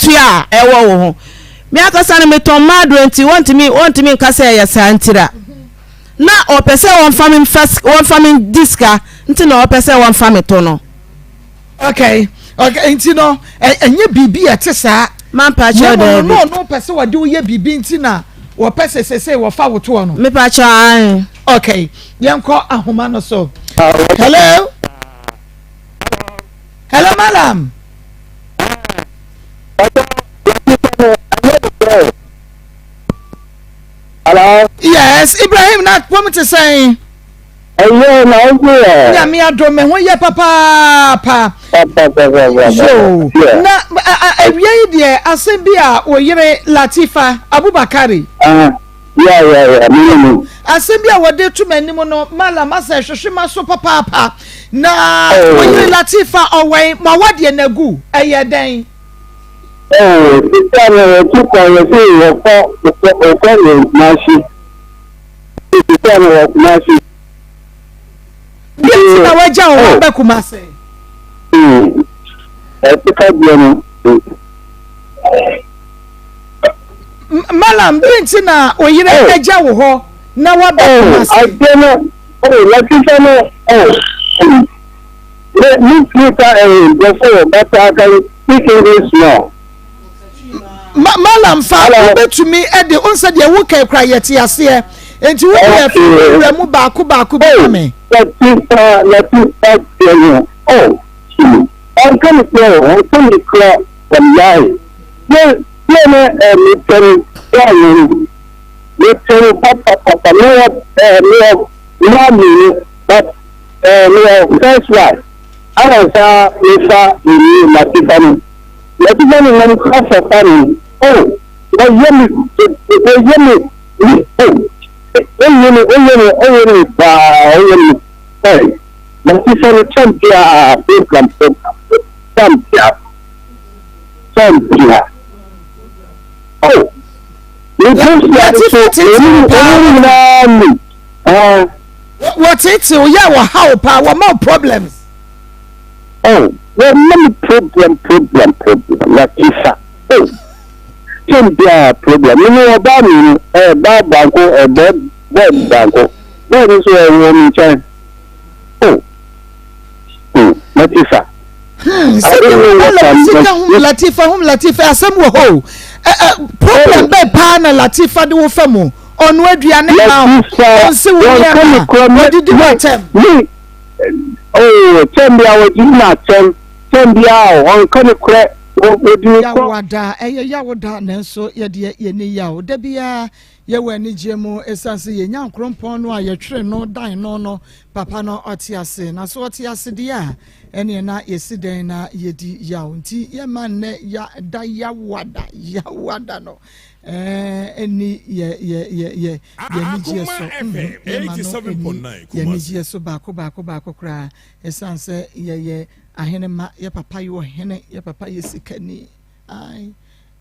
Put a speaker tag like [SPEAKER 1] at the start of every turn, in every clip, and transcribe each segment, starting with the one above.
[SPEAKER 1] akatua a ɛwɔ wo ho. Me ankasa no metɔn mmaa aduro nti wɔntumi wɔntumi nka sɛ ɛyɛ saa ntira. Na ɔpɛ sɛ wɔmfa me mfa wɔmfa me di sika nti na ɔpɛ sɛ wɔmfa me to no.
[SPEAKER 2] Okay, okay, nti no ɛnyɛ biribi a ɛte saa.
[SPEAKER 1] Mampa kyɛw daabi.
[SPEAKER 2] Na ɔno pɛ sɛ wɔde wo yɛ biribi nti na wɔpɛ sɛ sese wɔfa wo toɔ no.
[SPEAKER 1] Mepa kyɛw ae.
[SPEAKER 2] Okay, yɛnkɔ ahoma no so. Hello. Hello, madam.
[SPEAKER 3] Hello.
[SPEAKER 2] Yes, Ibrahim na pom te sɛn.
[SPEAKER 3] Ɛyɛ na wo ho yɛ.
[SPEAKER 2] Nyame adom me ho yɛ papaapa. Yoo na awia yi deɛ asɛm bi a wo yere Latifa Abubakari.
[SPEAKER 3] Yeah, yeah, yeah. Me ne no.
[SPEAKER 2] Asɛm bi a wɔde to m'anim no malam asɛ hwehwe ma so papaapa. Na wo yere Latifa ɔwɛn ma wadeɛ na gu ɛyɛ dɛn?
[SPEAKER 3] Oh, sisi a na wɔtu kwan yɛsɛ wɔkɔ wɔkɔ wɔ Kumasi. Sisi a na wɔ Kumasi.
[SPEAKER 2] Deɛ nti na wagya wo hɔ aba Kumasi?
[SPEAKER 3] Ɛsika deɛ no.
[SPEAKER 2] Malam, deɛ nti na wo yere agya wo hɔ na waba Kumasi?
[SPEAKER 3] Adeɛ no, oh, Latifa no, oh, me, me tumi ka ɛɛ nkurɔfoɔ but I can speak English small.
[SPEAKER 2] Ma malam fa wobɛtumi de wo nsɛ deɛ woka kura yɛte aseɛ nti wo deɛ fi wura mu baako baako bi ma me.
[SPEAKER 3] Latifa Latifa deɛ no oh ɔnka ne kura o ɔnka ne kura walahi deɛ deɛ ne ɛ mepɛ no deɛ no mepɛ no papapapa mewɔ ɛ mewɔ mmaa mmienu but ɛ mewɔ first wife ana saa mefa mmienu Latifa no. Yɛde ne nam kasa no, oh, wɔyɛ me, wɔyɛ me, me, oh, ɔyɛ me, ɔyɛ me, ɔyɛ me paa, ɔyɛ me, ɛy, masesa no kyɛn biara, program, program, kyɛn biara, kyɛn biara, oh, me busia no so, ɔmu nyinaa ni, ah.
[SPEAKER 2] Wɔtete wo yɛ wɔhaw paa, wɔma wo problems.
[SPEAKER 3] Oh wɔma me problem problem problem Latifa oh Tem biara problem Me ne ɔbaa mmienu eh baa baako eh bɔ boy baako Boy no nso ɔwɔ me nkyɛn oh hmm Latifa
[SPEAKER 2] Hmm, sɛdeɛ wala sika hum Latifa hum Latifa asɛm wɔ hɔ o problem bɛɛ paa na Latifa de wo fa mu ɔno aduane ma wo ɔnsi wo nneɛma ɔdidi wɔ atɛm.
[SPEAKER 3] Oh, kyɛn bia wɔgye na kyɛn, kyɛn bia ɔnka ne korɛ, wɔdi ne kɔ.
[SPEAKER 2] Yawoada, ɛyɛ yawoda nanso yɛdeɛ yɛnni yaw. Da biara yɛwɔ anigyeɛ mu ɛsiane sɛ yɛn Nyankoropɔn no a yɛtwere no dan no no papa no ɔte ase. Na so ɔte ase deɛ a, ɛneɛ na yɛsi dɛn na yɛdi yaw. Nti yɛmma nnɛ ya da yawoada, yawoada no ɛnni yɛ yɛ yɛ yɛ yɛn anigyeɛ so yɛma no ɛni yɛn anigyeɛ so baako baako baako koraa ɛsiane sɛ yɛyɛ ahene ma yɛ papa yɛ ɔhene yɛ papa yɛ sikani ae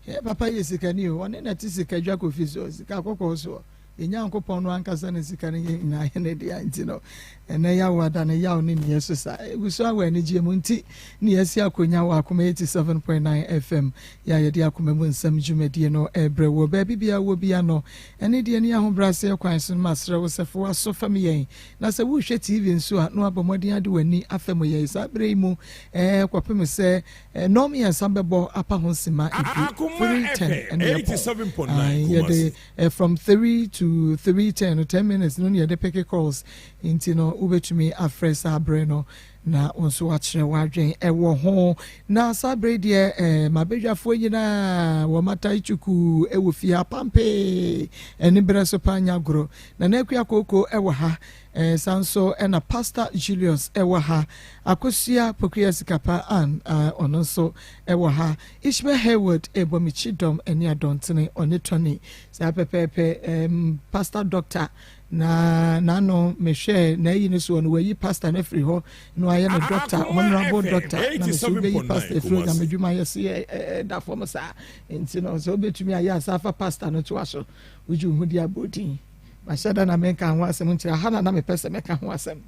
[SPEAKER 2] yɛ papa yɛ sikani o ɔne na te sika dwa kofi so sika kɔkɔɔ soɔ yɛn nyankopɔn no ankasa ne sika no yɛ nyinaa yɛ ne dea nti no ɛnɛ yawo ada ne yawo ne neɛ so saa ɛgu so awɔ anigyeɛ mu nti ne yɛasi akonnwa wɔ akoma 87.9 fm yɛ a yɛde akoma mu nsɛm dwumadie no ɛbrɛ wɔ baabi biara wɔ bia no Ɛne deɛ ne ahobrɛaseɛ kwan so no masrɛ wo sɛ fa w'aso fam yɛn, na sɛ worehwɛ TV nso a na wabɔ mmɔden ade w'ani afam yɛn saa berɛ yi mu ɛɛ kɔpem sɛ nnɔn mmiɛnsa bɛbɔ apa ho nsima edu 3:10 ɛne yɛpɔn ae yɛde eh, from 3 to 3:10 no 10 minutes no ne yɛde peke calls nti no wobɛtumi afrɛ saa berɛ no Na wo nso woakyerɛ w'adwen wɔ ho. Na saa berɛ yi deɛ eh, m'abadwafoɔ nyinaa wɔ matae kyukuu wɔ fie ha pampee ɛne berɛ so paa nya agorɔ. Nana Akua Kooko wɔ ha, eh, saa nso ɛna Pastor Julius wɔ ha, Akosua Pokuya Sikapa Ann eh, ɔno nso wɔ ha, Ishmael Hayward ɛbɔ me kyidɔm ɛne adɔntene ɔne Tony saa pɛpɛɛpɛ eh, Pastor Doctor Na n'ano mehwɛɛ n'ayi no soɔ no wayi pastor no afiri hɔ na wayɛ no doctor honorable doctor na mesɛ wobɛyi pastor afiri hɔ nyame dwuma yɛ se ɛda fam saa nti no sɛ wobɛtumi ayɛ asa afa pastor no toa so wogye wo ho di abɔdin mahyɛ da na menka ho asɛm nkyerɛ ha na na mepɛ sɛ mɛka ho asɛm.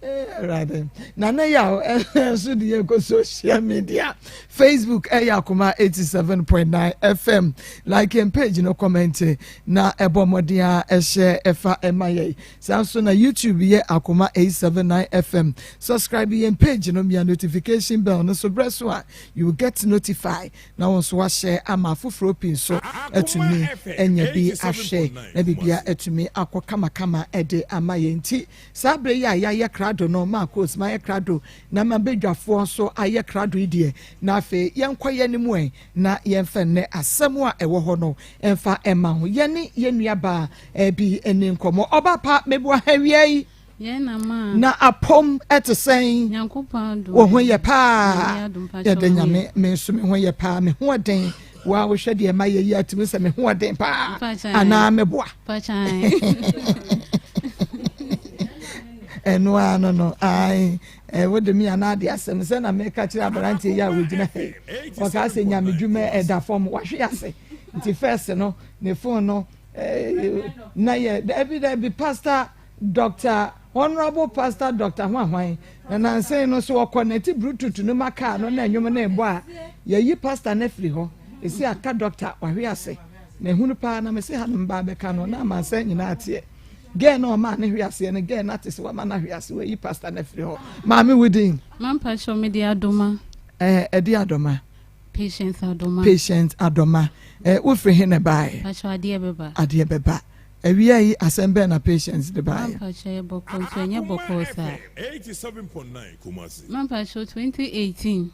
[SPEAKER 2] Awurade. Nana Yaw nso de yɛn kɔ social media. Facebook ɛyɛ Akoma 87.9 FM. Like yɛn page no comment na ɛbɔ mmɔden a ɛhyɛ ɛfa ɛma yɛn. Saa nso na YouTube yɛ Akoma 879 FM. Subscribe yɛn page no mia notification bell no so brɛ so a you will get notified na wɔn nso wahyɛ ama afoforɔ pii nso atumi anya bi ahwɛ na biribia atumi akɔ kamakama ɛde ama yɛn. Nti saa berɛ yi a yɛayɛ krado no, Marcos mayɛ krado na ma badwafoɔ nso ayɛ krado yi deɛ, na afei yɛnkɔ yɛn anim ɛ na yɛmfa nnɛ asɛm a ɛwɔ hɔ no ɛmfa ɛma ho. Yɛne yɛn nuabaa bi ne nkɔmmɔ. Ɔba pa meboa ha wia yi.
[SPEAKER 4] Yɛn na ma.
[SPEAKER 2] Na apɔm ɛte sɛn?
[SPEAKER 4] Nyankopɔn adom.
[SPEAKER 2] Wo ho yɛ paa?
[SPEAKER 4] Nyame adom, pakyɛ
[SPEAKER 2] Yɛda
[SPEAKER 4] wo ho
[SPEAKER 2] Nyame.
[SPEAKER 4] yɛ.
[SPEAKER 2] Me nso me ho yɛ paa, me ho ɔden. Wa wohwɛ deɛ ma yɛ yi atumi sɛ me ho ɔden paa.
[SPEAKER 4] Mpakyɛ.
[SPEAKER 2] Anaa meboa?
[SPEAKER 4] Pakyɛ.
[SPEAKER 2] Ɛno ara no ae ɛ wode mi anaa de asɛm sɛ na meka kyerɛ aberanteɛ yi a wɔgyina ha yi, ɔkaa sɛ nyame dwuma ɛda fam wahwe ase. Nti first no ne phone no na yɛ dabi dabi, Pastor Doctor, Honourable Pastor Doctor hwanhwan na nansan no so ɔkɔ nɛte Bluetooth no ma kaa no na nnwom no ɛbɔ a yɛyi pastor no afiri hɔ ɛsi aka doctor wahwe ase na ehunu paa. Na mese ha no mba bɛka no na amansan nyinaa teɛ girl na ɔmaa ne hwe aseɛ no, girl na te sɛ wama no ahwe ase, wayi pastor no afiri hɔ. Maame, wo din?
[SPEAKER 4] Mampakyɛ, me de Adoma.
[SPEAKER 2] Ɛde Adɔma.
[SPEAKER 4] Patience Adoma.
[SPEAKER 2] Patient Adɔma, wofiri he na ɛbaeɛ?
[SPEAKER 4] Pakyɛ, adeɛ bɛba.
[SPEAKER 2] Adeɛ bɛba. Awia yi asɛm bɛn na Patience de baeɛ?
[SPEAKER 4] Mampakyɛ, yɛ bɔkɔ nso ɛnyɛ bɔkɔ saa. Mampakyɛ, 2018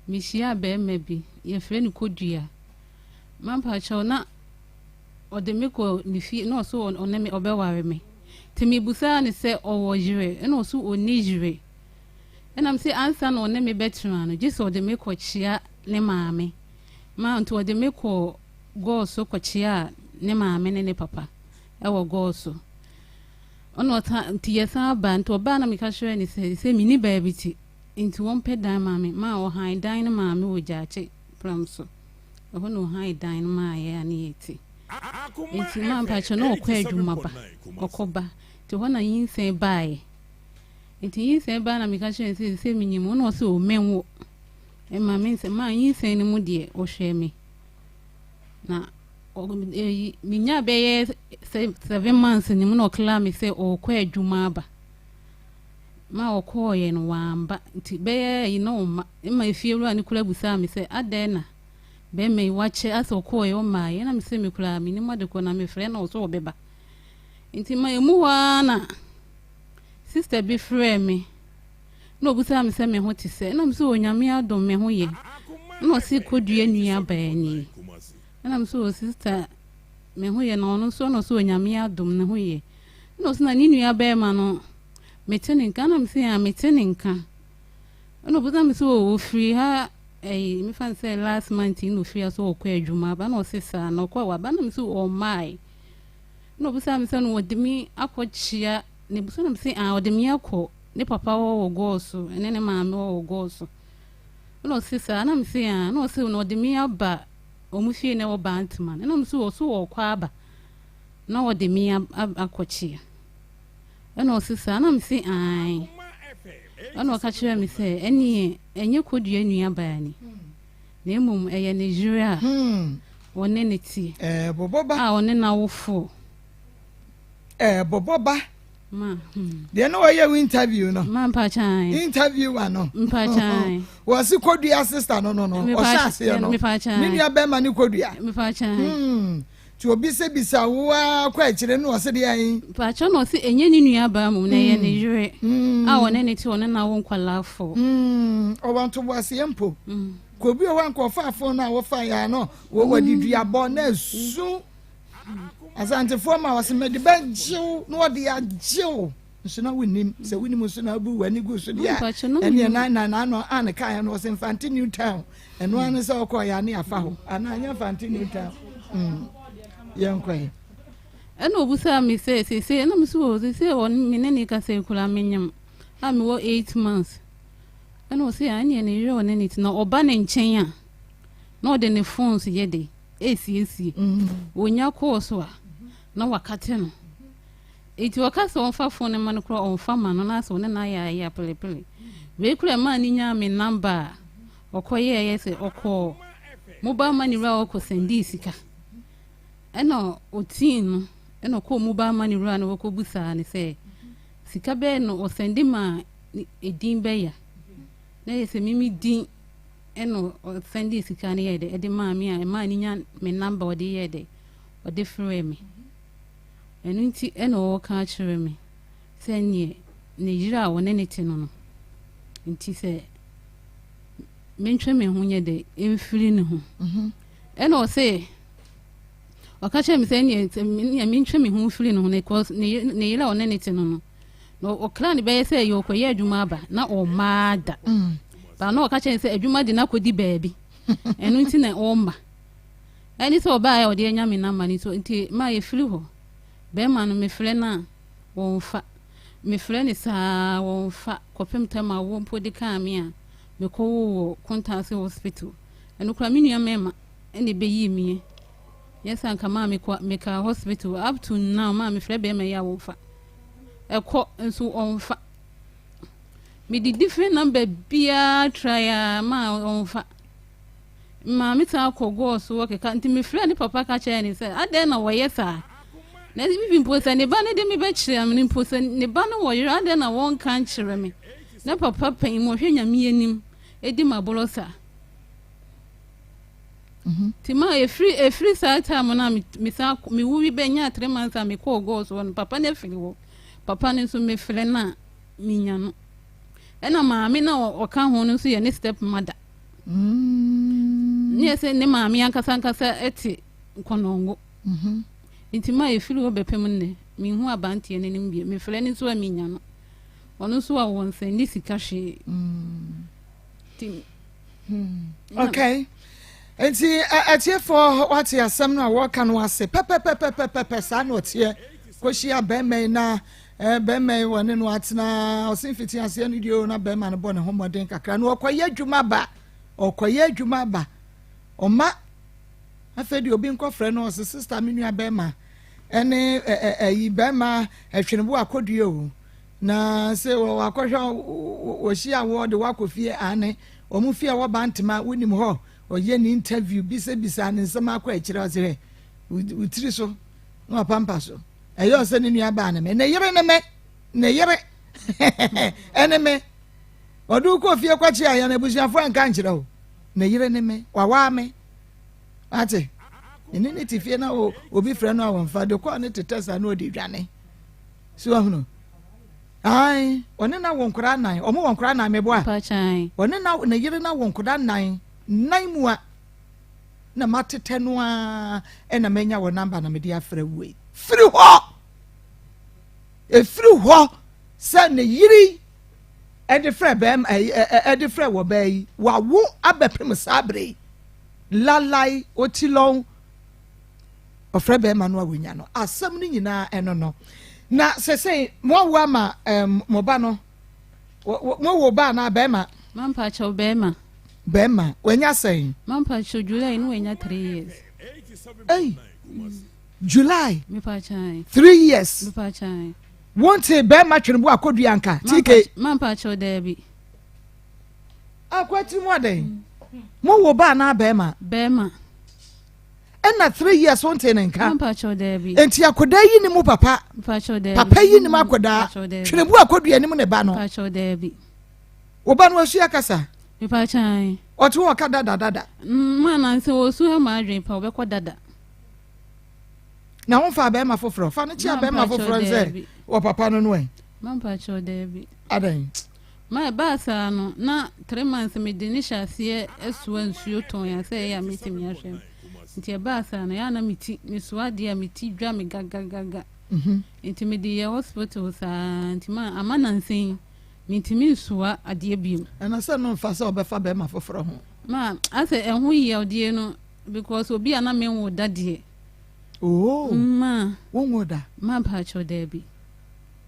[SPEAKER 4] mehyia bɛrima bi, yɛfrɛ no Kodua. Mampakyɛ, na ɔde me kɔ ne fie na ɔso ɔne me ɔbɛware me, nti mebusaa ne sɛ ɔwɔ yere, ɛna ɔso ɔnni yere. Ɛnam sɛ ansa na ɔne me bɛtena no, gye sɛ ɔde me kɔkyea ne maame ma. Nti ɔde me kɔ Gɔɔ so kɔkyea ne maame ne ne papa ɛwɔ gɔɔ so. Ɔna ɔsa nti yɛsan aba. Nti ɔbaa na meka kyerɛ ne sɛ menni baabi ti, nti wɔmpɛ dan ma me. Ma ɔhan dan no maa me wɔ Gyaakye pram so ɛhɔ na ɔhan dan no maa yɛ a ne yɛ ti. Nti maa mpakyɛ na ɔkɔ adwuma ba, ɔkɔ ba, nti hɔ na nyinsɛn baeɛ. Nti nyinsɛn baa na meka kyerɛ no sɛ menyim. Ɔna ɔsɛ ɔmɛnwo ɛma me nsɛm maa nyinsɛn no mu deɛ, ɔhwɛ me na eyi menya bɛyɛ 7 months ne mu na ɔkla me sɛ ɔrekɔ adwuma aba. Ma ɔkɔɔyɛ no wamba, nti bɛyɛ yi na ɔma ma efie wura ne kura busaa me sɛ adɛn na bɛrima yi wakyɛ asɛ ɔkɔɔyɛ ɔmaayɛ. Na me sɛ me kura menim ade kɔ na mefrɛ na ɔsɛ ɔbɛba. Nti ma emu hɔ ara na sister bi frɛɛ me na obusaa me sɛ me ho te sɛ, ɛna me sɛ Onyame adom, me ho yɛ. Ɛna ɔse Kodua nua baa nie. Ɛna me sɛ o sister, me ho yɛ. Na ɔno nso ɛna ɔsɛ Onyame adom, ne ho yɛ. Ɛna ɔsɛ na ne nua bɛrima no mete ne nka. Ɛna me sɛ a mete ne nka. Ɛna obusaa me sɛ o ofiri ha ɛyi mefa no sɛ last month yi na ofiri ha sɛ ɔkɔ adwuma aba. Na ɔse saa na ɔkɔ waba. Na me sɛ ɔmaae. Na obusaa me sɛ no wɔde me akɔkyea ne busa. Na me sɛ ah, ɔde me akɔ ne papa wɔ wɔ gɔɔ so ɛne ne maame wɔ wɔ gɔɔ so. Ɛna ɔse saa. Na me sɛ ah, na ɔse na ɔde me aba ɔmo fie na ɛwɔ Bantama no. Ɛna me sɛ ɔso ɔkɔ aba na ɔde me akɔkyea. Ɛna ɔse saa. Na me sɛ ae. Ɛna ɔka kyerɛ me sɛ ɛneɛ ɛnyɛ Kodua nua baa ni, na mmom ɛyɛ ne yere a ɔne ne te
[SPEAKER 2] Ɛɛbobɔ ba.
[SPEAKER 4] a ɔne n'awofo.
[SPEAKER 2] Ɛɛbobɔ ba.
[SPEAKER 4] Ma
[SPEAKER 2] Deɛ na wɔyɛ wo interview no.
[SPEAKER 4] Ma mpakyan.
[SPEAKER 2] Interviewer no.
[SPEAKER 4] Mpakyan.
[SPEAKER 2] Wɔsi Kodua sister no, ɔhyɛ aseɛ no
[SPEAKER 4] Mepakyan.
[SPEAKER 2] ne nua bɛrima ne Kodua.
[SPEAKER 4] Mepakyan.
[SPEAKER 2] Nti obi sɛ bisa wo a kɔ akyire no, ɔsi deɛ ayi.
[SPEAKER 4] Mpakyɛ, na ɔse ɛnyɛ ne nua baa mmom na ɛyɛ ne yere a ɔne ne te, ɔne n'awo nkwalaa fo.
[SPEAKER 2] Ɔwɔ ntoboaseɛ mpo. Kò obi wɔ hɔ a nkɔfa afon no a wɔfa yɛ ano wɔ wɔde duabɔ na esu Asantefoɔ ma wɔsɛ mɛde bɛgyew na wɔde agyew nso na wonim sɛ wonim nso na abu w'ani gu so deɛ.
[SPEAKER 4] Mpakyɛ, na
[SPEAKER 2] ɛneɛ
[SPEAKER 4] menim.
[SPEAKER 2] Na na ano kaeɛ no, wɔsɛ Mfante New Town. Ɛno ano sɛ ɔkɔɔ yɛ ane afa hɔ anaa nyɛ Mfante New Town. Yɛnkɔɛ.
[SPEAKER 4] Ɛna obusaa me sɛ seesei, ɛna me so wɔ seesei wɔ me ne ne kasa yi koraa menyam a mewɔ 8 months. Ɛna ɔse a ɛneɛ ne yere ɔne ne te na ɔba ne nkyɛn a na ɔde ne phones yɛ de esiesie, wonya kɔɔ so a na wakate no. Nti ɔka sɛ ɔmfa phone no ma no koraa ɔmfa ma no na asɛ ɔne no ayɛ ayɛ apelepele. Wei koraa ɛmaa no nyaa me number a ɔkɔyɛɛyɛ sɛ ɔkɔɔ mobile money wura hɔ kɔ sɛndii sika. Ɛna ɔtii no ɛna ɔkɔɔ mobile money wura no hɔ kɔbusaa no sɛ sika bɛyɛ no ɔsɛnde maa edin bɛya. Na ɛyɛ sɛ mimi din ɛna ɔsɛndee sika no yɛɛ dɛ ɛde maa me a ɛmaa no nya me number ɔde yɛɛ dɛ ɔde frɛɛ me. Ɛno nti na ɔreka akyerɛ me sɛ neɛ ne yere a ɔne no te no no nti sɛ mentwe me ho nyɛ dɛ mfiri ne ho. Mhm. Ɛna ɔse ɔka kyerɛ me sɛ neɛ sɛ neɛ mentwe me ho mfiri ne ho no because ne ne yere a ɔne ne te no no na ɔkra ne bɛyɛ sɛ yɛ ɔkɔyɛ adwuma aba na ɔmmaa da. Mm. Ba na ɔka kyerɛ sɛ adwuma de no akɔdi baabi ɛno nti na ɔmma. Ɛne sɛ ɔbaa a ɔde anya me number no nso nti ma yɛfiri hɔ. Bɛrima no mefrɛ no a wɔmfa. Mefrɛ no saa wɔmfa kɔpem tam a awoɔ mpo de kaa me a mekɔwoo wɔ Kontaase hospital. Ɛno koraa me nua mmarima na ɛbɛyii meɛ. Nyɛ sɛ anka maa mekɔ mekaa hospital up to now maa mefrɛ bɛrima yi a wɔmfa. Ɛkɔ nso ɔmfa. Mede different number biara try a maa ɔmfa. Maame san kɔ gɔɔ so keka nti mefrɛɛ ne papa ka kyerɛɛ ne sɛ adɛn na wɔyɛ saa na bibi mpo sɛ ne ba no de me bɛkyerɛ me mpo sɛ ne ba no wɔ yere adɛn na wɔnka nkyerɛ me na papa panyin mu ɔhwɛ nyame anim edi ma borɔ saa mhm. nti ma efiri efiri saa time no a mesan mewuri bɛnya 3 months a mekɔɔ gɔɔ so no papa no afiri hɔ papa no nso mefrɛ no a menya no ɛna maame na ɔka ho no nso yɛ ne step mother. Ne yɛ sɛ ne maame ankasa ankasa te Nkɔnɔngo. Mhm. Nti ma ɛfiri hɔ bɛpem nnɛ, menhu abanteɛ no anim bio. Mefrɛ no nso a mennya no. Ɔno nso a wɔnsɛnde sika hwee. Nti
[SPEAKER 2] Okay. Nti atiefoɔ wate asɛm no a wɔka no ase pɛpɛpɛpɛpɛpɛ saa na ɔteɛ kɔhyia bɛrima yi na bɛrima yi wɔne no atena ɔse mfiti aseɛ no deɛ na bɛrima no bɔ ne ho mmɔden kakra na ɔkɔyɛ adwuma ba ɔkɔyɛ adwuma ba ɔma afei deɛ obi nkɔfrɛ no ɔse sister me nua bɛrima ɛne ɛyi bɛrima ɛtwenebo akɔdua o na sɛ wakɔhwɛ wɔhyia wɔ de wakɔ fie ane wɔn fie a wɔba ntoma wonim hɔ ɔyɛ ne interview bisabisa ne nsɛm akɔ akyerɛ ɔsɛ hɛ wo tiri so na wapampa so ɛyɛ ɔsɛ ne nua baa ne me ne yere ne me ne yere ɛne me ɔde wokɔ fie kɔkye a yɛn abusuafoɔ nka nkyerɛ wo ne yere ne me wawaa me ate ne ne te fie na obi frɛ no a wɔmfa de kɔɔ ne tetɛ saa na ɔde dwane so ahunu ae ɔne na wɔ nkwadaa nan ɔmo wɔ nkwadaa nan meboa ɔne na ne yere na wɔ nkwadaa nan nan mu a na matetɛ no ara ɛna manya wɔ number na mede afrɛ wei firi hɔ efiri hɔ sɛ ne yere ɛde frɛ bɛrima ɛɛ ɛde frɛ wɔ bɛɛ yi wawo abɛpem saa bere yi lalai oti lɔn ɔfrɛ bɛrima no a wonya no asɛm no nyinaa ɛno no na sɛsɛn mo awo ama ɛɛm mo ba no mo wo ba anaa bɛrima.
[SPEAKER 4] Mampakyɛw bɛrima.
[SPEAKER 2] Bɛrima wanya sɛn.
[SPEAKER 4] Mampakyɛw July no wanya 3 years.
[SPEAKER 2] Hey, July.
[SPEAKER 4] Mepakyɛw.
[SPEAKER 2] 3 years.
[SPEAKER 4] Mepakyɛw.
[SPEAKER 2] Wɔn te bɛrima twene bo akɔdua nka tk.
[SPEAKER 4] Mampakyɛw daabi.
[SPEAKER 2] Akɔ atiri mu adan. Mo wo ba anaa bɛrima.
[SPEAKER 4] Bɛrima.
[SPEAKER 2] Ɛna 3 years wɔn te ne nka.
[SPEAKER 4] Mampakyɛw daabi.
[SPEAKER 2] Nti akɔda yi ni mu papa.
[SPEAKER 4] Mampakyɛw daabi.
[SPEAKER 2] Papa yi ni mu akɔda. Twene bo akɔdua ni mu ne ba no.
[SPEAKER 4] Mampakyɛw daabi.
[SPEAKER 2] Wo ba no asua kasa.
[SPEAKER 4] Mepakyɛw.
[SPEAKER 2] Ɔte hɔ ɔka dada dada.
[SPEAKER 4] Mma nansi wɔ ama adwene pa ɔbɛkɔ dada.
[SPEAKER 2] Na wɔn fa bɛrima foforɔ fa no kyia bɛrima foforɔ nsɛ wɔ papa no no ɛ.
[SPEAKER 4] Mampakyɛw daabi.
[SPEAKER 2] Adan.
[SPEAKER 4] Ma ɛbaa saa no na 3 months mede ne hyɛ aseɛ soa nsuo tɔn ya sɛ ɛyɛ a metumi ahwɛ no nti ɛbaa saa no yɛ a na meti mesoa adeɛ a meti dwa me gagagaga nti mede yɛ hospital saa nti ma ama nansa yi mentumi nsoa adeɛ bio.
[SPEAKER 2] Ɛna sɛ no nfa sɛ ɔbɛfa bɛrima foforɔ ho.
[SPEAKER 4] Ma asɛ ɛho yɛwdeɛ no because obi a na menwo da deɛ.
[SPEAKER 2] Oo.
[SPEAKER 4] Ma.
[SPEAKER 2] Wonwo da.
[SPEAKER 4] Ma mpakyɛw daabi.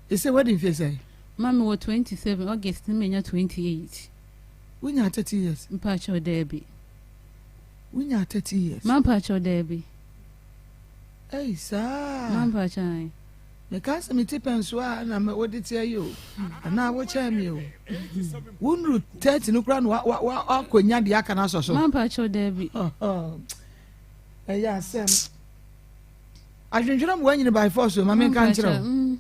[SPEAKER 2] Ɛsɛ wadi mfie sɛn?
[SPEAKER 4] Ma me wɔ 27 August ne menya 28.
[SPEAKER 2] Wonya 30 years?
[SPEAKER 4] Mpakyɛw daabi.
[SPEAKER 2] Wonya 30 years?
[SPEAKER 4] Ma mpakyɛw daabi.
[SPEAKER 2] Ei saa.
[SPEAKER 4] Ma mpakyɛw.
[SPEAKER 2] Mekae sɛ me ti pɛn so a na wode teɛ yi o, anaa wokyɛn me o. Wonuru 30 no koraa na wakɔnya deɛ aka no asɔ so.
[SPEAKER 4] Mampa kyɛw daabi.
[SPEAKER 2] Ɛyɛ asɛm. Adwendwene mu wanyini by force o, ma menka nkyerɛ wo.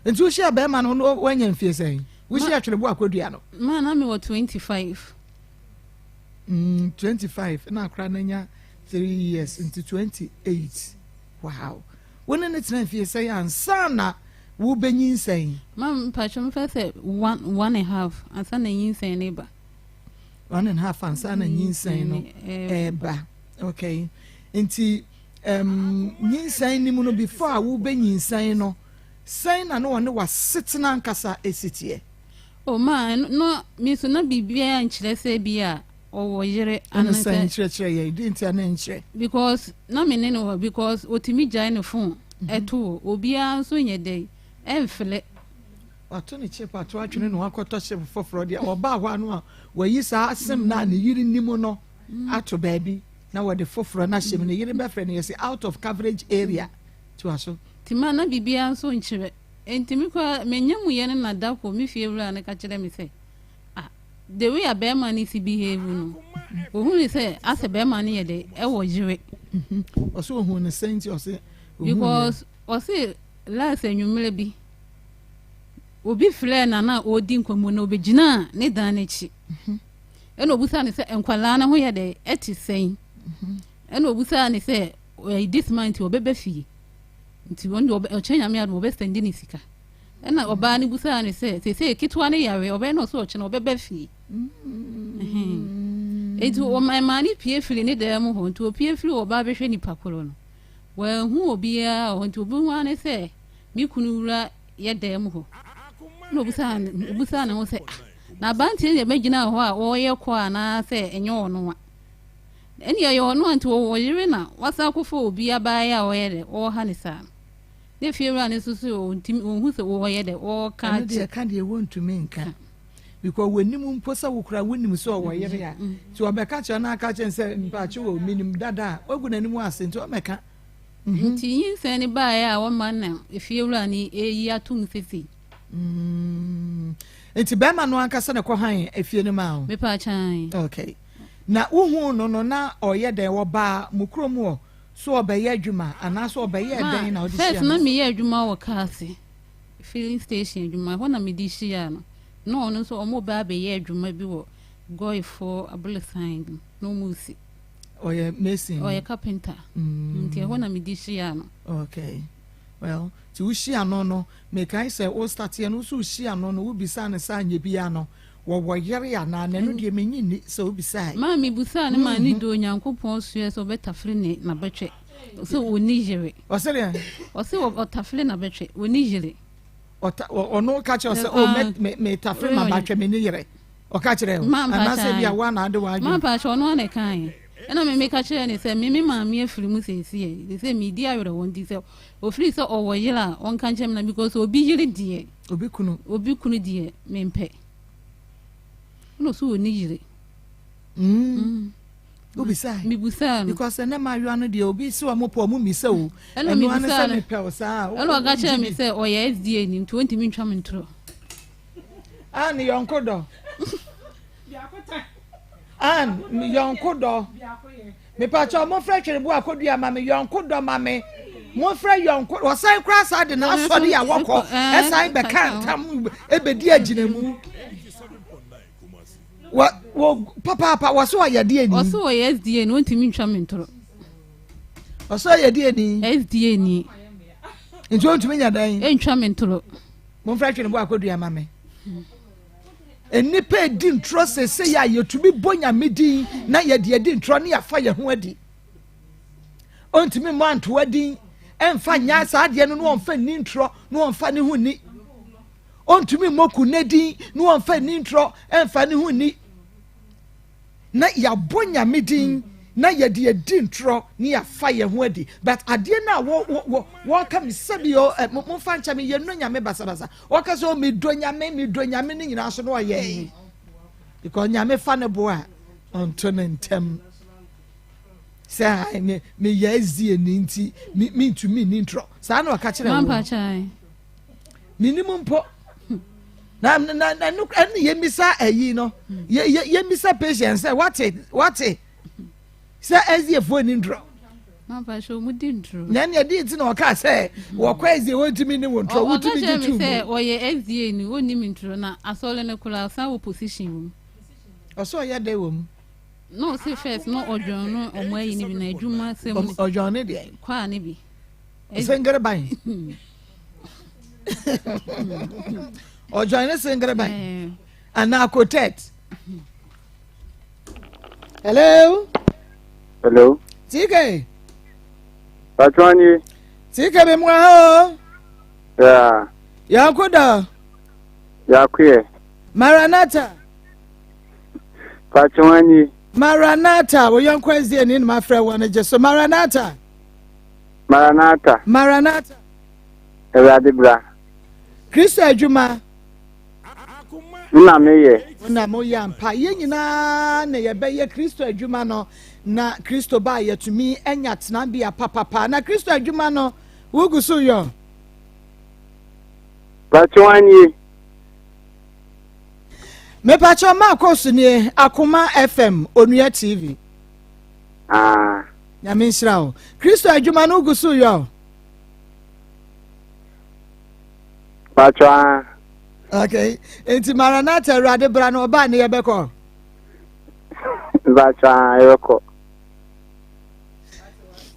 [SPEAKER 2] Nti wohyia bɛrima no no wanya mfie sɛn? Wohyia twerebo akɔdua no?
[SPEAKER 4] Ma na mewɔ 25.
[SPEAKER 2] 25 na akora no anya 3 years nti 28. Wow. Wo ne no tena mfie sɛn ansa na wobenyinsɛn?
[SPEAKER 4] Ma mpakyɛ mfa sɛ one and half ansa na nyinsɛn no ba.
[SPEAKER 2] One and half ansa na nyinsɛn no ɛba. Okay. Nti um, nyinsɛn no mu no before a wobenyinsɛn no sɛn na na ɔne w'asetena ankasa esi teɛ?
[SPEAKER 4] Oh ma no me nso na biribiara nkyerɛ sɛ bi a ɔwɔ yere
[SPEAKER 2] Ɛne sɛn nkyerɛkyerɛ yɛn di nti a na nkyerɛ.
[SPEAKER 4] Because na me ne no wɔ because otumi gyae ne phone ɛto hɔ obiara nso nyɛ dɛn ɛnfrɛ.
[SPEAKER 2] Wato ne chip ato atwene na wakɔtɔ chip foforɔ deɛ ɔbaa hɔ ano a wayi saa sim no a ne yere nim no ato baabi na wɔde foforɔ no ahyɛ mu ne yere bɛfrɛ no yɛsɛ out of coverage area toa so.
[SPEAKER 4] Nti ma na biribiara nso nkyerɛ nti me koraa menya mu yɛ no na da koro me fie wura no ka kyerɛ me sɛ Ah the way a bɛrima no si behave no, ohun sɛ asɛ bɛrima no yɛ dɛ ɛwɔ yere.
[SPEAKER 2] Ɔsɛ ohun ne sɛn nti ɔsɛ
[SPEAKER 4] ohun yɛ. Because ɔsɛ last anwummerɛ bi obi frɛ na na ɔredi nkɔmmɔ na ɔbɛgyinaa ne dan n'akyi. Ɛna obusaa ne sɛ nkwadaa no ho yɛ dɛ ɛte sɛn. Ɛna obusaa ne sɛ this month ɔbɛba fie nti wɔn deɛ ɔkyɛ nyame adom ɔbɛsɛnde ne sika. Ɛna ɔbaa no bisaa no sɛ, seesei ketewa no yare, ɔbɛyɛ na ɔsɛ ɔkyena ɔbɛba fie. Enti ɛmaa no pie firi ne dan mu hɔ. Nti opie firi hɔ ɔbaa bɛhwɛ nipa koro no. Wanhu obiara wɔ hɔ. Nti obi hu ara ne sɛ me kunu wura yɛ dan mu hɔ. Ɛna obisaa ne ho sɛ, ah, na aberanteɛ deɛ bɛgyina hɔ a ɔreyɛ kɔ anaasɛ ɛnyɛ ɔno a? Ɛnna ɛyɛ ɔno a nti ɔwɔ yere na wasan akɔfa obi abaayewa a ɔyɛ dɛ ɔreha ne saa no. Ne fiewura no nso so ɔntumi ɔnhu sɛ wɔyɛ dɛ wɔka
[SPEAKER 2] Ɛno deɛ ka deɛ wɔntumi nka because wɔnim mpo sɛ wo koraa wonim sɛ ɔwɔ yere a nti ɔbɛka kyerɛ no aka kyerɛ sɛ mpaakye wɔ menim dada a wagu n'anim ase nti ɔmɛka.
[SPEAKER 4] Nti nyinsɛn no baeɛ a wɔma na efiewura no ɛyi atom sesei.
[SPEAKER 2] Nti bɛrima no ankasa na ɛkɔ han efie no maa wo?
[SPEAKER 4] Mepaakyɛn.
[SPEAKER 2] Okay. Na wohuu no no na ɔyɛ dɛn wɔbaa mo kurom hɔ? So ɔbɛyɛ adwuma anaasɛ ɔbɛyɛɛ dɛn na ɔde
[SPEAKER 4] hyia no? First na meyɛ adwuma wɔ car ase, filling station adwuma, ɛhɔ na mede hyiaa no. Na ɔno nso ɔmo ba abɛyɛ adwuma bi wɔ Goifoɔ abolosan bi na ɔmo resi.
[SPEAKER 2] Ɔyɛ mason?
[SPEAKER 4] Ɔyɛ carpenter. Nti ɛhɔ na mede hyiaa no.
[SPEAKER 2] Okay. Well, nti wohyia no no, mekae sɛ wo starteɛ no, wo so wohyia no no, wobisaa no sɛ anyɛ biara no, Wɔwɔ yere anaa? Na ɛno deɛ mennye nni sɛ wobisae.
[SPEAKER 4] Maa mebisaa no maa ne dɔ Onyankopɔn soɛ sɛ ɔbɛtafere ne n'abɛtwɛ sɛ ɔnni yere.
[SPEAKER 2] Ɔse deɛ?
[SPEAKER 4] Ɔse ɔtafere n'abɛtwɛ, ɔnni yere.
[SPEAKER 2] Ɔta ɔno ka kyerɛ sɛ oh mɛ me metafere m'abatwɛ menni yere. Ɔka kyerɛ o? Anaasɛ bi a wo ana ade w'adwene?
[SPEAKER 4] Maa mpakyɛ ɔno ana ɛkaeɛ. Ɛna me meka kyerɛɛ no sɛ me me maame afiri mu seesei sɛ medi awerɛhoɔ nti sɛ ɔfiri sɛ ɔwɔ yere a ɔnka nkyerɛ me na because obi yere deɛ.
[SPEAKER 2] Obi kunu.
[SPEAKER 4] Obi kunu deɛ mempɛ. Ɛna ɔsɛ ɔni yere.
[SPEAKER 2] Wobisaa?
[SPEAKER 4] Mebusaa no.
[SPEAKER 2] Because ɛnɛ mmaayewa no deɛ obi si wɔn pɔ wɔn mmisa o. Ɛna mebusaa no. Ɛno mepɛ o saa.
[SPEAKER 4] Ɛna ɔka kyerɛ me sɛ ɔyɛ SDA ni nti ɔntumi ntwa me ntorɔ.
[SPEAKER 2] Ann yɔnko dɔ. Ann yɔnko dɔ. Mepakyɛw momfrɛ Twerebo Akodua ma me yɔnko dɔ ma me. Momfrɛ yɔnko wɔsan koraa saa de n'asɔre a wɔkɔ ɛsan bɛka ntam ɛbɛdi agyinamu. Wɔ wɔ papaapa wɔso ɔyɛ deɛ ni.
[SPEAKER 4] Ɔso ɔyɛ SDA ni wɔntumi ntwa me ntorɔ.
[SPEAKER 2] Ɔso ɔyɛ deɛ ni.
[SPEAKER 4] SDA ni.
[SPEAKER 2] Nti wɔntumi nya dan.
[SPEAKER 4] Ɛntwa me ntorɔ.
[SPEAKER 2] Momfrɛ Twerebo Akodua ma me. Nnipa edi ntorɔ seesei a yɛtumi bɔ Nyame din na yɛde adi ntorɔ ne yɛafa yɛn ho adi. Ɔntumi mmɔ antoa din ɛmfa nyɛ saa adeɛ no na ɔmfa nni ntorɔ na ɔmfa ne ho nni. Ɔntumi mmɔ kunne din na ɔmfa nni ntorɔ ɛmfa ne ho nni. Na yɛabɔ Nyame din na yɛde adi ntorɔ ne yɛafa yɛn ho adi. But adeɛ no a wɔ wɔ wɔ wɔka me sɛbi o ɛ momfa nkyɛ me yɛnnɔ Nyame basabasa. Wɔka sɛ, oh, medɔ Nyame, medɔ Nyame no nyinaa so na ɔyɛe. Because Nyame fa ne bo a, ɔnto ne ntɛm. Sɛ ae me meyɛ SDA ni nti me mentumi nni ntorɔ. Saa na ɔka kyerɛ wo. Menim mpo. Na na na ɛno ɛne yɛmmisa ayi no. Yɛ yɛ yɛmmisa patient sɛ wate wate sɛ SDA foɔ nni ntorɔ. Na ɛne ɛde nti na ɔka sɛ wɔkɔ SDA wɔntumi ne wo ntorɔ wotumi gye tu mu.
[SPEAKER 4] Ɔka kyerɛ me sɛ ɔyɛ SDA ni ɔnnim ntorɔ na asɔre no koraa ɔsan wɔ position wɔ mu.
[SPEAKER 2] Ɔsɛ ɔyɛ dɛ wɔ mu.
[SPEAKER 4] Na ɔse first na ɔdwɔn no ɔmo ayi no bi na adwuma sɛm
[SPEAKER 2] ni. Ɔdwɔn ne deɛ.
[SPEAKER 4] Kwaa ne bi.
[SPEAKER 2] Sengere ban. Ɔdwɔn ne sengere ban. Eh. Anaa kotet. Hello.
[SPEAKER 3] Hello.
[SPEAKER 2] TK.
[SPEAKER 3] Patwani.
[SPEAKER 2] TK mi mu ahɔ.
[SPEAKER 3] Yeah.
[SPEAKER 2] Yanko da.
[SPEAKER 3] Yakoyɛ.
[SPEAKER 2] Maranatha.
[SPEAKER 3] Pakyɛ wan nie?
[SPEAKER 2] Maranatha, wo yɔnko SDA ni na mafrɛ wɔ no gye so. Maranatha.
[SPEAKER 3] Maranatha.
[SPEAKER 2] Maranatha.
[SPEAKER 3] Awurade bra.
[SPEAKER 2] Kristo adwuma.
[SPEAKER 3] Nna meyɛ.
[SPEAKER 2] Wo na moyɛ ampa. Yɛn nyinaa na yɛbɛyɛ Kristo adwuma no na Kristo ba a yɛtumi anya tenabea papapa. Na Kristo adwuma no wogu so yɔ.
[SPEAKER 3] Pakyɛ wan nie?
[SPEAKER 2] Mepakyɛw Marcos nie, Akoma FM, Onua TV.
[SPEAKER 3] Ah.
[SPEAKER 2] Nyame nhyira wo. Kristo adwuma no wogu so yɔ.
[SPEAKER 3] Pakyɛw ah.
[SPEAKER 2] Okay. Nti Maranatha Awurade bra no ɔbaa ne yɛbɛkɔ.
[SPEAKER 3] Pakyɛw ah yɛbɛkɔ.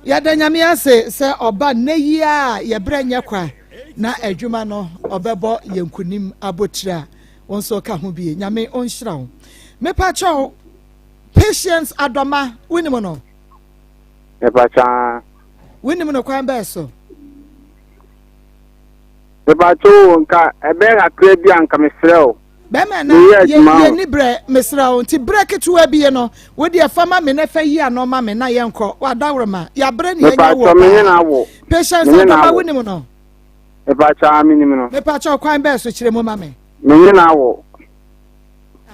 [SPEAKER 2] Yɛda Nyame ase sɛ ɔba nnɛ yi a yɛbrɛ nyɛ kwa na adwuma no ɔbɛbɔ yɛn nkunim abotire a wo nso ka ho bie. Nyame ɔnhyira wo. Mepakyɛw Patience Adɔma wonim no?
[SPEAKER 3] Mepakyɛw.
[SPEAKER 2] Wonim no kwan bɛɛ so?
[SPEAKER 3] Mepakyɛw nka ɛbɛyɛ kakra bi a nka mesrɛ wo.
[SPEAKER 2] Bɛrima na yɛ yɛ ni brɛ mesrɛ wo nti brɛ ketewa bi no wo deɛ fa ma me na fa yi ano ma me na yɛn kɔ wadaworo ma yabrɛ ne yɛnya wɔ
[SPEAKER 3] paa
[SPEAKER 2] patience adɔma wo nim no.
[SPEAKER 3] Mepakyɛ a menim no.
[SPEAKER 2] Mepakyɛ kwan bɛɛ so kyerɛ mu ma me.
[SPEAKER 3] Menye na awo.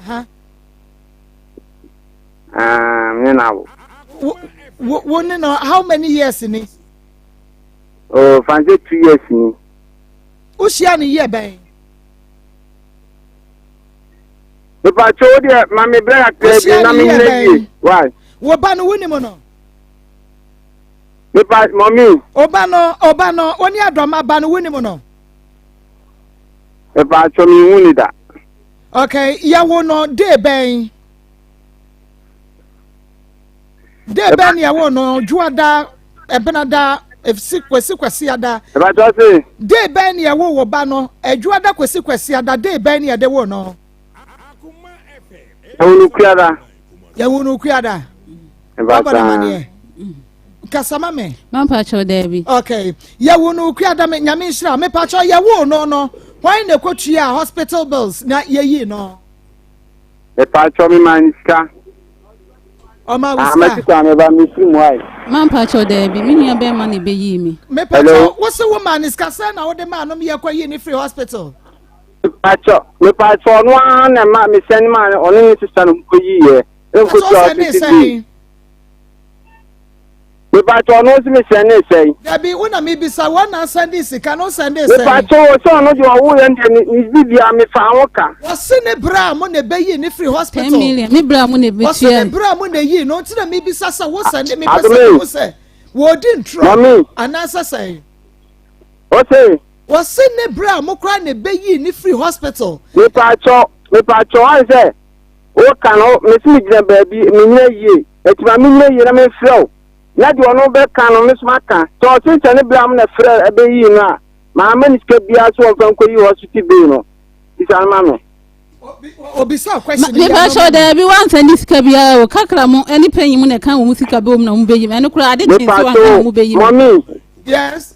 [SPEAKER 3] Ah, menye na awo.
[SPEAKER 2] Wo wo ne no how many years ni?
[SPEAKER 3] Oh, fancy 2 years ni.
[SPEAKER 2] Wohyia ne year bɛn?
[SPEAKER 3] Mepakyɛ wo deɛ ma me brɛ kakra bi na me nyina yie. Why?
[SPEAKER 2] Wo ba no wonim no?
[SPEAKER 3] Mepa mɔmi.
[SPEAKER 2] Oba no oba no wo ne adɔma ba no wonim no?
[SPEAKER 3] Mepakyɛ me hu ni da.
[SPEAKER 2] Okay, yɛwo no day bɛn? Day bɛn ne yɛwo no dwoada ɛbenada efisi kwasi kwasiada.
[SPEAKER 3] Mepakyɛ se.
[SPEAKER 2] Day bɛn ne yɛwo wo ba no ɛdwoada kwasi kwasiada day bɛn ne yɛde wo no?
[SPEAKER 3] Yɛwo no kuada.
[SPEAKER 2] Yɛwo no kuada. Wabɔ na maneɛ. Kasa ma me.
[SPEAKER 4] Mampakyɛw daabi.
[SPEAKER 2] Okay. Yɛwo no kuada me nyame nhyira. Mepakyɛw yɛwo no no. Hwan na ekotua hospital bills na yɛyi no?
[SPEAKER 3] Mepakyɛw me maa ne sika.
[SPEAKER 2] Ɔma wo
[SPEAKER 3] Ah,
[SPEAKER 2] sika.
[SPEAKER 3] mɛsi kwan meba mefiri mu ayi.
[SPEAKER 4] Mampakyɛw daabi. Me nua bɛrima na ebeyii me.
[SPEAKER 2] Mepakyɛw wo se wo maa ne sika sɛn na wode maa no yɛkɔ yi ne firi hospital?
[SPEAKER 3] Mepakyɛw mepakyɛw ɔno ara na ma mesɛn maa no ɔne ne sista no nkɔ yi yɛ. Nkɔ
[SPEAKER 2] Mepakyɛw
[SPEAKER 3] tua
[SPEAKER 2] sɛ ne
[SPEAKER 3] hospital bill.
[SPEAKER 2] sɛn?
[SPEAKER 3] Mepakyɛw ɔno nso mesɛn ne sɛn.
[SPEAKER 2] Dabi wo na mebisa wɔn na asɛnde sika no sɛnde sɛn?
[SPEAKER 3] Mepakyɛw sɛ ɔno deɛ ɔwo yɛn deɛ ne ne bibia mefa ho ka.
[SPEAKER 2] Wɔse ne bra mo na ɛbɛyi ne firi
[SPEAKER 4] Ten
[SPEAKER 2] hospital.
[SPEAKER 4] million. Me bra mu na
[SPEAKER 2] Wɔse ne
[SPEAKER 4] ebetua.
[SPEAKER 2] bra mo na ɛyi no nti na mebisa sɛ wo sɛnde mepɛ sɛ
[SPEAKER 3] Adome.
[SPEAKER 2] mehu sɛ wɔredi ntorɔ
[SPEAKER 3] Mami.
[SPEAKER 2] anaasɛ sɛn.
[SPEAKER 3] Ɔse.
[SPEAKER 2] Wɔse ne bra mo koraa na ɛbɛyi ne firi hospital.
[SPEAKER 3] Mepakyɛw mepakyɛw ayɛ sɛ woka no mesi megyina baabi menyina yie eti ma menyina yie na memfrɛ wo na deɛ ɔno bɛka no me so maka sɛ ɔse sɛ ne bra mo na frɛ ɛbɛyii no a maama ne sika biara so wɔmfa nkɔyi hospital bill no bisa no ma me.
[SPEAKER 2] Obisa question yi
[SPEAKER 4] Mepakyɛw daabi wansa ne sika biara o kakra mo ɛne panyin mu na ɛka wɔn sika bɛ wɔm na wɔn bɛyi mu ɛno koraa ade kyɛn sɛ wanka
[SPEAKER 3] Mepakyɛw
[SPEAKER 4] wɔn bɛyi mu.
[SPEAKER 3] mɔmi
[SPEAKER 2] Yes.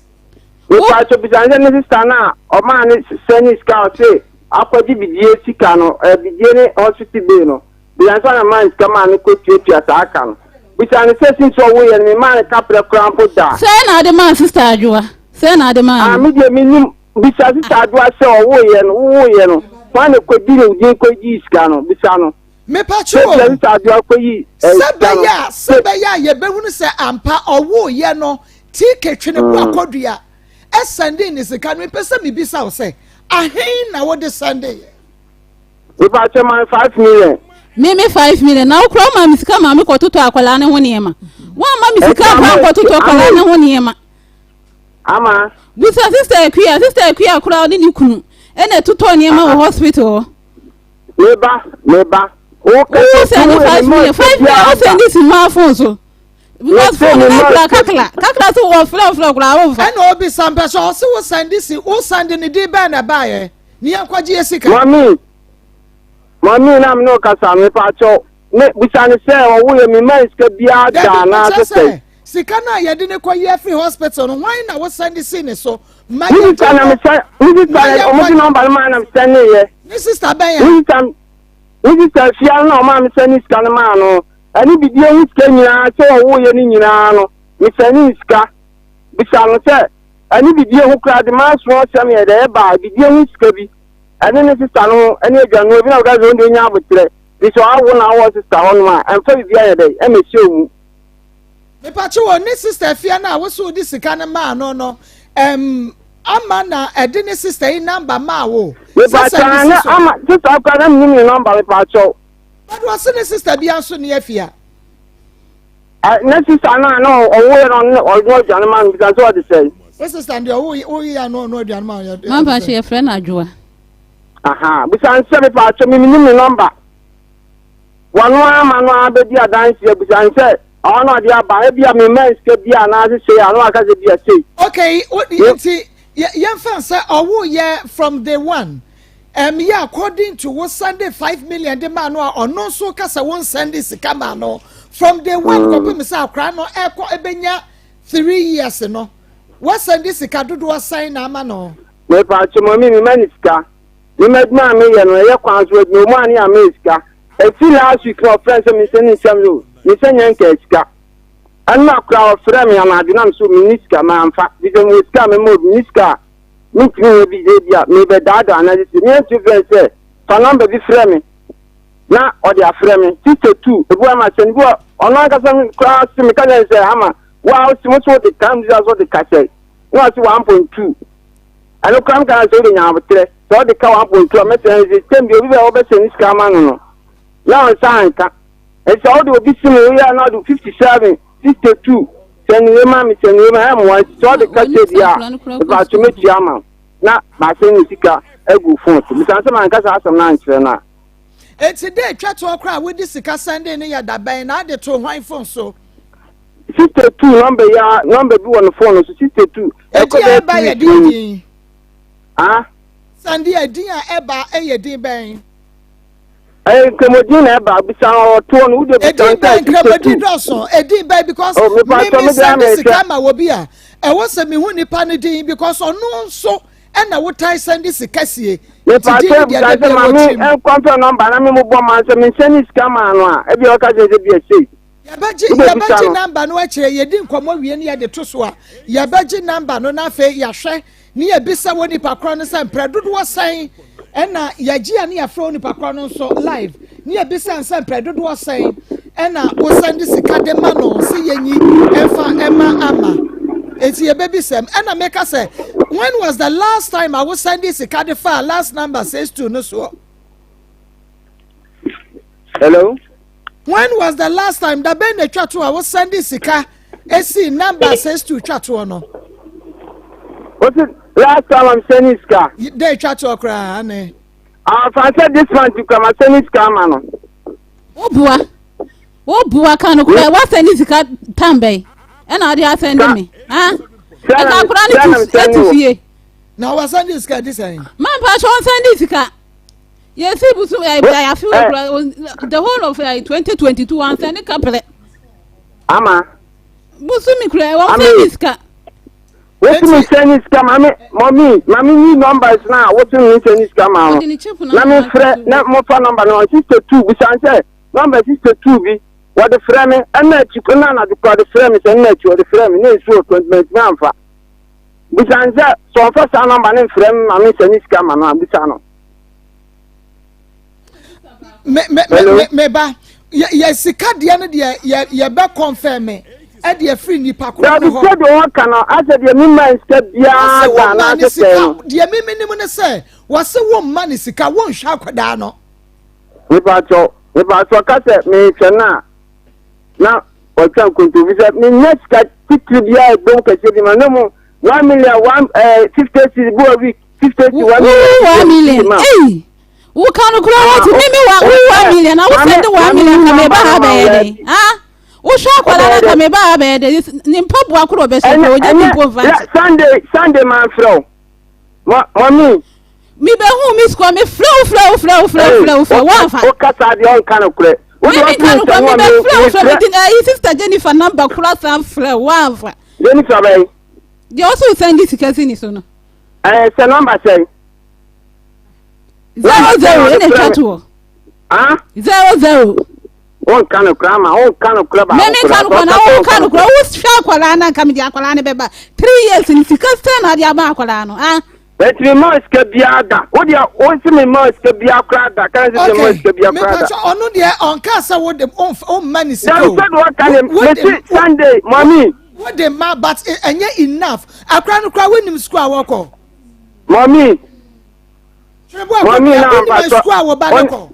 [SPEAKER 3] mepakyɛw bisa no sɛ ne sista no a ɔmaa ne sɛ ne sika ɔse akɔgye bidie sika no ɛ bidie ne hospital bill no bisa no sɛ ɔna maa ne sika maa no kɔtuatua saa ka no bisa no sɛ since ɔwoyɛ no memaa no kaprɛ koraa mpo da.
[SPEAKER 4] Sɛn na ade maa sista Adwoa sɛn na ade maa
[SPEAKER 3] Ah,
[SPEAKER 4] no.
[SPEAKER 3] me deɛ menim bisa sista Adwoa sɛ ɔwoyɛ no wowoyɛ no hwan na kɔdi ne din kɔgyii sika no bisa no.
[SPEAKER 2] Mepatwo o, sɛ bɛyɛ a sɛ bɛyɛ a yɛbɛhunu sɛ ampa ɔwoeɛ no TK Twene Bo Akɔdua ɛsɛndee ne sika no, mepɛ sɛ mebisa wo sɛ ahen na wode sɛndeeɛ?
[SPEAKER 3] Mepatwo man 5 million.
[SPEAKER 4] Me me 5 million na wokura woma me sika ma me kɔtotɔ akwadaa ne ho nneɛma. Woamma me sika nkɔ nkɔtotɔ akwadaa ne ho nneɛma.
[SPEAKER 3] Ama.
[SPEAKER 4] Busa Sister Akua, Sister Akua koraa ɔne ne kunu ɛna ɛtotɔ nneɛma wɔ hospital hɔ.
[SPEAKER 3] Meba, meba.
[SPEAKER 4] Wo send 5 million, 5 million wo send si maa phone so. Because phone no kura kakra, kakra so wɔ frɛ frɛ koraa wo nfa.
[SPEAKER 2] Ɛna obi sa mpɛ sɛ ɔse wo send si, wo send ne din bɛn na ɛbaayɛ? Ne yɛn kɔgye yɛ sika.
[SPEAKER 3] Mami, mami na mi ne ɔkasa mi pa kyɛw. Ne bisa ne sɛ ɔwo yɛ mi ma sika biara da anaasɛ sɛ.
[SPEAKER 2] Sika no a yɛde ne kɔ yɛ firi hospital no, hwan na wo send si ne so?
[SPEAKER 3] Ma yɛ sister na mesɛ ne sister na ɔmo de nɔmba no maa na mesɛ ne yɛ.
[SPEAKER 2] Ne sister bɛn
[SPEAKER 3] ya? Ne sister ne sister fia no na ɔmaa mesɛ ne sika no maa no. Ɛne bidie ho sika nyinaa sɛ ɔwo yɛ ne nyinaa no mesɛ ne sika. Bisa no sɛ ɛne bidie ho koraa de maa so ɔsɛm yɛ dɛ ɛbaa bidie ho sika bi ɛne ne sister no ho ɛne adwanoa bi na ɔka sɛ ɔno deɛ ɔnya aboterɛ bi sɛ ɔawo na awɔ sister hɔ nom a ɛmfa biribi ayɛ dɛ ɛmɛhyɛ ɔmu.
[SPEAKER 2] Mepatwo wɔ ne sister afia no a wosɛ wode sika no maa no no um, ama na ɛde ne sister yi number maa wo.
[SPEAKER 3] Mepatwo ne ama sister akora na menim ne number mepatwo.
[SPEAKER 2] But wɔse ne sister bia nso ne afia.
[SPEAKER 3] Ne sister no a na ɔwo yɛ no ɔno aduane ma no bisa sɛ ɔde sɛe.
[SPEAKER 2] Wo sister deɛ ɔwo yɛ no ɔno aduane ma no.
[SPEAKER 4] Mama hyɛ yɛfrɛ no Adwoa.
[SPEAKER 3] Aha bisa nsɛ mepatwo menim ne number. Wɔno ara ma no ara bɛdi adanseɛ bisa no sɛ ɔhɔ na ɔde aba ebia memma sika bi anaasɛ sei a na waka sɛ bia sei.
[SPEAKER 2] Okay, nti yɛmfa sɛ ɔwo yɛ from day one yɛ according to wo send 5 million de maa no a ɔno nso kasa wo nsend sika maa no from day one kɔpem sɛ akora no ɛkɔ ɛbɛnya 3 years no, wɔsend sika dodoɔ sɛn na ama no?
[SPEAKER 3] Mepa kyɛ mami, mema ne sika. Mema adwuma a meyɛ no ɛyɛ kwan so adwuma mu a ne ama sika. Ɛfi last week na ɔfrɛ sɛ mesɛ ne nsɛm so mesɛ nyɛ nka sika. Ɛno akora ɔfrɛ me anadwo nam so menni sika mamfa. Bisɛ mewɔ sika a mema obi menni sika a mentumi nyɛ bi sɛ bi a mebɛdaadaa anaasɛ sɛ meantu frɛ sɛ fa number bi frɛ me na ɔde afrɛ me 62 ebi wa ma sɛ ne bi wa ɔno ankasa koraa se meka kyerɛ sɛ ama wa ɔsi mo so de kam bi so de kasɛ na ɔsi 1.2 ɛno koraa meka sɛ wode nya aboterɛ sɛ ɔde ka 1.2 a mɛsɛ sɛ tɛm bi obi bɛ wɔbɛsɛ ne sika ama no no na ɔnsa anka ɛsɛ wode obi si mu woyɛ na ɔde 57 62 sɛ ne wei ma me sɛ ne wei ma ɛmmoa nti sɛ ɔde ka sɛ bi a mepaato mɛtua ama na maasɛ ne sika agu phone so bisane sɛ manka saa asɛm no ankyerɛ no a.
[SPEAKER 2] Eti de etwa toɔ koraa a wode sika sɛnde ne yɛ dabɛn na ade to hwan phone so?
[SPEAKER 3] 62 number ya number bi wɔ ne phone so 62.
[SPEAKER 2] Ɛkɔ bɛyɛ ɛba yɛ din din.
[SPEAKER 3] Ah.
[SPEAKER 2] Sɛnde ɛdin a ɛba ɛyɛ din bɛn?
[SPEAKER 3] Ɛyɛ nkramodin na ɛba bisa ɔtoɔ no wode bisa
[SPEAKER 2] Edin bɛn? Nkramodin dɔso. Edin bɛn? Because
[SPEAKER 3] oh,
[SPEAKER 2] me me sɛnde sika ma wɔ bi a ɛwɔ sɛ mehu nipa no din because ɔno nso ɛna wotae sɛnde sika sie.
[SPEAKER 3] Nti din no deɛ ɛda bi ɛwɔ tirim. Maame nkɔmfɛ number na me mo bɔ ma sɛ me nsɛnde sika ma no a ebi ɔka sɛ bi ɛsei.
[SPEAKER 2] Yɛbɛgye number no akyerɛ yɛdi nkɔmmɔ wie no yɛde to so a yɛbɛgye number no na afei yɛahwɛ ne yɛbisa wɔ nipa korɔ no sɛ mprɛ dodoɔ sɛn ɛna yɛgye a ne yɛfrɛ wɔ nipa korɔ no nso live ne yɛbisa sɛ mprɛ dodoɔ sɛn ɛna wosan de sika de ma no sɛ yɛnyi ɛmfa ɛma ama eti yɛbɛbisam. Ɛna meka sɛ when was the last time a wosan de sika de fa last number 62 no soɔ?
[SPEAKER 3] Hello.
[SPEAKER 2] When was the last time da bɛn na etwa to a wosan de sika esi number 62 twa toɔ no?
[SPEAKER 3] What's last time I'm sending sika?
[SPEAKER 2] Da etwa toɔ koraa ane.
[SPEAKER 3] Ah, fa sɛ this month kura ma sending sika ama no.
[SPEAKER 4] Wobua wobua ka no koraa wasɛnde sika tam bɛn ɛna ɔde asɛnde me ah ɛka akora no ti fie.
[SPEAKER 2] Na wasɛnde sika di sɛn?
[SPEAKER 4] Mampa sɛ ɔnsɛnde sika yɛsi busu ɛ ɛ afi wɔ kura the whole of 2022 wansɛnde kaprɛ.
[SPEAKER 3] Ama.
[SPEAKER 4] Busu mi kura wɔnsɛnde sika.
[SPEAKER 3] Wotumi sɛni sika maame mɔmi maame yi numbers na wotumi sɛni sika ma no na mi frɛ na mo fa number no 62 bisan sɛ number 62 bi wɔde frɛ me ɛna akyi ɛna anadwo kora wɔde frɛ me sɛ ɛna akyi wɔde frɛ me na nsuo 20 minutes anfa bisan sɛ sɛ ɔnfa saa number ne nfrɛ me maame sɛni sika ma no a bisa no.
[SPEAKER 2] Me me me me ba yɛ yɛ sika deɛ no deɛ yɛ yɛ bɛ kɔnfɛn me ɛde afiri nipa koro no hɔ.
[SPEAKER 3] Dabi sɛ deɛ ɔka no asɛ deɛ mi ma sika biara da anaasɛ sɛ no.
[SPEAKER 2] Deɛ mi mi nim ne sɛ wɔsi wɔn mma ne sika wɔn nhwɛ akwadaa no.
[SPEAKER 3] Nipa kyɛw nipa kyɛw kasɛ mi hwɛ no a na ɔtwa nkontompi sɛ menya sika titiri biara ɛbom kɛseɛ bi ma ne mu 1 million one 50 cedi bi wɔ week 50 cedi 1 million.
[SPEAKER 4] 1 million ei, woka no koraa wate me me wa wo 1 million na wosɛ de 1 million ka meba ha bɛyɛ dɛn? Ah, wohwɛ akwadaa no ka meba ha bɛyɛ dɛn? Ne mpaboa koro ɔbɛhyɛ koro ɔgya bi mpo mfa nkyɛ.
[SPEAKER 3] Sunday man frɛ wo mɔmi.
[SPEAKER 4] Mebɛhu mi sukɔ me frɛ wo frɛ wo frɛ wo frɛ wo frɛ wo frɛ wo amfa.
[SPEAKER 3] Wo kasa deɛ ɔnka no korɛ.
[SPEAKER 4] Me mi ka no korɛ, mebɛfrɛ wo frɛ me di ayi Sister Jennifer number kora san frɛ wo amfa.
[SPEAKER 3] Jennifer bɛyi.
[SPEAKER 4] Deɛ ɔsɛ o send sika si ni so no.
[SPEAKER 3] Ɛɛ sɛ number sɛn.
[SPEAKER 4] 00 ɛna etwa toɔ. 00.
[SPEAKER 3] Wonka no korɛ ama wonka no korɛ baako
[SPEAKER 4] korɛ. Mɛmi nka no korɛ na wonka no korɛ wohwɛ akwadaa na nka mi di akwadaa no bɛba 3 years ni sika sɛ na ɔde ama akwadaa no ah.
[SPEAKER 3] Bɛtumi ma sika biara da. Wo deɛ wo nsi mi ma sika biara koraa da. Kan sisi ma sika biara koraa da.
[SPEAKER 2] Okay, ɔno deɛ ɔnka sɛ wo de ɔmma ne sika o.
[SPEAKER 3] Dabi sɛ de ɔka ne mesi Sunday mami.
[SPEAKER 2] Wo de ma but ɛnyɛ enough. Akora no koraa wonim sukuu a wɔkɔ.
[SPEAKER 3] Mami.
[SPEAKER 2] Mami na wonim sukuu a wɔba no kɔ.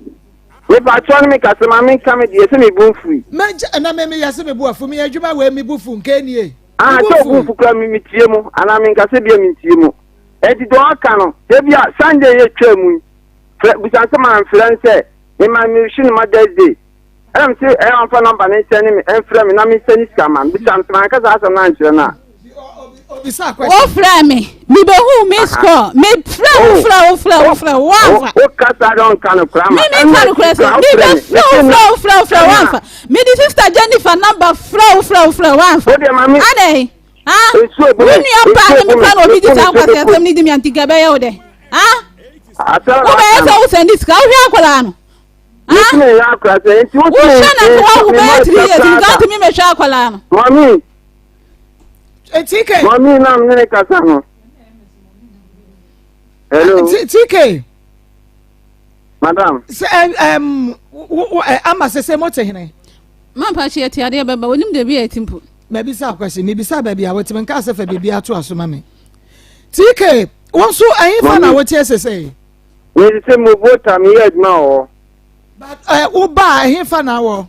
[SPEAKER 3] Mepa kyɛw ne me kasa ma me nka me deɛ sɛ me bu nfui.
[SPEAKER 2] Mɛ na me me yɛ sɛ me bu afu me yɛ adwuma wei me bu fu nka nie.
[SPEAKER 3] Ah, sɛ obu nfu kura me me tie mu anaa me nkasa bia me ntie mu. Enti deɛ ɔka no, ebi a Sunday yɛ twaa mu yi, frɛ bisa sɛ mamfrɛ no sɛ mema mehye no Mother's Day. Ɛna me se ɛyɛ ɔmfa nɔmba no nsɛne me ɛmfrɛ me na mensɛne sika ma no. Bisa no sɛ manka saa asɛm no ankyerɛ no a.
[SPEAKER 4] Wofrɛ me, mebɛhu me score, mefrɛ wo frɛ wo frɛ wo frɛ wo amfa.
[SPEAKER 3] Wo kasa dɛ ɔnka no koraa ma.
[SPEAKER 4] Me menka no koraa sɛ mebɛfrɛ wo frɛ wo frɛ wo frɛ wo amfa. Mede Sister Jennifer number frɛ wo frɛ wo frɛ wo amfa. Adɛn? Ah, wo nua paa ne me kora na obi di saa nkwasi asɛm ne di mi antika bɛyɛ wo dɛ. Ah, wobɛyɛ sɛ wo sɛnde sika wohwɛ akwadaa no. Ah, wohwɛ na nka wawo bɛyɛ 3 years nka wotumi mɛhwɛ akwadaa no.
[SPEAKER 3] Mami.
[SPEAKER 2] TK.
[SPEAKER 3] Mami na mene kasa no. Hello.
[SPEAKER 2] TK.
[SPEAKER 3] Madam.
[SPEAKER 2] Sɛ ɛm wo ama sɛ sɛ mo te hene.
[SPEAKER 4] Mampa kye ɛte adeɛ bɛba onim de bi a ɛti mpo.
[SPEAKER 2] Mabisa akwasi mebisa baabi a wote menka sɛ fa biribi ato aso ma me. TK wo nso ɛhefa na wote sese?
[SPEAKER 3] Mese sɛ mo vota meyɛ adwuma wɔ hɔ.
[SPEAKER 2] But ɛ wo ba ɛhefa na wɔ?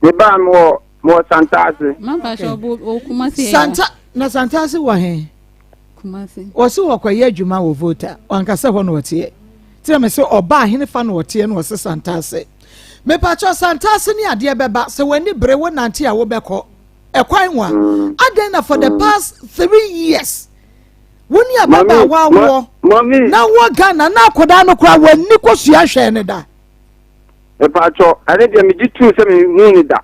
[SPEAKER 3] Me ba mewɔ mewɔ Santase.
[SPEAKER 4] Mampa kye ɔbo wɔ Kumasi.
[SPEAKER 2] Santa na Santase wɔ he?
[SPEAKER 4] Kumasi.
[SPEAKER 2] Wɔse wɔkɔyɛ adwuma wɔ Volta, wanka sɛ hɔ na ɔteɛ. Nti na mese ɔba a henefa na ɔteɛ na ɔse Santase. Mepakyɛw Santase ne adeɛ bɛba, sɛ w'ani bere wo nante a wobɛkɔ. Ɛkwan wa? Adɛn na for the past 3 years wo ne ababaawa awoɔ na wɔ Ghana na akwadaa no koraa w'ani kɔsua nhwɛɛ no da?
[SPEAKER 3] Mepakyɛw, ɛne deɛ megye tum sɛ menhuu no da.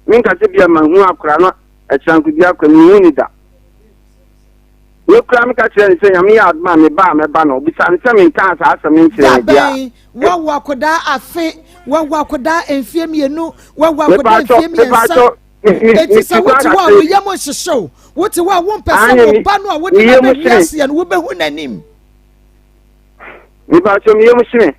[SPEAKER 3] Menka sɛ bia mahu akwadaa no ɛkyerɛ bi akora menhuu no da. Me koraa meka kyerɛɛ no sɛ Nyame yɛ adom a meba a mɛba no, ɔbisaa me sɛ menkaa saa asɛm no nkyerɛɛ no
[SPEAKER 2] Da
[SPEAKER 3] deɛ a.
[SPEAKER 2] bɛn? Woawo akɔdaa afe, woawo akɔdaa mfeɛ mmienu, woawo akɔdaa
[SPEAKER 3] Mepatwɔ,
[SPEAKER 2] mfeɛ mmiɛnsa.
[SPEAKER 3] mepatwɔ, me, me,
[SPEAKER 2] Enti
[SPEAKER 3] me
[SPEAKER 2] sɛ
[SPEAKER 3] ti
[SPEAKER 2] wote
[SPEAKER 3] kwan
[SPEAKER 2] hɔ a
[SPEAKER 3] ase.
[SPEAKER 2] wo yam nhyehye wo, wote hɔ a wompɛ sɛ
[SPEAKER 3] Aane,
[SPEAKER 2] wo
[SPEAKER 3] me,
[SPEAKER 2] ba no a wode
[SPEAKER 3] me
[SPEAKER 2] no
[SPEAKER 3] yam
[SPEAKER 2] aba
[SPEAKER 3] hye me.
[SPEAKER 2] wiaseɛ no wobɛhu n'anim.
[SPEAKER 3] Mepatwɔ, me yam hye me.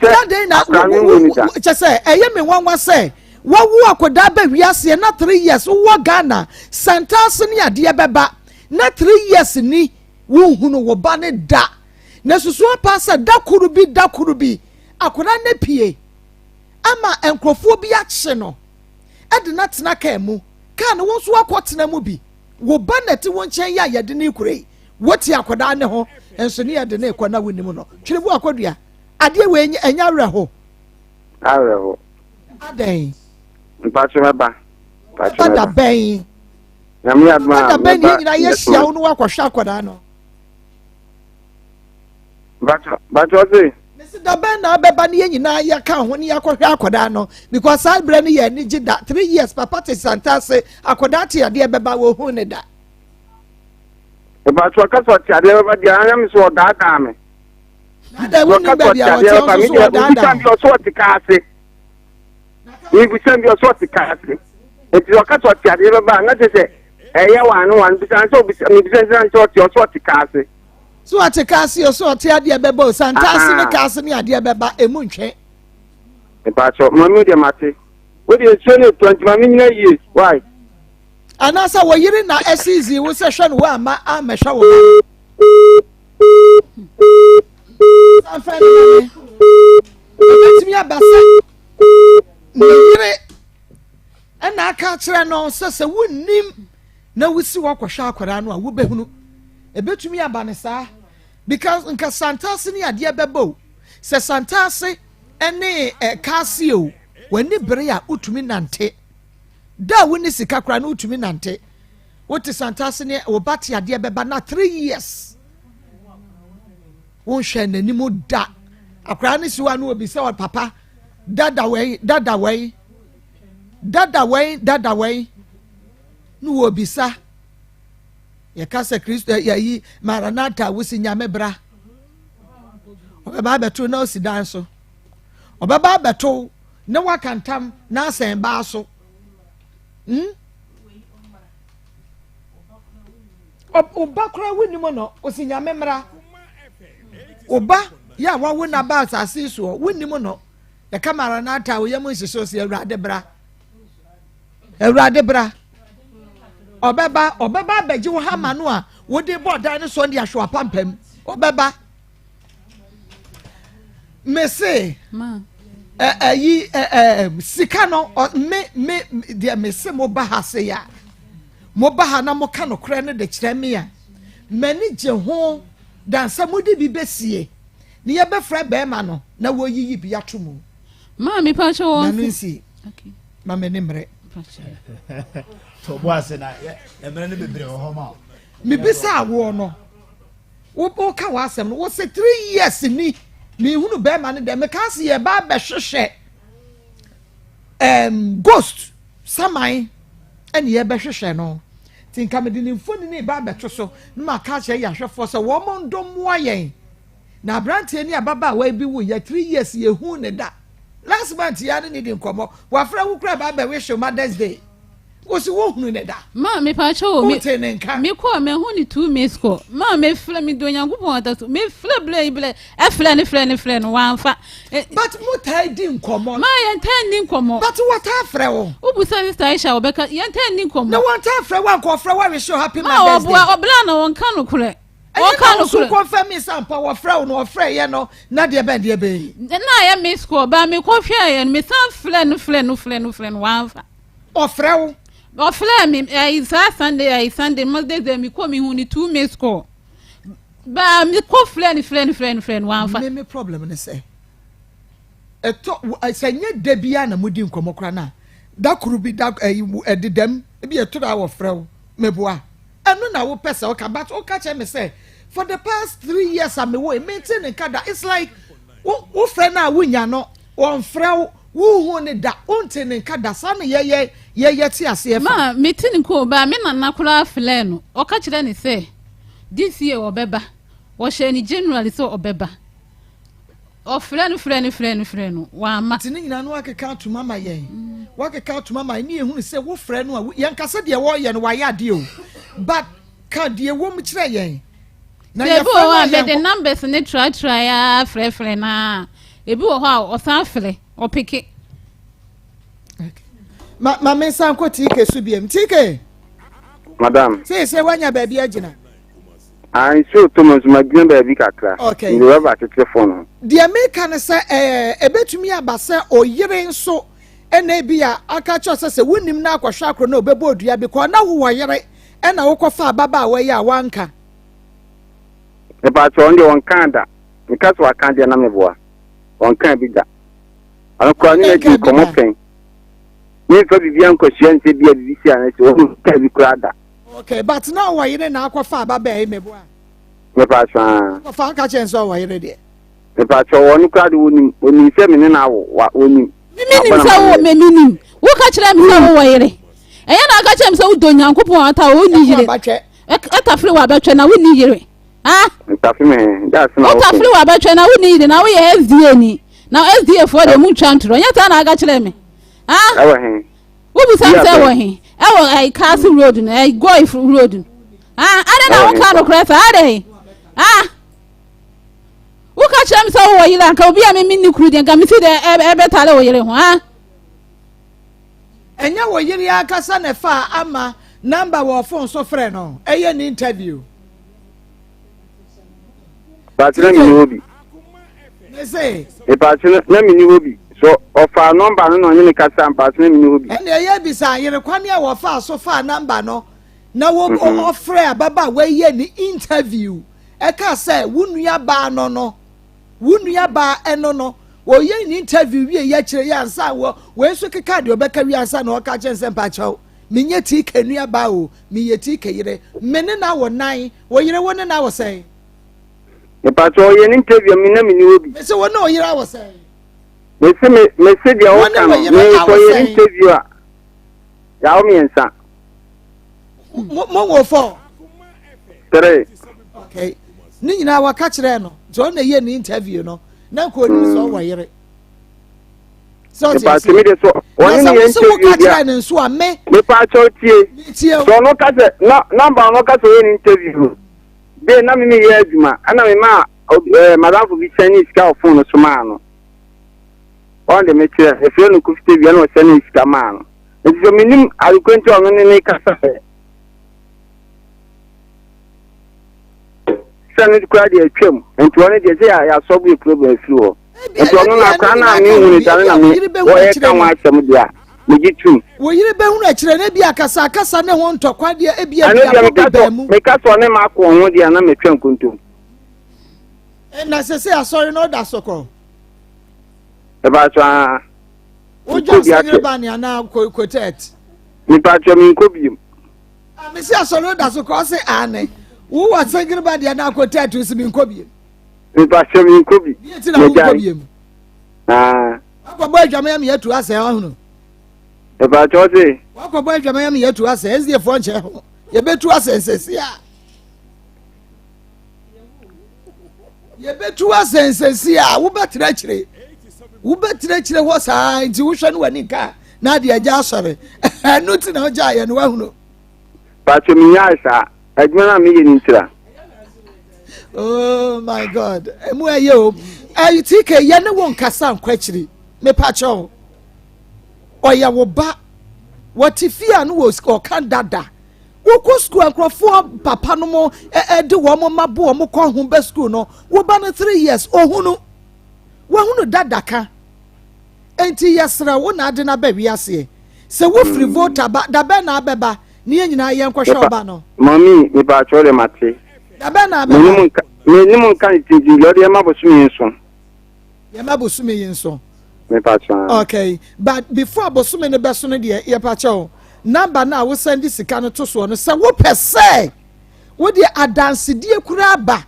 [SPEAKER 3] Sɛ
[SPEAKER 2] Adɛn na
[SPEAKER 3] akwadaa no nhu no da.
[SPEAKER 2] kyɛ sɛ ɛyɛ me nwanwa sɛ wawo akwadaa bɛ wiaseɛ na 3 years wowɔ Ghana Santase ne adeɛ bɛba na 3 years ni wonhunu wo ba ne da na susu apa sɛ da koro bi da koro bi akwadaa no pie ama nkurɔfoɔ bi akye no ɛde no atena kaa mu kaa no wo nso akɔ tena mu bi. Wo ba na ɛte wo nkyɛn yi a yɛde no rekura yi, wote akwadaa ne ho nso ne yɛde no rekɔ na wonim no. Twere bu akɔdua. Adeɛ wei ɛnyɛ awerɛho.
[SPEAKER 3] Awerɛho.
[SPEAKER 2] Adɛn?
[SPEAKER 3] Mpatwe mɛba.
[SPEAKER 2] Mpatwe da bɛn?
[SPEAKER 3] Nyame adom a
[SPEAKER 2] da bɛn ne yɛn nyinaa yɛhyia wo no wakɔhwɛ akwadaa no.
[SPEAKER 3] Bàtò ɔse.
[SPEAKER 2] Mesi da bɛn na abɛba ne yɛn nyinaa yɛka ho ne yɛakɔhwɛ akwadaa no because saa berɛ no yɛ anigye da 3 years papa te Santase akwadaa te adeɛ bɛba wɔhu ne da.
[SPEAKER 3] Bàtò ɔka sɛ ɔte adeɛ bɛba deɛ anyɛ me so ɔdaadaa me.
[SPEAKER 2] Ada wo nim baabi a ɔte ɔso so ɔdaadaa.
[SPEAKER 3] Obisa bi ɔso ɔte kaa ase. Mebisa bi ɔso ɔte kaa ase. Nti ɔka sɛ ɔte adeɛ bɛba a na kyerɛ sɛ ɛyɛ wɔn ano wɔn bisa sɛ obisa mebisa sɛ ɔte ɔso ɔte kaa ase.
[SPEAKER 2] So ɔte kaase o, so ɔte adeɛ bɛba o, santaase ne kaase ne adeɛ bɛba, emu ntwe.
[SPEAKER 3] Mpatsɔ, mami deɛ mate. Wo deɛ nsuo no etɔ nti ma me nyina yie, why?
[SPEAKER 2] Anaasɛ wo yere na ɛsiizi wo sɛ hwɛ no wo amma ammɛhwɛ wo ba no. San frɛ no ma me. Ɛbɛtumi aba sɛ ne yere ɛna aka akyerɛ no sɛ sɛ wonnim na wosi hɔ kɔhwɛ akwadaa no a wobɛhunu. Ɛbɛtumi aba no saa because nka Santase ne adeɛ bɛba o. Sɛ Santase ne ɛkaase o, w'ani bere a wotumi nante. Da a wonni sika koraa no wotumi nante. Wote Santase ne wo ba te adeɛ bɛba na 3 years wonhwɛ n'anim da. Akwadaa no si hɔ a na obisa wɔ papa dada wɛn, dada wɛn, dada wɛn, dada wɛn na wɔbisa. Yɛka sɛ Kristo yɛyi Maranatha, wosi Nyame bra. Ɔbɛba abɛto na osi dan so. Ɔbɛba abɛto na waka ntam na asɛn baa so. Ɔba koraa wonim no, osi Nyame mmra. Ɔba yɛ a wawo n'aba asase soɔ, wonim no. Yɛka Maranatha a oyam nhyehyɛ osi Awurade bra. Awurade bra. Ɔbɛba, ɔbɛba abɛgye wo hama no a wode bɔ dan no soɔ de ahwɛ w'apampam. Ɔbɛba. Mese ɛyi ɛ sika no me me deɛ mese mo ba ha se ya mo ba ha na mo ka nokorɛ no de kyerɛ me a m'ani gye ho dansa mo de bi bɛsie ne yɛbɛfrɛ bɛrima no na wɔyiyi bi ato mu.
[SPEAKER 4] Maa mi pa kyɛ wɔn.
[SPEAKER 2] Na no nsi ma m'ani mmerɛ.
[SPEAKER 5] To bo ase na mmerɛ no bebree wɔ hɔ ma.
[SPEAKER 2] Mebisa awoɔ no, woka w'asɛm no, wose 3 years ni mehunu bɛrima no dɛ meka se yɛba abɛhwehwɛ ghost saman ɛne yɛbɛhwehwɛ no, nti nka mede ne mfonini ba abɛto so na maka akyerɛ yɛ ahwɛfoɔ sɛ wɔn ndɔ mmoa yɛn na aberanteɛ ne ababaawa bi wo yɛ 3 years yɛhu ne da. Last month ya ne ne di nkɔmmɔ, wafrɛ wo kora ba abɛwish Mother's Day, wosi wohunu ne da.
[SPEAKER 4] Maa mi pa kyɛ o mi
[SPEAKER 2] wote ne nka.
[SPEAKER 4] Mi kɔ mɛ hu ni two miss call. Maa mi filɛ mi do Nyankopɔn ata so mi filɛ bilɛ yi bilɛ ɛfilɛ ne filɛ ne filɛ no wanfa.
[SPEAKER 2] But mo taa di nkɔmmɔ.
[SPEAKER 4] Maa yɛn taa ni nkɔmmɔ.
[SPEAKER 2] But wɔtaa frɛ wo.
[SPEAKER 4] Wobusa Sister Aisha, wɔbɛka yɛn taa ni nkɔmmɔ.
[SPEAKER 2] Na wɔntaa frɛ wo anka ɔfrɛ wo awish you happy
[SPEAKER 4] maa
[SPEAKER 2] Mother's Day.
[SPEAKER 4] Ɔboa ɔbla na wɔnka no korɛ.
[SPEAKER 2] Ɛnyɛ
[SPEAKER 4] Wɔnka
[SPEAKER 2] na
[SPEAKER 4] no
[SPEAKER 2] wo so
[SPEAKER 4] korɛ.
[SPEAKER 2] Kɔnfɛm mi sampa wɔfrɛ wo no ɔfrɛ yɛ no na deɛ bɛn deɛ bɛn yi.
[SPEAKER 4] Na ayɛ miss call ba mi kɔ hwɛ yɛ no, mi san filɛ no filɛ no filɛ no filɛ no wanfa.
[SPEAKER 2] Ɔfrɛ wo.
[SPEAKER 4] Ɔfrɛ mi ɛyi saa Sunday, ɛyi Sunday Mother's Day, mi kɔ mi hu ni two miss call ba mi kɔ filɛ no filɛ no filɛ no filɛ no wanfa.
[SPEAKER 2] Me problem ne sɛ ɛtɔ sɛ nyɛ da biara na modi nkɔmmɔ koraa na da koro bi da ɛyi ɛdedam ebi ɛtɔ da wɔfrɛ wo meboa ɛno na wopɛ sɛ ɔka, but woka kyerɛ me sɛ for the past 3 years a mewɔ yi mente ne nka da. It's like wo wofrɛ no a wonya no, wɔmfrɛ wo, wohu ne da, wonte ne nka da. Saa na yɛyɛ yɛyɛ te aseɛ fa.
[SPEAKER 4] Maa mi ti ne ko ba mi nana koraa filɛ no, ɔka kyerɛ ne sɛ this year ɔbɛba. Wɔhyɛ ne January sɛ ɔbɛba. Ɔfrɛ no frɛ no frɛ no frɛ no wama.
[SPEAKER 2] Nti ne nyinaa no wakeka atom ama yɛn, wakeka atom ama yɛn ne yɛhunu sɛ wofrɛ no a yɛnkasa deɛ wɔreyɛ no wayɛ adeɛ o, but ka deɛ wɔ mu kyerɛ yɛn na
[SPEAKER 4] sɛ ebi
[SPEAKER 2] yɛfrɛ
[SPEAKER 4] wɔ
[SPEAKER 2] no
[SPEAKER 4] hɔ
[SPEAKER 2] a
[SPEAKER 4] a mede
[SPEAKER 2] yɛnkɔ
[SPEAKER 4] numbers ne tratra ya frɛfrɛ naa, ebi wɔ hɔ a ɔsan frɛ ɔpeke.
[SPEAKER 2] Ma me nsa nkɔ TK so biam. TK.
[SPEAKER 3] Madam.
[SPEAKER 2] Sɛ woanya baabi agyina.
[SPEAKER 3] Ah, nsuo tɔ mu nso magyina baabi kakra.
[SPEAKER 2] Okay.
[SPEAKER 3] Mede rɔba akyekyere phone ho.
[SPEAKER 2] Deɛ meka ne sɛ ɛbɛtumi aba sɛ ɔyere nso ɛna ebi a aka kyerɛ sɛ wonim no akɔhwɛ akoro na ɔbɛbɔ odua bi kɔ na wowɔ yere ɛna wokɔfa ababaawa yi a wanka.
[SPEAKER 3] Mepakyɛ, ɔno deɛ ɔnkaa da. Meka sɛ waka deɛ na meboa. Ɔnkaa bi da. Ɔno koraa ne
[SPEAKER 2] Ɛnkaa
[SPEAKER 3] n'adi
[SPEAKER 2] bi
[SPEAKER 3] nkɔmmɔ
[SPEAKER 2] da.
[SPEAKER 3] pɛn. Memfa biribi ankɔhyia nsɛ bi a biribi si a na sɛ ɔno nkaa bi koraa da.
[SPEAKER 2] Okay, but na ɔwɔ yere na akɔfa ababaa yi, meboa?
[SPEAKER 3] Mepakyɛ aa.
[SPEAKER 2] Akɔfa aka kyerɛ sɛ ɔwɔ yere deɛ.
[SPEAKER 3] Mepakyɛ, ɔno koraa de wɔnim. Onim sɛ me ne no awo. Wa onim.
[SPEAKER 4] Menim sɛ wo me menim woka kyerɛ me sɛ wowɔ yere. Ɛyɛ na aka kyerɛ me sɛ wodɔ Nyankopɔn ata a wonni yere.
[SPEAKER 2] Abatwɛ.
[SPEAKER 4] Ɛtafere wɔ abɛtwɛ na wonni yere ah.
[SPEAKER 3] Ntafe me da ase na
[SPEAKER 4] wotafere wɔ abɛtwɛ na wonni yere na woyɛ SDA ni na SDA foɔ deɛ mu ntwa ntorɔ. Nyɛ saa na aka kyerɛ me ah.
[SPEAKER 3] Ɛwɔ he?
[SPEAKER 4] Wobisa
[SPEAKER 3] Bi
[SPEAKER 4] sɛ
[SPEAKER 3] abɛn.
[SPEAKER 4] Wɔ he? Ɛwɔ ɛyi Kaase Road no, ɛyi Goif Road no. Ah, adɛn na
[SPEAKER 3] Ɛwɔ he
[SPEAKER 4] woka
[SPEAKER 3] fa?
[SPEAKER 4] Nokorɛ saa adɛn ah. Woka kyerɛ me sɛ wowɔ yere anka obi a me menni kuru deɛ nka mesi dɛ ɛbɛtale wo yere ho ha.
[SPEAKER 2] Ɛnyɛ wo yere ankasa na ɛfaa ama number wɔ phone so frɛ no ɛyɛ ne interview.
[SPEAKER 3] Paatwe na menni hɔ bi.
[SPEAKER 2] Mese.
[SPEAKER 3] Paatwe na menni hɔ bi. So ɔfaa nɔmba no na ɔnye me kasa mpaatwe na menni hɔ bi.
[SPEAKER 2] Ɛna ɛyɛ bisa yere kwan a wɔfaa so faa nɔmba no na wɔ mhm. ɔfrɛ ababaawa yi yɛ ne interview ɛka sɛ wo nua baa no no wo nua baa ɛno no wɔyɛ ne interview wie yɛ kyerɛ yɛ ansa wɔ wei nso keka deɛ ɔbɛka wie ansa na ɔka kyɛn sɛ mpakyɛw menyɛ TK nua baa o meyɛ TK yere me ne na wɔ nan wo yere wo ne na wɔ sɛn.
[SPEAKER 3] Mepakyɛ ɔyɛ ne interview mi na me ni hɔ bi.
[SPEAKER 2] Mese wo ne ɔyere awɔ sɛn.
[SPEAKER 3] Mese me mese deɛ ɔka no me sɛ ɔyɛ ne interview a yawo mmiɛnsa.
[SPEAKER 2] Mo mo wɔ fɔ.
[SPEAKER 3] Three.
[SPEAKER 2] Okay. Ne nyinaa wɔka kyerɛ no nti ɔno na ɛyɛ ne interview no na nka onim sɛ ɔwɔ yere. Sɛ ɔte ase.
[SPEAKER 3] Mi de so ɔne ne yɛ interview
[SPEAKER 2] bi a. Ne nso a me.
[SPEAKER 3] Mepa akyɛw tie.
[SPEAKER 2] Tie o.
[SPEAKER 3] Sɛ ɔno ka sɛ na namba ɔno ka sɛ ɔyɛ ne interview. De na me meyɛ adwuma ɛna me ma ɛɛ madamfo bi sɛn ne sika wɔ fon no so maa no. Ɔno de me kyerɛ efirɛ no kofi tv ɛna ɔsɛn ne sika maa no. Nti sɛ menim adekora nti ɔno ne ne kasa ɛ. Sɛ no kura deɛ atwam nti ɔno deɛ sɛ yɛasɔbo yɛ problem afiri hɔ. Nti ɔno no akora no a mehu no dane na me wɔyɛ ka ho asɛm deɛ a megye tom.
[SPEAKER 2] Wo yere bɛhunu akyire no ebi akasakasa ne ho ntɔkwa deɛ ebi aduabɔ bi baa mu.
[SPEAKER 3] Meka sɛ ɔne m'ako ho deɛ na metwa nkontom.
[SPEAKER 2] Na sese asɔre no ɔda so kɔ.
[SPEAKER 3] Ɛbaa so aa.
[SPEAKER 2] Wodwa sɛnyere ba ne anaa kotet.
[SPEAKER 3] Mepatwa mi nkɔ biem.
[SPEAKER 2] Ah, mesi asɔre da so kɔ ɔse aane. Wowɔ sɛnyere ba deɛ anaa kotet wosi mi nkɔ biem.
[SPEAKER 3] Mepatwa mi nkɔ bi.
[SPEAKER 2] Deɛ ti na wonkɔ biem.
[SPEAKER 3] Ah.
[SPEAKER 2] Wakɔbɔ adwaman ama yɛatu asɛ ɔhono.
[SPEAKER 3] Mepatwa ɔse.
[SPEAKER 2] Wakɔbɔ adwaman ama yɛatu asɛ SDA foɔ nkyɛn ho. Yɛbɛtu asɛ nsɛsi a. Yɛbɛtu asɛnsɛsi a wobɛtena akyire wobɛtena akyire hɔ saa nti wohwɛ no w'ani nka na ade agya asɔre ɛno nti na wogya yɛ no woahunu.
[SPEAKER 3] Pakyɛ menyae saa adwuma no a meyɛ no ntira.
[SPEAKER 2] Oh my God ɛmu ɛyɛ o ɛyi TK yɛ ne wo nkasa nkɔ akyiri mepakyɛ o ɔyɛ wo ba wɔte fie a no wɔ ɔka dada. Wokɔ sukuu a nkurɔfoɔ papa no mo de wɔn mma bo wɔn kɔn ho ba sukuu no, wo ba no 3 years ohunu wahunu dada ka. Enti yɛsrɛ wo na ade no aba wiaseɛ. Sɛ wofiri Volta ba, da bɛn na abɛba ne yɛn nyinaa yɛnkɔhwɛ wo ba no?
[SPEAKER 3] Mummy, mepatwɔ deɛ mate.
[SPEAKER 2] Da bɛn na abɛba?
[SPEAKER 3] Menim nka ne tintim deɛ ɔde ɛma bosome nso.
[SPEAKER 2] Yɛma bosome yi nso.
[SPEAKER 3] Mepakyɛ.
[SPEAKER 2] Okay, but before bosome no bɛso no deɛ yɛpakyɛ o number no a wosan de sika no to soɔ no sɛ wopɛ sɛ wode adansedie koraa ba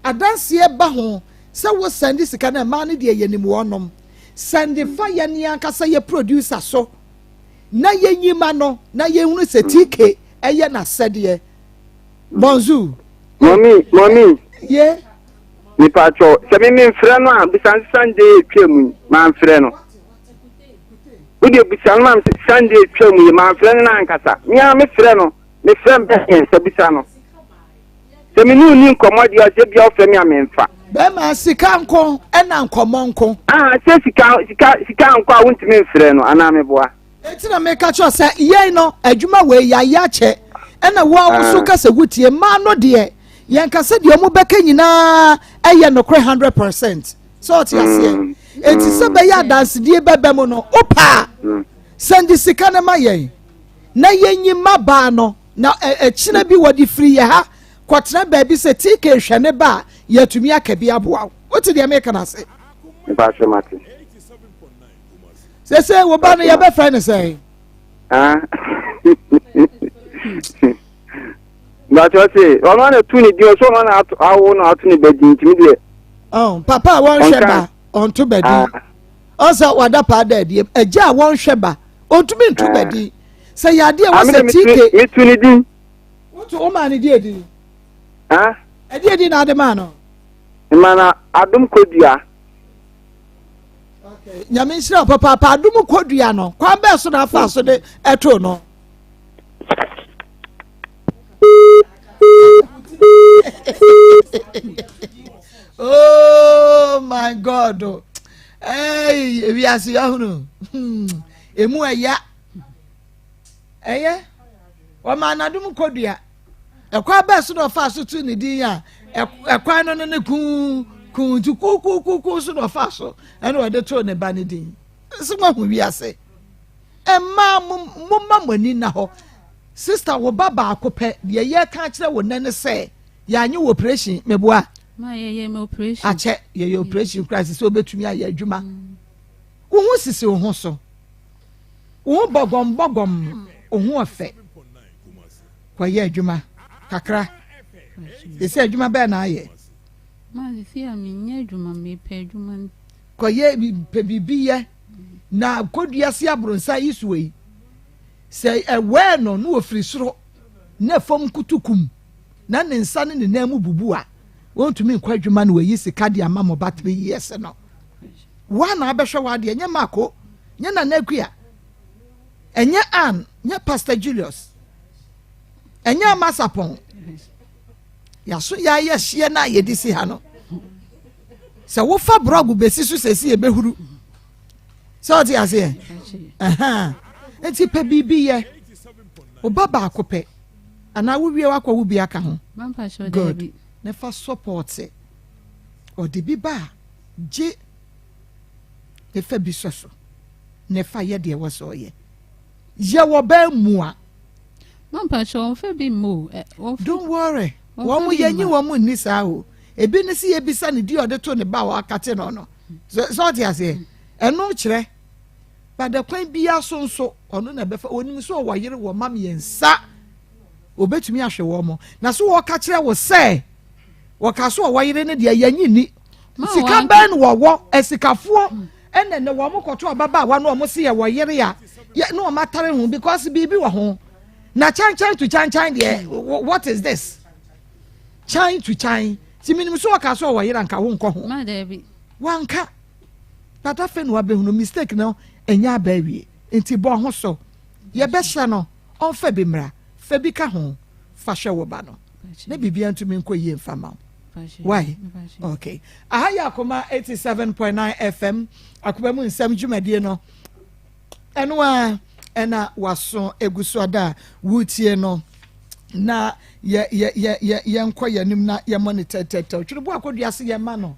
[SPEAKER 2] adanseɛ ba ho sɛ wosan de sika no mmaa no deɛ yɛnim wɔnom sɛnde fa yɛn ankasa yɛ producer so na yɛnyima no na yɛhunu sɛ TK ɛyɛ n'asɛdeɛ bonjour.
[SPEAKER 3] Mɔmi mɔmi.
[SPEAKER 2] Ye.
[SPEAKER 3] Mepatwɔ sɛ me memfrɛ no a bisa no Sunday etwa mu yi mamfrɛ no. Wode bisa no ma me Sunday etwa mu yi mamfrɛ no n'ankasa. Me ara mefrɛ no mefrɛ no bɛyɛ mmiɛnsa bisa no. Sɛ me ne wo ni nkɔmmɔ deɛ ɔsɛ bia wofrɛ me a memfa.
[SPEAKER 2] Bɛrima sika nko ɛna nkɔmmɔ nko.
[SPEAKER 3] Ah sɛ sika sika sika nko a wontumi mfrɛ no anaa meboa.
[SPEAKER 2] Eti na meka kyerɛ sɛ yɛn no adwuma wei yɛayɛ akyɛ ɛna wo a wo so ka sɛ wotie mmaa no deɛ yɛn ka sɛ deɛ wɔn bɛka nyinaa ɛyɛ nokorɛ 100% sɛ ɔte aseɛ eti sɛ bɛyɛ adansedie bɛbɛ mu no wopaa sɛnde sika no ma yɛn na yɛnyi mmabaa no na ɛkyena bi wɔde firi yɛ ha kɔtena baabi sɛ TK hwɛ ne ba a yɛatumi aka bi aboa wo wote deɛ meka no ase. Sese wo ba no yɛbɛfrɛ no sɛn?
[SPEAKER 3] Bàtɛ ɔse ɔno na tu ne din ɔsɛ ɔno na awo na ato ne ba din ntumi deɛ.
[SPEAKER 2] Ɔn papa a wɔnhwɛ ba ɔnto ba din ɔsɛ wada paa da adie agya a wɔnhwɛ ba ɔntumi nto ba din sɛ yɛ adeɛ wɔ sɛ TK.
[SPEAKER 3] Metu ne din.
[SPEAKER 2] Wotu wo maa ne di edi. Ɛdi edi na ade maa no.
[SPEAKER 3] Mma na adom kodua.
[SPEAKER 2] Nyame nhyira wo papaapa adom kodua no kwan bɛɛ so na afa so de ɛto no. Oh. my God. Hey, ewiase yɛahunu. Hmm. Emu ɛya. Ɛyɛ. Wɔmaa n'adom kɔdua. Ɛkwan bɛɛ so na ɔfaa so too ne din a ɛkwan no no ne kuu kuu nti kuukuukuukuu so na ɔfaa so ɛna ɔde too ne ba ne din. Nso moahu wiase. Mmaa mo momma mo ani nna hɔ. Sister wo ba baako pɛ deɛ yɛreka akyerɛ wo nnɛ ne sɛ yɛanye wo operation meboa.
[SPEAKER 4] Ma yɛyɛ me operation.
[SPEAKER 2] Akyɛ yɛyɛ operation koraa sɛ sɛ wobɛtumi ayɛ adwuma. Wo ho sisi wo ho so. Wo ho bɔgɔmbɔgɔm wo ho ɔfɛ. Kɔyɛ adwuma kakra. Sɛ adwuma bɛɛ na ayɛ.
[SPEAKER 4] Ma sisi a menyɛ adwuma mepɛ adwuma.
[SPEAKER 2] Kɔyɛ pɛ biribi yɛ na kɔdua se abronsa yi soɔ yi. Sɛ ɛwɛɛ no na ɔfiri soro na fam kutukum na ne nsa ne ne nan mu bubu a, wɔntumi nkɔ adwuma na wɔayi sika de ama mo ba 3 years no. Woa na abɛhwɛ w'adeɛ, nyɛ Marco, nyɛ Nana Akua, ɛnyɛ Ann, nyɛ Pastor Julius, ɛnyɛ Amasapɔn. Yɛaso yɛayɛ hyeɛ no a yɛde si ha no. Sɛ wofa brɔgo bɛsi so sɛsi yɛbɛhuru. Sɛ ɔte aseɛ? Nti pɛ biribi yɛ. Wo ba baako pɛ. Anaa wowie wakɔ wo bi aka ho. Good. Ne fa support. Ɔde bi ba a, gye ne fa bi sɔ so. Ne fa yɛ deɛ wɔ sɛ ɔyɛ. Yɛ wɔ bɛɛ mua.
[SPEAKER 4] Mampakyɛ wɔmfa bi mma o.
[SPEAKER 2] Don't worry. Wɔn mo yɛnyi wɔn mo nni saa o. Ebi ne si yɛbisa ne di ɔde to ne ba a wakate no no. Sɛ ɔte aseɛ. Ɛno kyerɛ. But kwan biara so nso ɔno na ɛbɛfa onim sɛ ɔwɔ yere wɔ ma mmiɛnsa. Obetumi ahwɛ wɔn mo. Na so wɔka kyerɛ wo sɛ wɔka so ɔwɔ yere ne deɛ yɛnyi ni. Sika bɛn na wɔwɔ asikafoɔ ɛna ne wɔn kɔto ababaawa no wɔn si yɛ wɔ yere a yɛ na wɔn atare ho because biribi wɔ ho. Na kyankyan to kyankyan deɛ, what is this? Kyan to kyan. Ti minim so wɔka so ɔwɔ yere anka wo nkɔ ho.
[SPEAKER 4] Ma daabi.
[SPEAKER 2] Wanka. But afei na wabɛhunu mistake no ɛnyɛ aba awie. Nti bɔ ho so. Yɛbɛhyɛ no ɔmfa bi mmra. Fa bi ka ho. Fa hwɛ wo ba no. Na biribiara ntumi nkɔ yie mfa ma wo. Why? Okay. Aha yɛ Akoma 87.9 FM. Akoma mu nsɛm dwumadie no. Ɛno a ɛna waso egu so ada a wutie no na yɛ yɛ yɛ yɛ yɛnkɔ yɛn anim na yɛmmɔ ne tɛtɛtɛw. Twerɛbo akɔdua se yɛma no.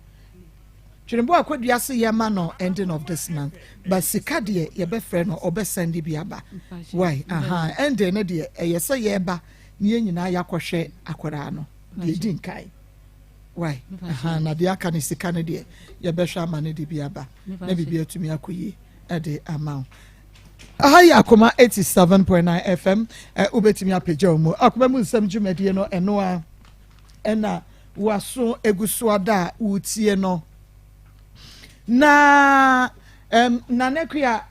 [SPEAKER 2] Twerɛbo akɔdua se yɛma no ending of this month. But sika deɛ yɛbɛfrɛ no ɔbɛsɛn bi aba. Why? Aha. Ending no deɛ ɛyɛ sɛ yɛreba na yɛn nyinaa yɛakɔhwɛ akwadaa no. Deɛ di nkae. Why? Aha. Na deɛ aka ne sika no deɛ yɛbɛhwɛ ama no de bi aba. Na biribi atumi akɔ yie ɛde ama wo. Aha yɛ Akoma 87.9 FM. Ɛ wobɛtumi apagya wo mu. Akoma mu nsɛm dwumadie no ɛno a ɛna waso egu so ada a wotie no. Na Nana Akua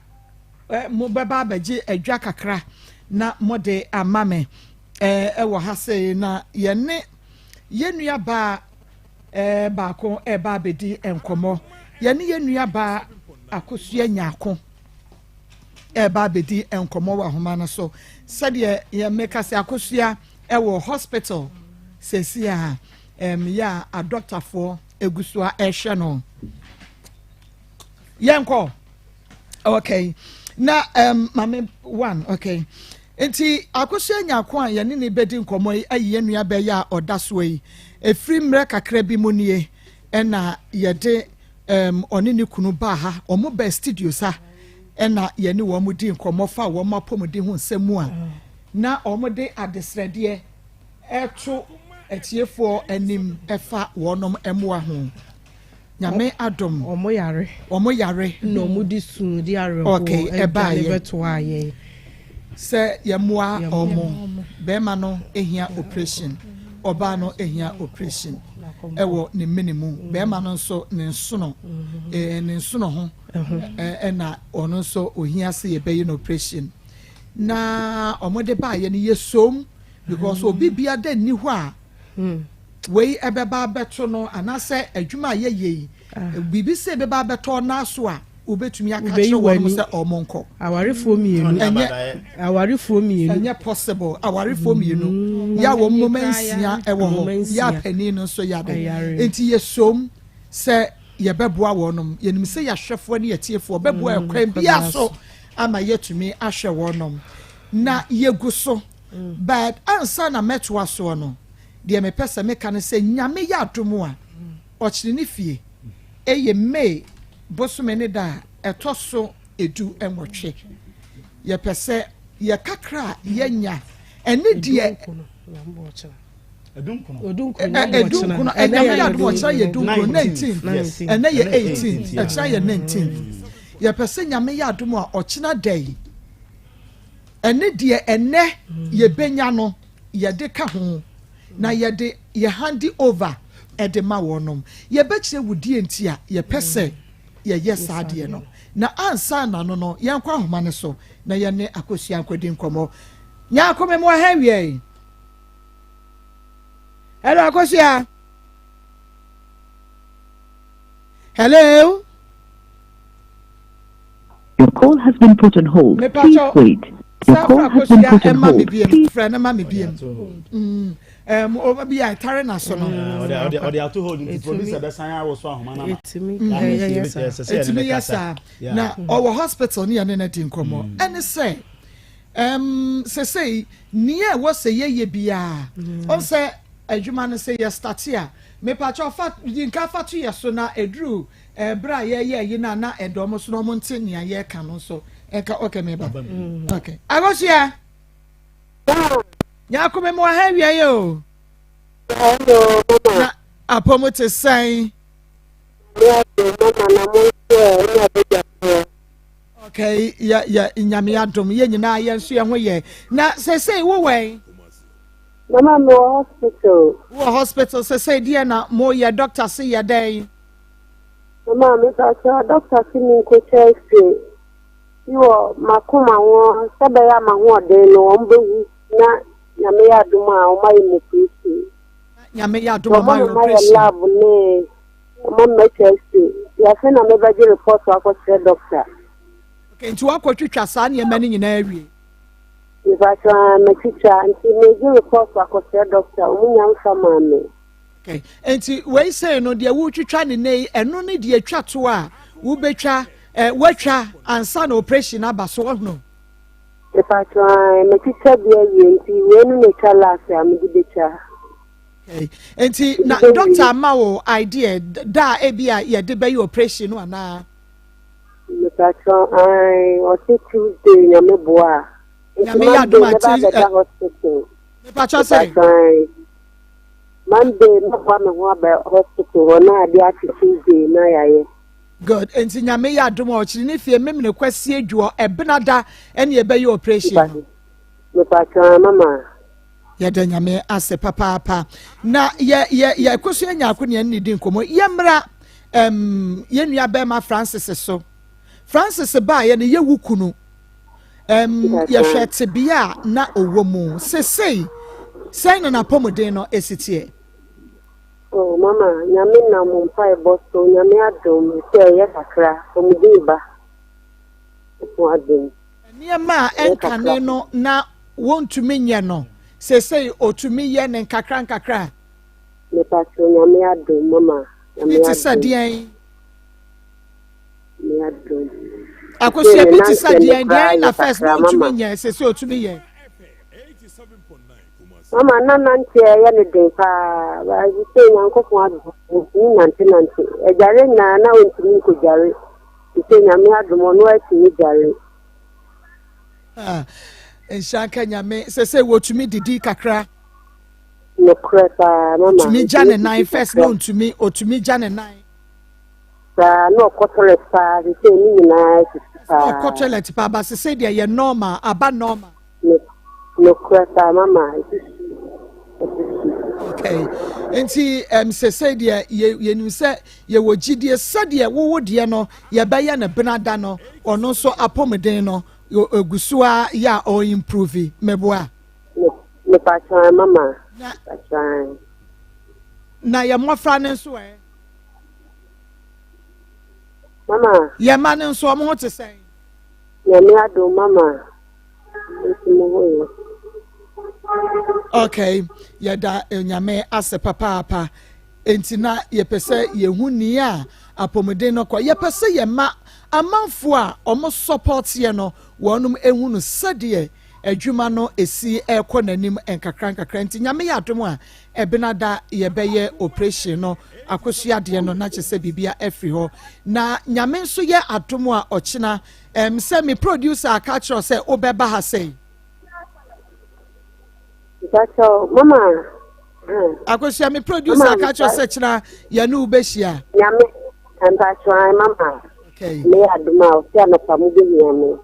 [SPEAKER 2] mo bɛba abɛgye adwa kakra na mode ama me ɛwɔ ha sei na yɛne yɛn nua baa baako ɛba abɛdi nkɔmmɔ. Yɛne yɛn nua baa Akosua Nyaako ɛba abɛdi nkɔmmɔ wɔ ahoma no so. Sɛdeɛ yɛn meka sɛ Akosua ɛwɔ hospital sɛsi a yɛ a adɔktafoɔ egu so a ɛrehwɛ no. Yɛnkɔ. Okay. Na maame one okay. Nti Akosua Nyaako a yɛne ne bɛdi nkɔmmɔ yi ayi yɛn nua bɛyɛ a ɔda soɔ yi. Efiri mmerɛ kakra bi mu nie ɛna yɛde ɔne ne kunu baa ha. Wɔn baa studio sa ɛna yɛne wɔn di nkɔmmɔ fa wɔn apɔmuden ho nsɛm mu a na wɔn de adesrɛdeɛ ɛto atiefoɔ anim ɛfa wɔn mmoa ho. Nyame adom.
[SPEAKER 1] Ɔmo yare.
[SPEAKER 2] Wɔn yare.
[SPEAKER 1] Na ɔmo de sun de awerɛhoɔ
[SPEAKER 2] ɛbaayɛ.
[SPEAKER 1] Bɛto ayɛ.
[SPEAKER 2] Sɛ yɛmmoa ɔmo bɛrima no ehia operation, ɔbaa no ehia operation ɛwɔ ne mene mu, bɛrima no nso ne nsono ne nsono ho ɛna ɔno nso ohia sɛ yɛbɛyɛ no operation na ɔmo de baayɛ no yɛ som because obi bia da nni hɔ a wei ɛbɛba abɛto no anaasɛ adwuma a yɛyɛ yi biribi sɛ ɛbɛba abɛtɔ n'aso a wobɛtumi aka
[SPEAKER 1] Wobɛyi
[SPEAKER 2] kyerɛ wɔn
[SPEAKER 1] w'ani.
[SPEAKER 2] sɛ ɔmo nkɔ.
[SPEAKER 1] Awarefoɔ mmienu.
[SPEAKER 2] Ɛnyɛ
[SPEAKER 1] Awarefoɔ mmienu.
[SPEAKER 2] Ɛnyɛ possible. Awarefoɔ mmienu yɛ a wɔn mmoma 6 ɛwɔ
[SPEAKER 1] Mmoma
[SPEAKER 2] hɔ
[SPEAKER 1] 6.
[SPEAKER 2] yɛ a panin no nso yɛ ade
[SPEAKER 1] Ɛyare.
[SPEAKER 2] nti yɛ som sɛ yɛbɛboa wɔnom. Yɛnim sɛ yɛahwɛfoɔ ne yɛtiefoɔ bɛboa yɛ kwan biara so ama yɛatumi ahwɛ wɔnom. Na yɛgu so. But ansa na mɛtoa soɔ no, deɛ mepɛ sɛ meka ne sɛ Nyame yɛ adom a, ɔkyene ne fie ɛyɛ May bosome ne da a ɛtɔ so 18. Yɛpɛ sɛ yɛ kakra a yɛnya ɛne deɛ ɛdunkono ɛnyame yɛ adom ɔkyerɛ yɛ dunkono 19 ɛnɛ yɛ 18 ɛkyerɛ yɛ 19. Yɛpɛ sɛ Nyame yɛ adom a ɔkyena da yi ɛne deɛ ɛnɛ yɛbɛnya no yɛde ka ho na yɛde yɛ hand over ɛde ma wɔnom. Yɛbɛkyerɛ wo die nti a yɛpɛ sɛ yɛyɛ saa deɛ no. Na ansa na no no yɛnkɔ ahoma no so na yɛne Akosua nkɔdi nkɔmmɔ. Nyaako me mo ha wie. Hello Akosua. Hello.
[SPEAKER 6] Your call has been put on hold. Please wait. Your call has been put on hold.
[SPEAKER 2] Please. Frɛ no ma me biem. O bi a ɛtare na so no.
[SPEAKER 5] Ɔde ato hold nti producer bɛsan awɔ so ahoma no ma.
[SPEAKER 2] Ɛtumi yɛ saa. Na ɔwɔ hospital ne yɛne no di nkɔmmɔ. Ɛne sɛ sesei nea ɛwɔ sɛ yɛyɛ biara ɔn sɛ adwuma no sɛ yɛ start a mepakyɛ ɔfa yinka fa to yɛ so na ɛduru ɛberɛ a yɛyɛ yi no a na ɛdɔm so na ɔmo nte nea yɛreka no nso ɛnka. Okay, meba. Okay, Akosua Nyaako me mo ha wie yi o.
[SPEAKER 7] Hello, mama.
[SPEAKER 2] Na apɔmu te sɛn?
[SPEAKER 7] Mama na mo nso ɛ ɛne abadwafoɔ.
[SPEAKER 2] Okay, yɛ yɛ Nyame adom yɛn nyinaa yɛn nso yɛn ho yɛ. Na sesei wo wɛn?
[SPEAKER 7] Mama, mi wɔ hospital.
[SPEAKER 2] Wɔ hospital sesei deɛ na mo yɛ, doctor se yɛ dɛn?
[SPEAKER 7] Mama, mi pa kyerɛ doctor si mi nkotwa x-ray. Bi wɔ makoma ho sɛ bɛyɛ ama hoɔden no wɔn bɛhu na Nyame yɛ adom a wɔn ayɛ mu operation.
[SPEAKER 2] Nyame yɛ adom ɔmo
[SPEAKER 7] Wɔn
[SPEAKER 2] ayɛ
[SPEAKER 7] ama yɛ
[SPEAKER 2] operation.
[SPEAKER 7] Lab ne wɔn ama atwa x-ray. Yɛafɛ na mebɛgye report akɔkyerɛ doctor.
[SPEAKER 2] Okay, nti wakɔtwitwa saa nneɛma no nyinaa awie?
[SPEAKER 7] Mepa kyerɛ matwitwa nti megye report akɔkyerɛ doctor. Wɔn nya mfa maa me.
[SPEAKER 2] Okay, nti wei sei no deɛ wotwitwa ne nne yi ɛno ne deɛ atwa to a wobɛtwa watwa ansa na operation aba so ɔhono?
[SPEAKER 7] Mepa kyerɛ matwitwa bi awie nti wei no na etwa last a mede betwa.
[SPEAKER 2] Okay, nti na doctor ama wo idea da a ebi a yɛde bɛyɛ operation no anaa?
[SPEAKER 7] Mepa kyerɛ ɔse Tuesday Nyame boa a. Nti
[SPEAKER 2] Nyame yɛ
[SPEAKER 7] Monday
[SPEAKER 2] adom a
[SPEAKER 7] mɛba abɛda hospital.
[SPEAKER 2] Mepa kyerɛ sɛ
[SPEAKER 7] Mepa Monday mɛboa me ho aba hospital hɔ na ade akye Tuesday na yɛayɛ.
[SPEAKER 2] Good, nti Nyame yɛ adom a ɔkyerɛ ne fie memene kwasie dwoɔ ɛbena da ɛne yɛbɛyɛ operation no.
[SPEAKER 7] Mepa kyerɛ mama.
[SPEAKER 2] Yɛda Nyame ase papaapa. Na yɛ yɛ yɛ Akosua Nyaako ne yɛn di nkɔmmɔ. Yɛmmra yɛn nua bɛrima Francis so. Francis baa yɛ no yɛwu kunu yɛhwɛ tebea a na ɔwɔ mu. Sesei sɛn na n'apɔmuden no esi teɛ?
[SPEAKER 7] Oh mama, Nyame nam mpaebɔ so, Nyame adom sɛ ɛyɛ kakra, ɔmuden ba. Ho adom.
[SPEAKER 2] Nneɛma a ɛnkane no na wɔntumi nyɛ no sesei otumi yɛ ne nkakra nkakra?
[SPEAKER 7] Mepa kyerɛ Nyame adom mama.
[SPEAKER 2] Bi
[SPEAKER 7] Nyame
[SPEAKER 2] te sɛ
[SPEAKER 7] adom.
[SPEAKER 2] deɛn?
[SPEAKER 7] Nyame adom.
[SPEAKER 2] Akosua, bi te sɛ
[SPEAKER 7] Sɛ ne
[SPEAKER 2] deɛn
[SPEAKER 7] koraa
[SPEAKER 2] deɛn na
[SPEAKER 7] yɛ
[SPEAKER 2] first na
[SPEAKER 7] kakra,
[SPEAKER 2] ɔntumi
[SPEAKER 7] mama.
[SPEAKER 2] nyɛ sesei otumi yɛ?
[SPEAKER 7] Mama, na nante ɛyɛ ne den paa. Baabi sɛ Nyankopɔn adom, ɔntumi nante nante. Agyare nyinaa na ɔntumi nkɔgyare. Sɛ Nyame adom ɔno atumi gyare.
[SPEAKER 2] Ah, nhyira nka Nyame. Sesei wɔtumi didi kakra?
[SPEAKER 7] Nokorɛ paa mama.
[SPEAKER 2] Otumi gya ne nan?
[SPEAKER 7] Ɔtumi didi
[SPEAKER 2] First na
[SPEAKER 7] kakra.
[SPEAKER 2] ɔntumi, otumi gya ne nan?
[SPEAKER 7] Saa na ɔkɔ toilet paa sɛ ne nyinaa sisi
[SPEAKER 2] Na ɔkɔ
[SPEAKER 7] paa.
[SPEAKER 2] toilet paa ba sesei deɛ yɛ normal, aba normal?
[SPEAKER 7] Nokorɛ paa mama, esisi esisi.
[SPEAKER 2] Okay, nti sesei deɛ yɛ yɛnim sɛ yɛwɔ gyidie sɛdeɛ wowo deɛ no yɛbɛyɛ ne benada no ɔno nso apɔmuden no egu so a yɛ a ɔimprove mɛboa?
[SPEAKER 7] Mepa kyɛw mama.
[SPEAKER 2] Na
[SPEAKER 7] Mepa kyɛw.
[SPEAKER 2] Na yɛ mmɔfra no nso ɛ?
[SPEAKER 7] Mama.
[SPEAKER 2] Yɛ mma no nso ɔmo ho te sɛn?
[SPEAKER 7] Nyame adom mama. Nti mo ho yɛ.
[SPEAKER 2] Okay, yɛda Nyame ase papaapa. Nti na yɛpɛ sɛ yɛhu nea a Apɔmuden no kɔ. Yɛpɛ sɛ yɛma amanfoɔ a wɔn support yɛ no wɔnom ehu no sɛdeɛ adwuma no esi ɛrekɔ n'anim nkakra nkakra. Nti Nyame yɛ adom a, Ɛbenada yɛbɛyɛ operation no akosua deɛ no na kyerɛ sɛ biribia afiri hɔ. Na Nyame nso yɛ adom a ɔkyena ɛm sɛ me producer aka akyerɛ wo sɛ wobɛba ha sɛi.
[SPEAKER 7] Mpakyɛw mama hmm.
[SPEAKER 2] Akosua me producer aka akyerɛ sɛ kyena yɛne wo bɛhyia.
[SPEAKER 7] Nyame mpakyɛw an mama.
[SPEAKER 2] Okay.
[SPEAKER 7] Me yɛ adom a ɔsɛ anɔpa mo bɛhia me.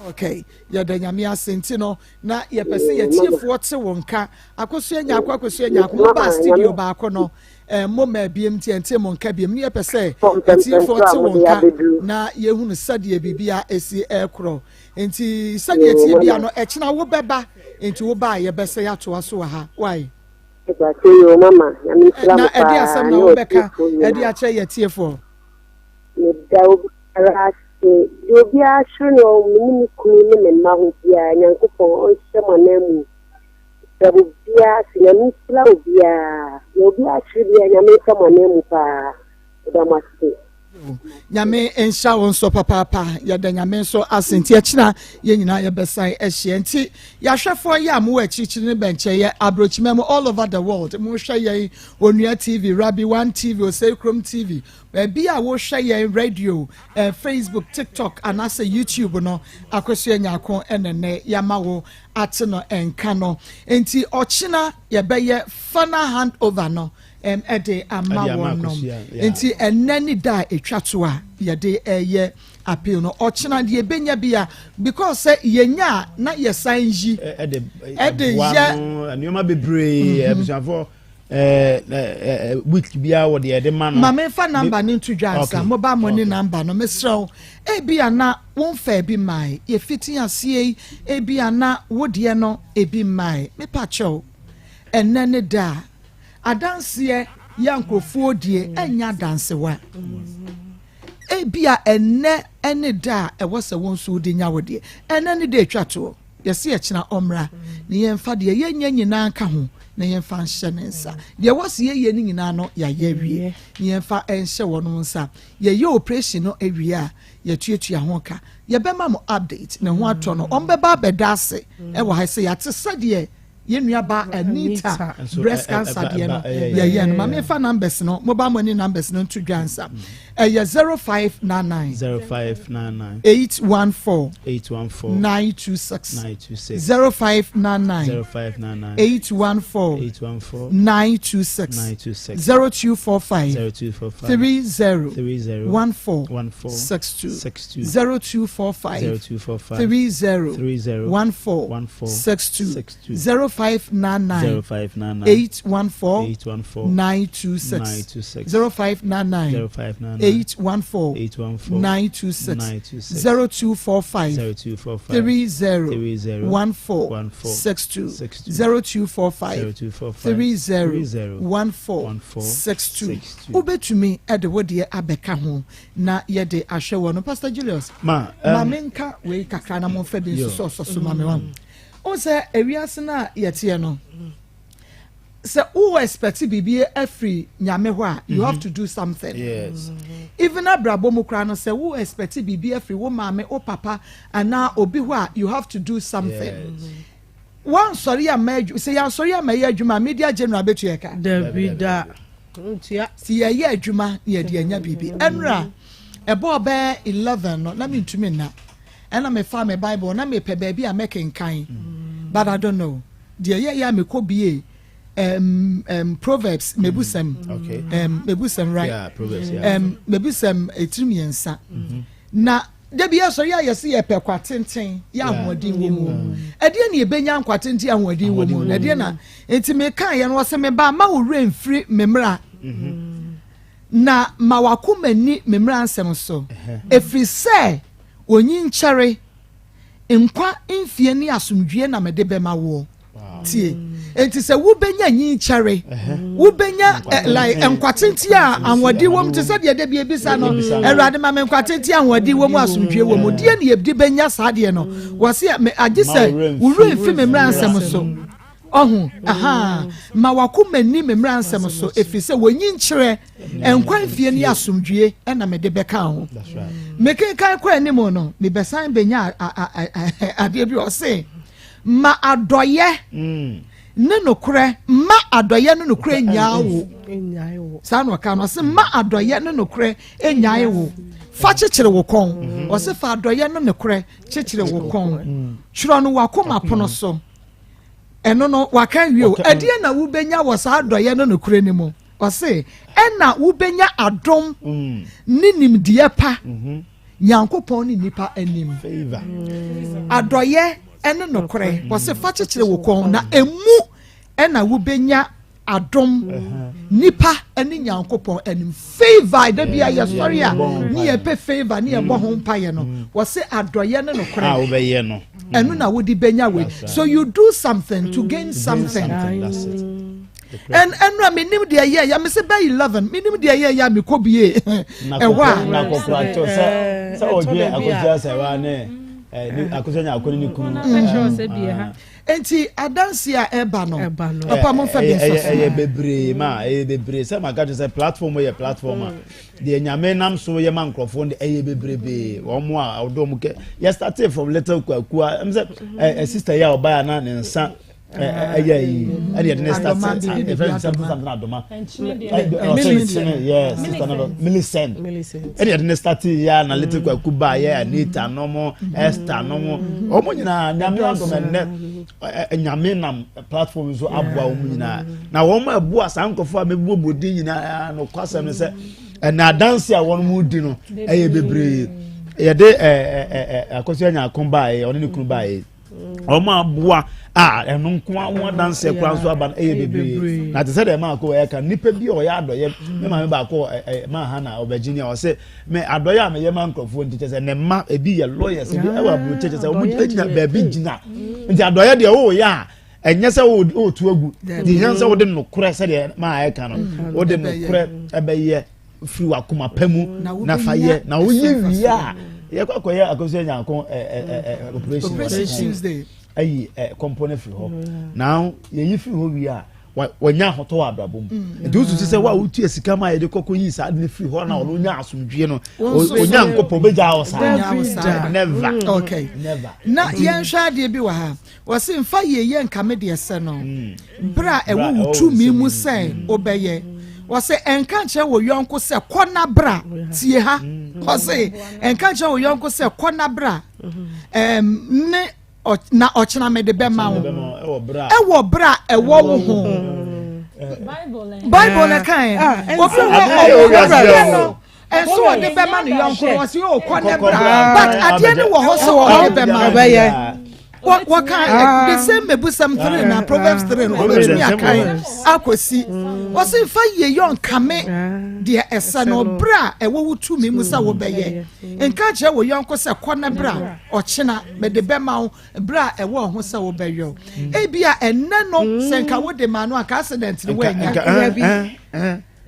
[SPEAKER 2] Okay, yɛda Nyame ase nti no na yɛpɛ sɛ yɛtiefoɔ te wo nka. Akosua Nyarko, Akosua Nyarko, mo baa studio baako no, eh, mo maa biem nti ɛnte mo nka biem. Ne yɛpɛ sɛ atiefoɔ te wo nka na yɛhunu sɛdeɛ biribia ɛsi ɛkorɔ. Nti sɛdeɛ tie bia no, ɛkyena wobɛba, nti woba a yɛbɛsɛ yɛatoa so wɔ ha. Why? Na ɛde asɛm na wobɛka ɛde akyerɛ yɛtiefoɔ.
[SPEAKER 7] Meda obiara ase. Deɛ obiara hwere no me ne me kunu ne me mma ho biara, Nyankopɔn ɔnhyɛ mo ananmu. Meda obiara ase. Nyame nhyira obiara. Deɛ obiara hwere biara, Nyame nhyɛ mo ananmu paa. Meda mo ase.
[SPEAKER 2] Nyame nhyira wo nso papaapa. Yɛda Nyame nso ase nti ɛkyena yɛn nyinaa yɛbɛsan ahyia. Nti yɛahwɛfoɔ yɛ a mowɔ akyirikyiri ne bɛnkyɛ yɛ aburokyima mu all over the world mohwɛ yɛn Onua TV, Rabi One TV, Osei Krom TV, Baabi a wohwɛ yɛn radio, eh, Facebook, TikTok anaasɛ YouTube no, Akosua Nyarko na nnɛ yɛama wo ate no nka no. Enti ɔkyena yɛbɛyɛ final hand over no ɛde ama wɔn nom. Enti ɛnnɛ ne da a ɛtwa to a yɛde ɛyɛ appeal no. Ɔkyena deɛ yɛbɛnya bi a because sɛ yɛnya a na yɛsan yi
[SPEAKER 5] ɛde yɛ nneɛma bebree abusuafoɔ. week biara wɔ deɛ yɛde ma no.
[SPEAKER 2] Ma menfa number no nto dwa ansa. Mobile money number no, mesrɛ wo, ebia na womfaa bi mmae. Yɛfiti aseɛ yi, ebia na wo deɛ no ebi mmae. Mepa kyɛw, ɛnnɛ ne da a adanseɛ yɛ a nkurɔfoɔ die ɛnyɛ adansewa. Ebia ɛnnɛ ne da a ɛwɔ sɛ wo nso wode nya wo deɛ. Ɛnnɛ ne da ɛtwa toɔ. Yɛse yɛkyena ɔmmra na yɛmfa deɛ yɛnyɛ nyinaa nka ho na yɛmfa nhyɛ ne nsa. Deɛ ɛwɔ se yɛyɛ no nyinaa no yɛayɛ awie na yɛmfa nhyɛ wɔnom nsa. Yɛyɛ operation no awie a yɛtuatua ho ka. Yɛbɛma mo update ne ho atɔ no. Wɔbɛba abɛda ase wɔ ha sɛ yɛate sɛdeɛ Yɛn nua baa Anita breast cancer deɛ no yɛyɛ no. Ma me fa numbers no, mobile money numbers no nto dwa nsa. Ɛyɛ 0599
[SPEAKER 5] 0599
[SPEAKER 2] 814
[SPEAKER 5] 814
[SPEAKER 2] 926
[SPEAKER 5] 926
[SPEAKER 2] 0599
[SPEAKER 5] 0599
[SPEAKER 2] 814
[SPEAKER 5] 814
[SPEAKER 2] 926
[SPEAKER 5] 926
[SPEAKER 2] 0245
[SPEAKER 5] 0245
[SPEAKER 2] 30
[SPEAKER 5] 30
[SPEAKER 2] 14
[SPEAKER 5] 14
[SPEAKER 2] 62
[SPEAKER 5] 62
[SPEAKER 2] 0245
[SPEAKER 5] 0245
[SPEAKER 2] 30
[SPEAKER 5] 30
[SPEAKER 2] 14
[SPEAKER 5] 14
[SPEAKER 2] 62
[SPEAKER 5] 62
[SPEAKER 2] 0599
[SPEAKER 5] 0599
[SPEAKER 2] 814
[SPEAKER 5] 814
[SPEAKER 2] 926
[SPEAKER 5] 926
[SPEAKER 2] 0599
[SPEAKER 5] 0599
[SPEAKER 2] 814
[SPEAKER 5] 814
[SPEAKER 2] 926
[SPEAKER 5] 926
[SPEAKER 2] 0245
[SPEAKER 5] 0245
[SPEAKER 2] 30
[SPEAKER 5] 30
[SPEAKER 2] 14
[SPEAKER 5] 14
[SPEAKER 2] 62
[SPEAKER 5] 62
[SPEAKER 2] 0245
[SPEAKER 5] 0245
[SPEAKER 2] 30
[SPEAKER 5] 30
[SPEAKER 2] 14
[SPEAKER 5] 14
[SPEAKER 2] 62
[SPEAKER 5] 62.
[SPEAKER 2] Wobɛtumi de wo deɛ abɛka ho na yɛde ahwɛ wɔ no. Pastor Julius,
[SPEAKER 5] Ma,
[SPEAKER 2] ma menka wei kakra na momfa bi nso sɔsɔ so ma me wa. Wo sɛ ewiase no a yɛteɛ no, sɛ wo expect biribi afiri Nyame hɔ a, you have to do something.
[SPEAKER 5] Yes.
[SPEAKER 2] Even abrabɔ mu koraa no, sɛ wo expect biribi afiri wo maame, wo papa anaa obi hɔ a, you have to do something.
[SPEAKER 5] Yes.
[SPEAKER 2] Wansɔre amma adwuma, sɛ yɛansɔre amma yɛ adwuma a, media general bɛtua yɛ ka?
[SPEAKER 1] Dabi da. Ntua.
[SPEAKER 2] Sɛ yɛyɛ adwuma na yɛde anya biribi. Ɛnora, ɛbɔɔ bɛyɛ 11 no, na mentumi nna. Ɛna mefaa me Bible, na mepɛ baabi a mɛkenkan. But I don't know. Deɛ ɛyɛeɛ a mekɔ bie um, um, Proverbs, mebusɛm.
[SPEAKER 5] Okay.
[SPEAKER 2] Um, mebusɛm, right?
[SPEAKER 5] Yeah, Proverbs, yeah.
[SPEAKER 2] Um, mebusɛm etiri mmiɛnsa. Na da bi yɛsɔre a yɛse yɛpɛ kwa tenten yɛ ahoɔden wɔ mu. Ɛdeɛ na yɛbɛnya nkwa tenten ahoɔden wɔ mu. Na ɛdeɛ na nti meka yɛ no wɔsɛ me ba ma wo werɛ mfiri me mmara. Na ma wakoma ni me mmara nsɛm so. Ɛfiri sɛ onyinkyɛre Nkwa mfie ne asomdwie na mede bɛma woɔ. Tie. Enti sɛ wobɛnya nyinkyɛre, wobɛnya eh, like nkwa tenten a ahoɔden wɔ mu te sɛ deɛ da bi ebisa no, Awurade ma me nkwa tenten ahoɔden wɔ mu asomdwie wɔ mu. Deɛ ne yɛde bɛnya saa deɛ no, wɔse agye sɛ wo werɛ mfi me mmara nsɛm so. Ɔho, ahaa, ma w'akoma nni me mmara nsɛm so, ɛfiri sɛ wɔnyi nkyerɛ nkwa mfie ne asomdwie na mede bɛka ho. Mekenkan kɔ anim no, mebɛsan bɛnya adeɛ bi ɔse, ma adɔyɛ mm. ne nokorɛ, ma adɔyɛ ne nokorɛ nyaa wo. Saa na ɔka no, ɔse ma adɔyɛ ne nokorɛ nyae wo. Fa kyekyere wo kɔn. Mm-hmm. Ɔse fa adɔyɛ ne nokorɛ kyekyere wo kɔn. Mm. Twerɛ no w'akoma pono so. Ɛno no, waka awie o. Ɛdeɛn na wobɛnya wɔ saa adɔeɛ no nokorɛ no mu? Ɔse, ɛna wobɛnya adom mm. ne nimdeɛ pa mm-hmm. Nyankopɔn ne nnipa anim. Mm. Adɔeɛ ɛne nokorɛ. Mm. Ɔse, fa kyekyere wo kɔn na emu ɛna wobɛnya adom nipa ne Nyankopɔn anim. Favor da bi a yɛsɔre a ne yɛpɛ favor ne yɛbɔ ho mpaeɛ no, mm. wɔse adɔyɛ ne nokorɛ
[SPEAKER 5] a wobɛyɛ no
[SPEAKER 2] ɛno na wode bɛnya wei. So you do something to gain something. And ɛnu a menim deɛ yɛ ya mese bɛ 11 menim deɛ yɛ ya mekɔ bie ɛhɔ a.
[SPEAKER 5] Na kɔkora to sɛ sɛ ɔdwe akosua sɛ wa ne akosua nya akɔne ne kunu.
[SPEAKER 2] Enti adanse a ɛba no, papa momfa bi nsɔ so.
[SPEAKER 5] Ɛyɛ bebree ma ɛyɛ bebree sɛ maka kyerɛ sɛ platform yɛ platform a deɛ nyame nam so yɛ ma nkurɔfoɔ no ɛyɛ bebrebee wɔn a ɔdɔ wɔn kɛ yɛ started from little kwakua ɛm sɛ ɛ sister yi a ɔbaa na ne nsa ɛyɛ yi ɛna yɛde ne start ɛfɛ something something adoma ɔsɛ nkyene yɛ sister no Millicent ɛna yɛde ne start yɛ na little kwaku baa yɛ Anita no mo Esther no mo wɔn nyinaa nyame adom ɛnɛ nyame nam platform so aboa wɔn nyinaa na wɔn a ɛboa saa nkurɔfoɔ a mɛbuobuo din nyinaa no kwasɛm no sɛ ɛna adanse a wɔn mu di no ɛyɛ bebree yɛde ɛɛ ɛɛ akɔsua nyako baa yɛ ɔne ne kunu baa yɛ wɔn aboa a ɛno nko ara ho adanseɛ koraa nso aba no ɛyɛ bebree na te sɛ deɛ maa ko ɛka nipa bi a ɔyɛ adɔyɛ ne maame baako ɛ maa ha na ɔbɛgye ni a ɔsɛ mɛ adɔyɛ a mɛyɛ ma nkurɔfoɔ nti kyɛ sɛ ne mma ebi yɛ lawyers ebi ɛwɔ aburokye kyɛ sɛ wɔn gyina baabi gyina nti adɔyɛ deɛ wɔyɛ a ɛnyɛ sɛ wɔretu agu deɛ yɛn sɛ wɔde nokorɛ sɛdeɛ maa ɛka no wɔde nokorɛ ɛbɛyɛ firi w'akoma pa mu na fa yɛ na woyɛ wie a yɛkɔ akɔyɛ akɔsua nyanko operation
[SPEAKER 2] operation
[SPEAKER 5] ayi kɔmpɔ no firi hɔ na yɛyi firi hɔ wie a wɔnya ahotɔ wɔ abrabɔ mu mm. nti wosusu sɛ wo a wotua sika ma yɛde kɔkɔ yi saa de no firi hɔ na ɔno nya asomdwie no ɔnya nkɔpɔ bɛgya wo saa never
[SPEAKER 2] mm. okay.
[SPEAKER 5] never
[SPEAKER 2] na yɛnhwɛ adeɛ bi wɔ ha Wɔse mfa yieyɛ nkame deɛ ɛsɛ no, berɛ a ɛwɔ wo tumi mu sɛ wobɛyɛ. Wɔse ɛnka nkyerɛ wo yɔnko sɛ kɔ na bra, tie ha. Wɔse ɛnka nkyerɛ wo yɔnko sɛ kɔ na bra, ɛm, ne na ɔkyena mede bɛma wo. Ɛwɔ berɛ a ɛwɔ wo ho. Bible na kan. Obi wɔ ɔwɔ no. Ɛnso ɔde bɛma ne yɔnko no ɔsi o kɔ ne bra but adeɛ no wɔ hɔ sɛ ɔde bɛma wɔka eh, the same mebusɛm three na proverbs three no wɔbɛtumi akan akɔsi wɔsi nfa yie yɔ nkame deɛ ɛsɛ no berɛ a ɛwɔ wo tumi mu sɛ wobɛyɛ nka kyerɛ wo yɔnko sɛ kɔ ne bra ɔkyena mede bɛma wo berɛ a ɛwɔ ho sɛ wobɛyɔ ebi a ɛnɛ no sɛ nka wode ma no anka accident no woanya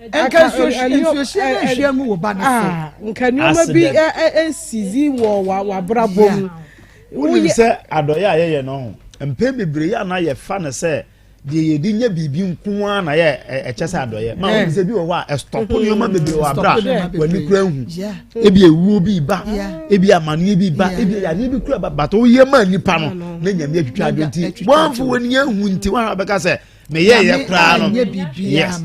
[SPEAKER 2] Nka nsuohyeɛ no nhwie ngu wo ba no so.
[SPEAKER 8] Ah, nka nneɛma bi nsizi wɔ w'abrabɔ mu.
[SPEAKER 5] Wonim sɛ adɔeɛ a yɛyɛ no ho mpɛn bebree yɛ na yɛfa no sɛ deɛ yɛde nya biribi nko ara na yɛ ɛkyɛ sɛ adɔeɛ ma wonim sɛ bi wɔ hɔ a ɛstɔpo nneɛma bebree wɔ abira w'ani kura hu ebi ewuo bi ba ebi amaneɛ bi ba ebi yadeɛ bi kura ba bata woyɛ ma nipa no na nyame atwitwa adwo nti wɔamfo w'ani ahu nti wɔn a bɛka sɛ meyɛ yɛ koraa no yes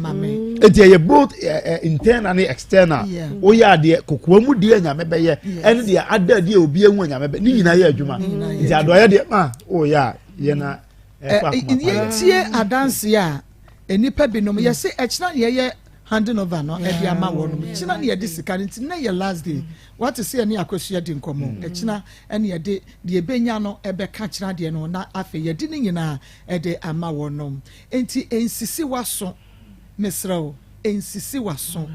[SPEAKER 5] eti ɛyɛ both eh, eh, internal ne external woyɛ adeɛ kokoa mu deɛ nyame bɛyɛ ɛne deɛ ada deɛ obi ehu nyame bɛ ne nyinaa yɛ adwuma nti adɔyɛ deɛ ma woyɛ a yɛ na ɛfa akoma pa
[SPEAKER 2] yɛntie adanse a nnipa binom yɛse ɛkyena ne yɛyɛ handing over no ɛde ama wɔn kyena ne yɛde sika no nti na yɛ last day wate sɛ yɛne akosua di nkɔmmɔ ɛkyena ɛne yɛde deɛ ɛbɛnya no ɛbɛka kyena deɛ no na afei yɛde ne nyinaa de ama wɔnom. Enti nsisi w'aso, mesrɛ wo, nsisi w'aso.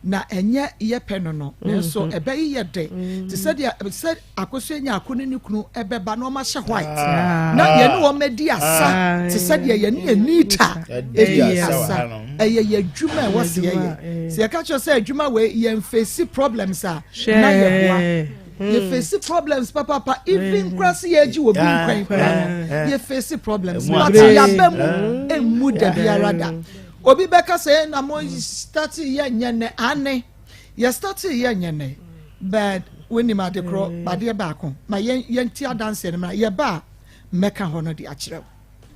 [SPEAKER 2] Na ɛnyɛ yɛ pɛ no no, nanso ɛbɛye yɛ dɛ te sɛ deɛ sɛ Akosua Nyarko ne ne kunu bɛba na wɔahyɛ white na yɛne wɔn adi asa te sɛ deɛ yɛne Anita di asa. Ɛyɛ yɛ adwuma a ɛwɔ sɛ yɛyɛ. Sɛ yɛka kyerɛ sɛ adwuma wei yɛn face problems a, na yɛboa. Yɛ face problems papaapa even koraa sɛ yɛgye obi nkwa yi koraa no yɛ face problems but yaba mu emu da biara da. Obi bɛka sɛ na mo start yɛ nyɛ nɛ ane yɛ start yɛ nyɛ nɛ but wonim ade korɔ adeɛ baako ma yɛn yɛn ti adanseɛ no ma yɛba a mɛka hɔ no de akyerɛ wo.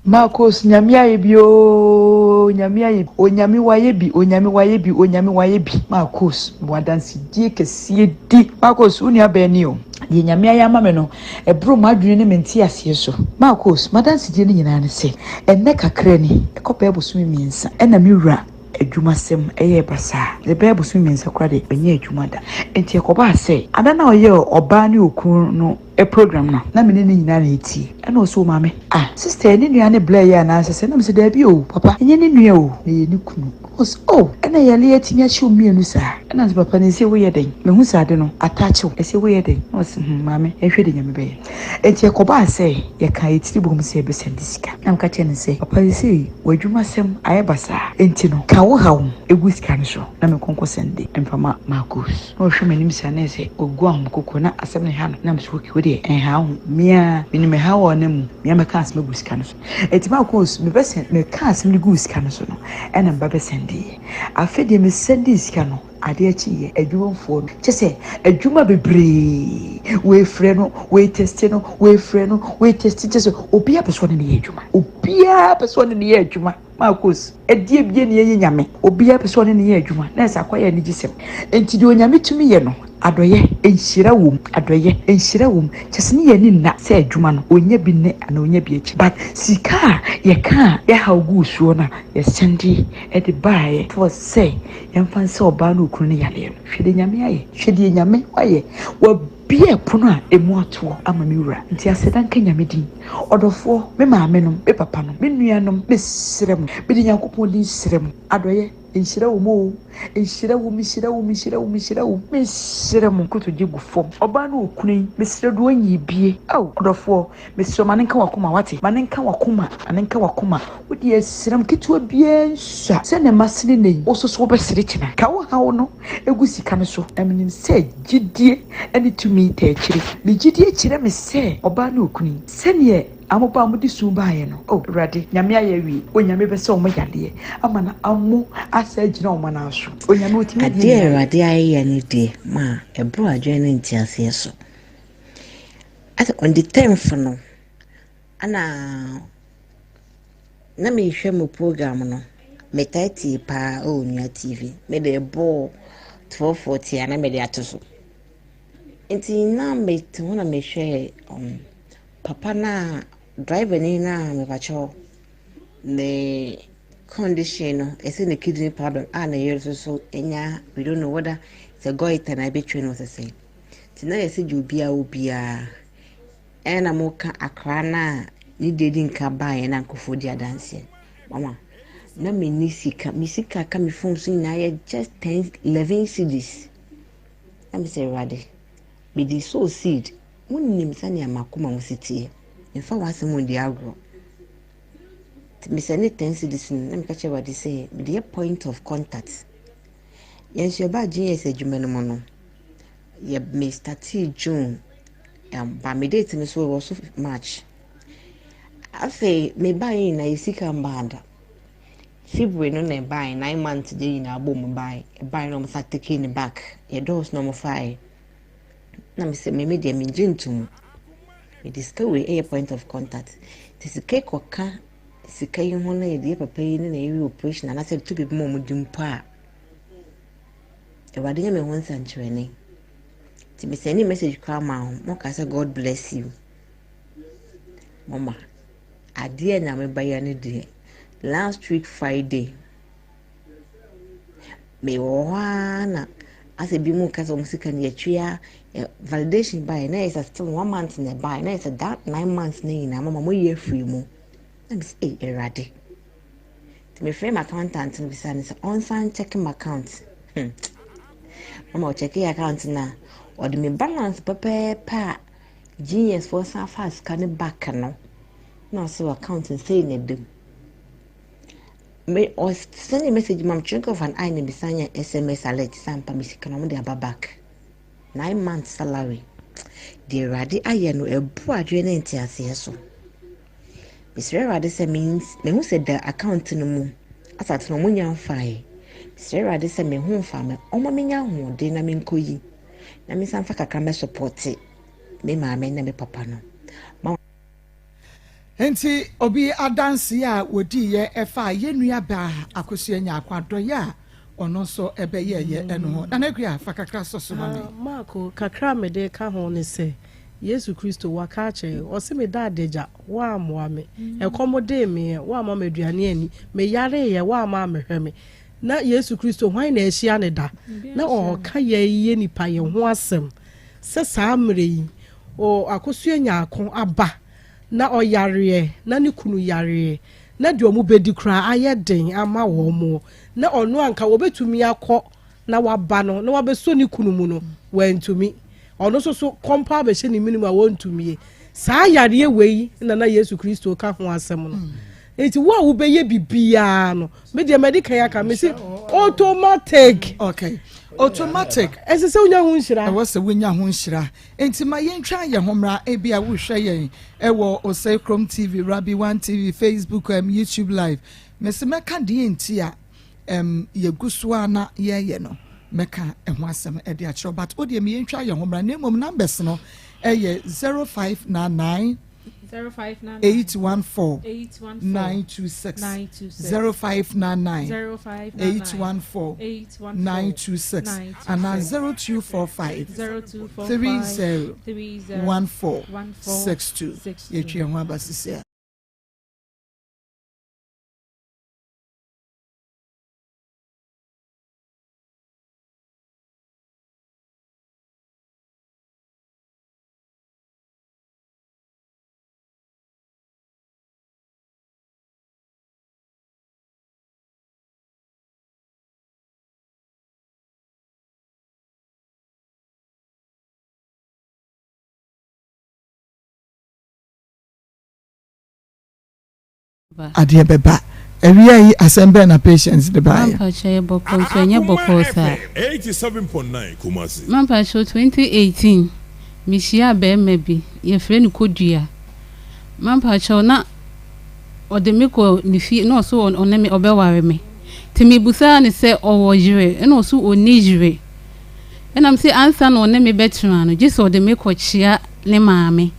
[SPEAKER 9] Marcos Nyame ayɛ bi oo Nyame ayɛ bi Onyame wayɛ bi Onyame wayɛ bi Onyame wayɛ bi Marcos mewɔ adansedie kɛseɛ di Marcos wo nua bɛn ni o Deɛ Nyame ayɛ ama me no ɛboro m'adwene ne me nteaseɛ so Marcos m'adansedie no nyinaa ne sɛ ɛnnɛ kakra ni ɛkɔ bɛyɛ bosome mmiɛnsa ɛna me wura adwumasɛm yɛɛ basaa. Ɛbɛyɛ bosome mmiɛnsa koraa deɛ, ɔnyɛɛ adwuma da. Enti ɛkɔbaa sɛ, ada no a ɔyɛɛ ɔbaa ne okunu no program no, na me ne no nyinaa na ɛretie. Ɛna ɔse, O maame, ah, sister yi ne nua ne Blair yi anaasɛ sɛn? Ɛna mese, Daabi o, papa, ɛnyɛ ne nua o, na ɛyɛ ne kunu. Ɛna ɔse, Oh, ɛna yale atumi akye wo mmienu saa? Ɛna mese, Papa, na ɛsei woyɛ dɛn? Mahu sɛ ade no ataakye wo, ɛsei woyɛ dɛn? Ɛna ɔse, Hmm, maame, yɛnhwɛ deɛ Nyame bɛyɛ. Enti ɛkɔbaa sɛ yɛkaa yɛn tiri boom sɛ yɛbɛsɛnde sika. Na meka kyerɛɛ no sɛ, Papa, seesei w'adwumasɛm ayɛ basaa, enti no, ka wo haw gu sika no so na menkɔ nkɔsɛnde mfa ma Marcus. Na ɔhwɛ m'anim saa na ayɛ sɛ wagu ahomekoko na asɛm no ha no. Na mese, Okay, wo deɛ, ɛnha wo ho. Me ara, menim ɛhaw a ɔnam mu. Me ara mɛka asɛm agu sika no so. Enti Marcus, mebɛsɛn, mekaa asɛm no guu sika no so no, ɛnna meba bɛsɛndeeɛ. Afei deɛ mesɛndee sika no, Adeɛ kyeeɛ, adwumfoɔ no, kyɛ sɛ adwuma bebree, wei frɛ no, wei teste no, wei frɛ no, wei teste, kyɛ sɛ obiara pɛ sɛ ɔne no yɛ adwuma. Obiara pɛ sɛ ɔne no yɛ adwuma. Marcus, ɛdeɛ bie ne ɛyɛ nyame. Obiara pɛ sɛ ɔne no yɛ adwuma. Na ɛsɛ akɔyɛ anigyesɛm. Enti deɛ onyame tumi yɛ no, adɔyɛ, nhyira wom, adɔyɛ, nhyira wom. Kyɛ sɛ ne yɛn ani nna sɛ adwuma no, ɔnya bi nnɛ anaa ɔnya bi akyi. But sika a yɛka a yɛhaw guu soɔ no a, yɛsɛnde de baeɛ for sɛ Yɛmfa nsɛ ɔbaa ne okunu no yareɛ no. Hwɛ deɛ Nyame ayɛ. Hwɛ deɛ Nyame wayɛ. Wabue ɛpono a ɛmu atoɔ ama me wura. Nti aseda nka Nyame din. Ɔdɔfoɔ, me maame nom, me papa nom, me nua nom, me srɛ mo. Mede Nyankopɔn din srɛ mo. Adɔeɛ, nhyira wɔ mu oo. Nhyira wɔ mu, nhyira wɔ mu, nhyira wɔ mu, nhyira wɔ mu. Me srɛ mo. Nkotodwe gu fam. Ɔbaa ne okunu yi, me srɛ deɛ ɔnyii bie. Ao, ɔdɔfoɔ, Mesrɛ wo, ma no nka w'akoma, woate? Ma no nka w'akoma, ma no nka w'akoma. Wo deɛ, sram ketewa biara nsua. Sɛdeɛ masere nnɛ yi, wo nso so wobɛsere kyena. Ka wo haw no gu sika no so, na menim sɛ gyidie ne tumi taa akyire. Me gyidie kyerɛ me sɛ ɔbaa ne okunu yi, sɛdeɛ wɔba a wɔde su baeɛ no, O Awurade, Nyame ayɛ awie. Onyame bɛsa wɔn yadeɛ ama no amo asan agyina wɔn nan so. Onyame, ɔtumi adeɛ
[SPEAKER 10] Adeɛ a
[SPEAKER 9] nyinaa yɛ.
[SPEAKER 10] Awurade ayɛ no deɛ, ma ɛboro adwene ne nteaseɛ so. Asɛ on the tenth no, ɛna na mehwɛ mo program no. Metaa tie paa ɛwɔ Onua TV. Mede bɔɔ 12:40 a na mede ato so. Nti na mete hɔ na mehwɛ um, papa no a driver ni no a mepakyɛw ne condition no ɛsɛ ne kidney problem a ne yere nso so anya we don't know whether sɛ goiter na ɛbɛtwe no sɛ sɛ. Nti na yɛsɛ gye obiara obiara. Ɛna mo ka akra no a ne deɛ di nka baeɛ na nkurɔfoɔ di adanseɛ. Mama, na menni sika. Me sika ka me phone so nyinaa yɛ just 10, 11 cedis. Na me sɛ Awurade, mede sow seed. Wonim sɛnea m'akoma mu si teɛ. Mfa w'asɛm ndi agorɔ. Nti mesɛ ne 10 cedis no, na meka kyerɛ Awurade sɛ mede yɛ point of contact. Yɛn nso yɛbaa GS adwuma no mu no, yɛ me startee June, um, ba me date no so ɛwɔ so March. Afei mebaeɛ nyinaa yɛ sika mbaa da. February no na ɛbaeɛ, 9 months deɛ nyinaa bɔ mu baeɛ. Ɛbaeɛ na wɔn sa take ne back, yɛdɔɔso na wɔn faeɛ. Na me sɛ me me deɛ mengye ntom. Mede sika wei ɛyɛ point of contact. Nti sika yi kɔka sika yi ho na yɛde yɛ papa yi ne na yɛyɛ operation anaasɛ yɛde to biribi ma wɔn di mpo a, Awurade nyɛ me ho nsɛnkyerɛnne. Nti me sɛne message koraa maa ho, mo ka sɛ God bless you. Mama, adeɛ a Nyame bɛyɛ no deɛ, last week Friday, mewɔ hɔ ara na asɛ bi mu ka sɛ wɔn sika no yɛtwea validation baeɛ na yɛ sɛ still one month na ɛbaeɛ na yɛ sɛ that 9 months no nyinaa mama moyi afiri mu. Na me sɛ ei Awurade. Nti mefrɛ m'accountant no bisa no sɛ ɔnsan check m'account. Mama ɔkyɛke account no a, ɔde me balance pɛpɛɛpɛ a Genius foɔ san faa sika no back no na ɔsɛ account no sei na ɛda mu. Me ɔsɛne message ma me twinkle of an eye na mesan nya SMS alert sɛ ampa me sika no wɔde aba back. 9 months salary. Deɛ Awurade ayɛ no ɛbu adwene ne nteaseɛ so. Mesrɛ Awurade sɛ mehu sɛ da account no mu asate no ɔmo nya mfaeɛ. Mesrɛ Awurade sɛ me ho mfa me ɔma menya ahoɔden na menkɔyi na mensan fa kakra mɛsupɔte me maame ne me papa no. Ma
[SPEAKER 2] Enti obi adanseɛ a wɔdiiɛ ɛfa yɛn nua baa Akosua Nyarko adɔeɛ a ɔno nso bɛyɛeɛ no ho. Nana Akua, fa kakra sɔ so ma me.
[SPEAKER 8] Marko, kakra a mede reka ho ne sɛ, Yesu Kristo, waka akyerɛ yɛn, ɔse meda adagya, woammoa me, ɛkɔm dee meɛ, woamma me aduane anni, meyareeɛ, woamma ammɛhwɛ me. Na Yesu Kristo, hwan na ahyia no da? Na ɔreka yɛn yɛ nipa yɛn ho asɛm sɛ saa mmerɛ yi, o, Akosua Nyarko aba, na ɔyareɛ, na ne kunu yareɛ, na deɛ wɔbɛdi koraa ayɛ den ama wɔn, na ɔno anka wɔbɛtumi akɔ na waba no na wabɛsɔ ne kunu mu no, wantumi. Ɔno nso so kɔm paa bɛhyɛ ne mene mu a wɔntumie. Saa yareɛ wei na na Yesu Kristo ka ho asɛm no. Nti wo a wobɛyɛ bibiara no, me deɛ madi kan aka, mese automatic.
[SPEAKER 2] Okay. Automatic.
[SPEAKER 8] Ɛsɛ sɛ wonya ho nhyira.
[SPEAKER 2] Ɛwɔ sɛ wonya ho nhyira. Nti ma yɛntwa yɛn ho mmra. Ebi a wohwɛ yɛn ɛwɔ Osei Krom TV, Rabbi One TV, Facebook, um, YouTube Live. Mese mɛka deɛ nti a um, yɛgu so a na yɛyɛ no. Mɛka ɛho asɛm ɛde akyerɛw. But o deɛ me yɛntwa yɛn ho mmra. Na mmom numbers no ɛyɛ 0599 814 926 0599 814 926 anaa 0245 30 14 62 yɛtwe yɛn ho aba sisi a. Adeɛ bɛba. Awia yi asɛm bɛn na Patience de baeɛ?
[SPEAKER 4] Mampakyɛ yɛ bɔkɔɔ nso ɛnyɛ bɔkɔɔ saa. Mampakyɛ 2018 mehyiaa bɛɛma bi yɛfrɛ no Kodua mampakyɛw na ɔde me kɔ ne fie na ɔso ɔne me ɔbɛware me nti mebusaa no sɛ ɔwɔ yere ɛna ɔso ɔnni yere ɛna mese ansa na ɔne me bɛtena no gye sɛ ɔde me kɔkyea ne maame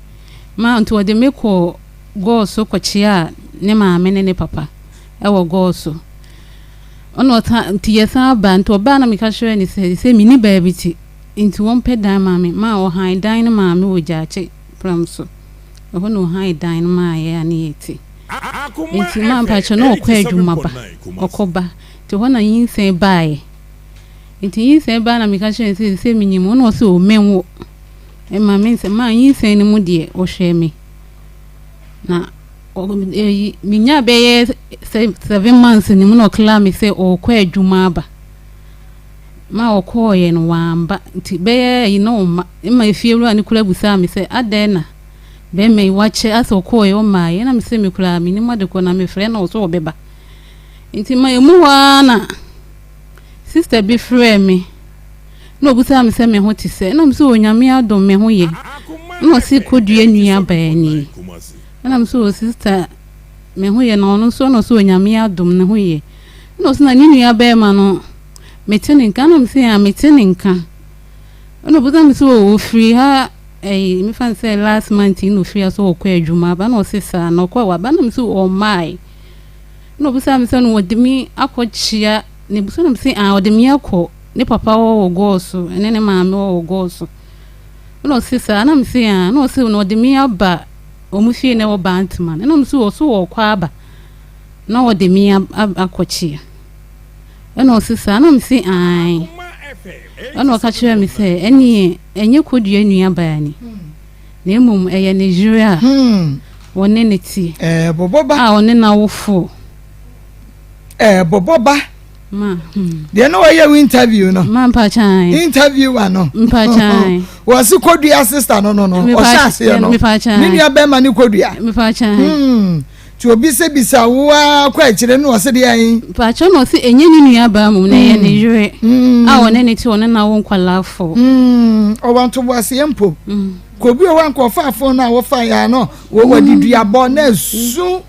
[SPEAKER 4] ma nti ɔde me kɔ gɔɔ so kɔkyeaa ne maame ne ne papa wɔ gɔɔ so. Ɔna ɔsan nti yɛsan baa nti ɔbaa na meka kyerɛɛ no sɛ sɛ menni baabi te nti wɔmpɛ dan ma me maa ɔhan dan no maa me wɔ Gyaakye pram so. Ɛhɔ na ɔhan dan no maa yɛ a ne yɛte. Nti maa mpakyɛ na ɔkɔ adwuma ba ɔkɔ ba nti hɔ na nyinsɛn baeɛ. Nti nyinsɛn baa na meka kyerɛɛ no sɛ sɛ menyim ɔna ɔse o menwo. Ɛma me nsɛ maa nyinsɛn no mu deɛ ɔhwɛɛ me. Na eyi menyaa bɛyɛ sɛ 7 months no mu na ɔkla me sɛ ɔrekɔ adwuma aba. Ma ɔkɔɔeɛ no wamba nti bɛyɛ ayi na ɔmma. Mma efiewura no koraa bisaa me sɛ adɛn na bɛrima yi wakyɛ asɛ ɔkɔɔeɛ ɔmmaeɛ na mesɛ me koraa mennim ade korɔ na mefrɛ no ɔsɛ ɔbɛba. Nti ma emu hɔ ara na sister bi frɛɛ me na obisaa me sɛ me ho te sɛ na mesɛ Onyame adom me ho yɛ na ɔse Kodua nua baa nie na mesɛ o sister me ho yɛ na ɔno nso na ɔse Onyame adom ne ho yɛ na ɔse na ne nua bɛrima no mete ne nka na mesɛ a mete ne nka na obisaa me sɛ o ofiri ha ɛyi mefa no sɛ last month yi na ofiri ha sɛ ɔkɔ adwuma aba na ɔse saa na ɔkɔ waba na mesɛ ɔmmae na obisaa me sɛ no wɔde me akɔkyea ne busa na mesɛ a ɔde me akɔ ne papa wɔ wɔ gɔɔ so ɛne ne maame wɔ wɔ gɔɔ so ɛna ɔse saa na mese a na ɔse na ɔde me aba ɔmo fie na ɛwɔ Bantama no ɛna ɔmo so ɔso wɔ ɔkɔ aba na ɔde me akɔkyea ɛna ɔse saa na mese ae ɛna ɔka kyerɛ me sɛ ɛneɛ ɛnyɛ Kodua nua baa ni na mmom ɛyɛ ne yere a wɔne ne te
[SPEAKER 2] ɛɛbobɔ ba
[SPEAKER 4] a ɔne n'awofo
[SPEAKER 2] ɛɛbobɔ ba
[SPEAKER 4] ma
[SPEAKER 2] deɛ na wɔyɛ wo interview no
[SPEAKER 4] ma mpakyan
[SPEAKER 2] interviewer no
[SPEAKER 4] mpakyan
[SPEAKER 2] wɔsi Kodua sister no no no ɔhyɛ aseɛ no
[SPEAKER 4] mpakyan
[SPEAKER 2] ne nua bɛrima ne Kodua
[SPEAKER 4] mpakyan
[SPEAKER 2] hmm. Nti obi sɛ bisa wo ara kɔ akyire no ɔse deɛ ayi.
[SPEAKER 4] Mpakyɛw na ɔse ɛnyɛ ne nua baa mmom na ɛyɛ ne yere a ɔne ne te ɔne no awo nkwadaa fo.
[SPEAKER 2] Ɔwɔ ntoboaseɛ mpo. Kɔ obi wɔ hɔ a nka ɔfaa fon no a wɔfa yɛ ano wɔde duabɔ na esu.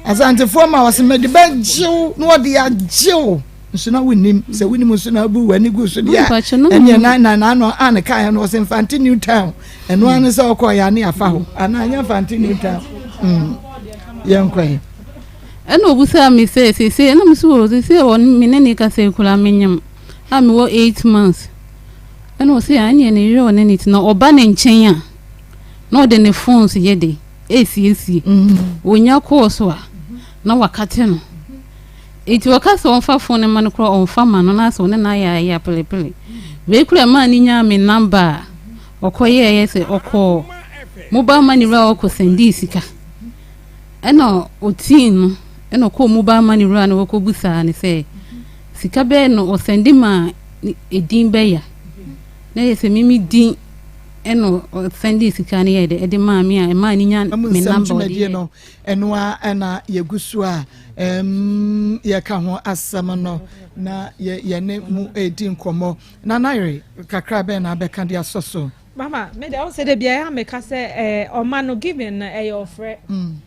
[SPEAKER 2] Asantefoɔ ma ɔse mede bɛgyew na ɔde agyew nso na wonim sɛ wonim nso na abu w'ani gu so deɛ ɛneɛ na na na ano a ne kaeɛ no ɔse Mfante New Town ɛno ara ne sɛ ɔkɔɔ yɛ ane afa hɔ anaa nyɛ Mfante New Town mm. yɛnkɔe.
[SPEAKER 4] Ɛna obusaa me sɛ seesei ɛna me so wɔ seesei wɔ me ne ne kasa yi koraa menyam a mewɔ 8 months. Ɛna ɔse ɛneɛ ne yere ɔne ne ti na ɔba ne nkyɛn a na ɔde ne phones yɛ de esiesie. Onya kɔɔ so a na wakate no. Enti ɔka sɛ ɔmfa phone no ma no koraa ɔmfa ma no na asɛ ɔne no ayɛ ayɛ apelepele. Wei koraa ɛmaa no nyaa me number a ɔkɔyɛɛyɛ sɛ ɔkɔɔ mobile money wura ɔkɔ sɛndii sika. Ɛna ɔtii no ɛna ɔkɔɔ mobile money wura no ɔkɔbusaa no sɛ sika bɛyɛ no ɔsɛnde ma edin bɛya. Na yɛ sɛ mimi din ɛna ɔsɛndee sika no yɛ de ɛde maa me a ɛmaa no nya me number ɔde yɛ.
[SPEAKER 2] No ɛno a ɛna yɛgu so a yɛka ho asɛm no na yɛne mu ɛredi nkɔmmɔ na nayere kakra bɛn na abɛka de asɔ so.
[SPEAKER 11] Mama, me de ɔsɛ de bia ya meka sɛ ɔma no giving no ɛyɛ ɔfrɛ.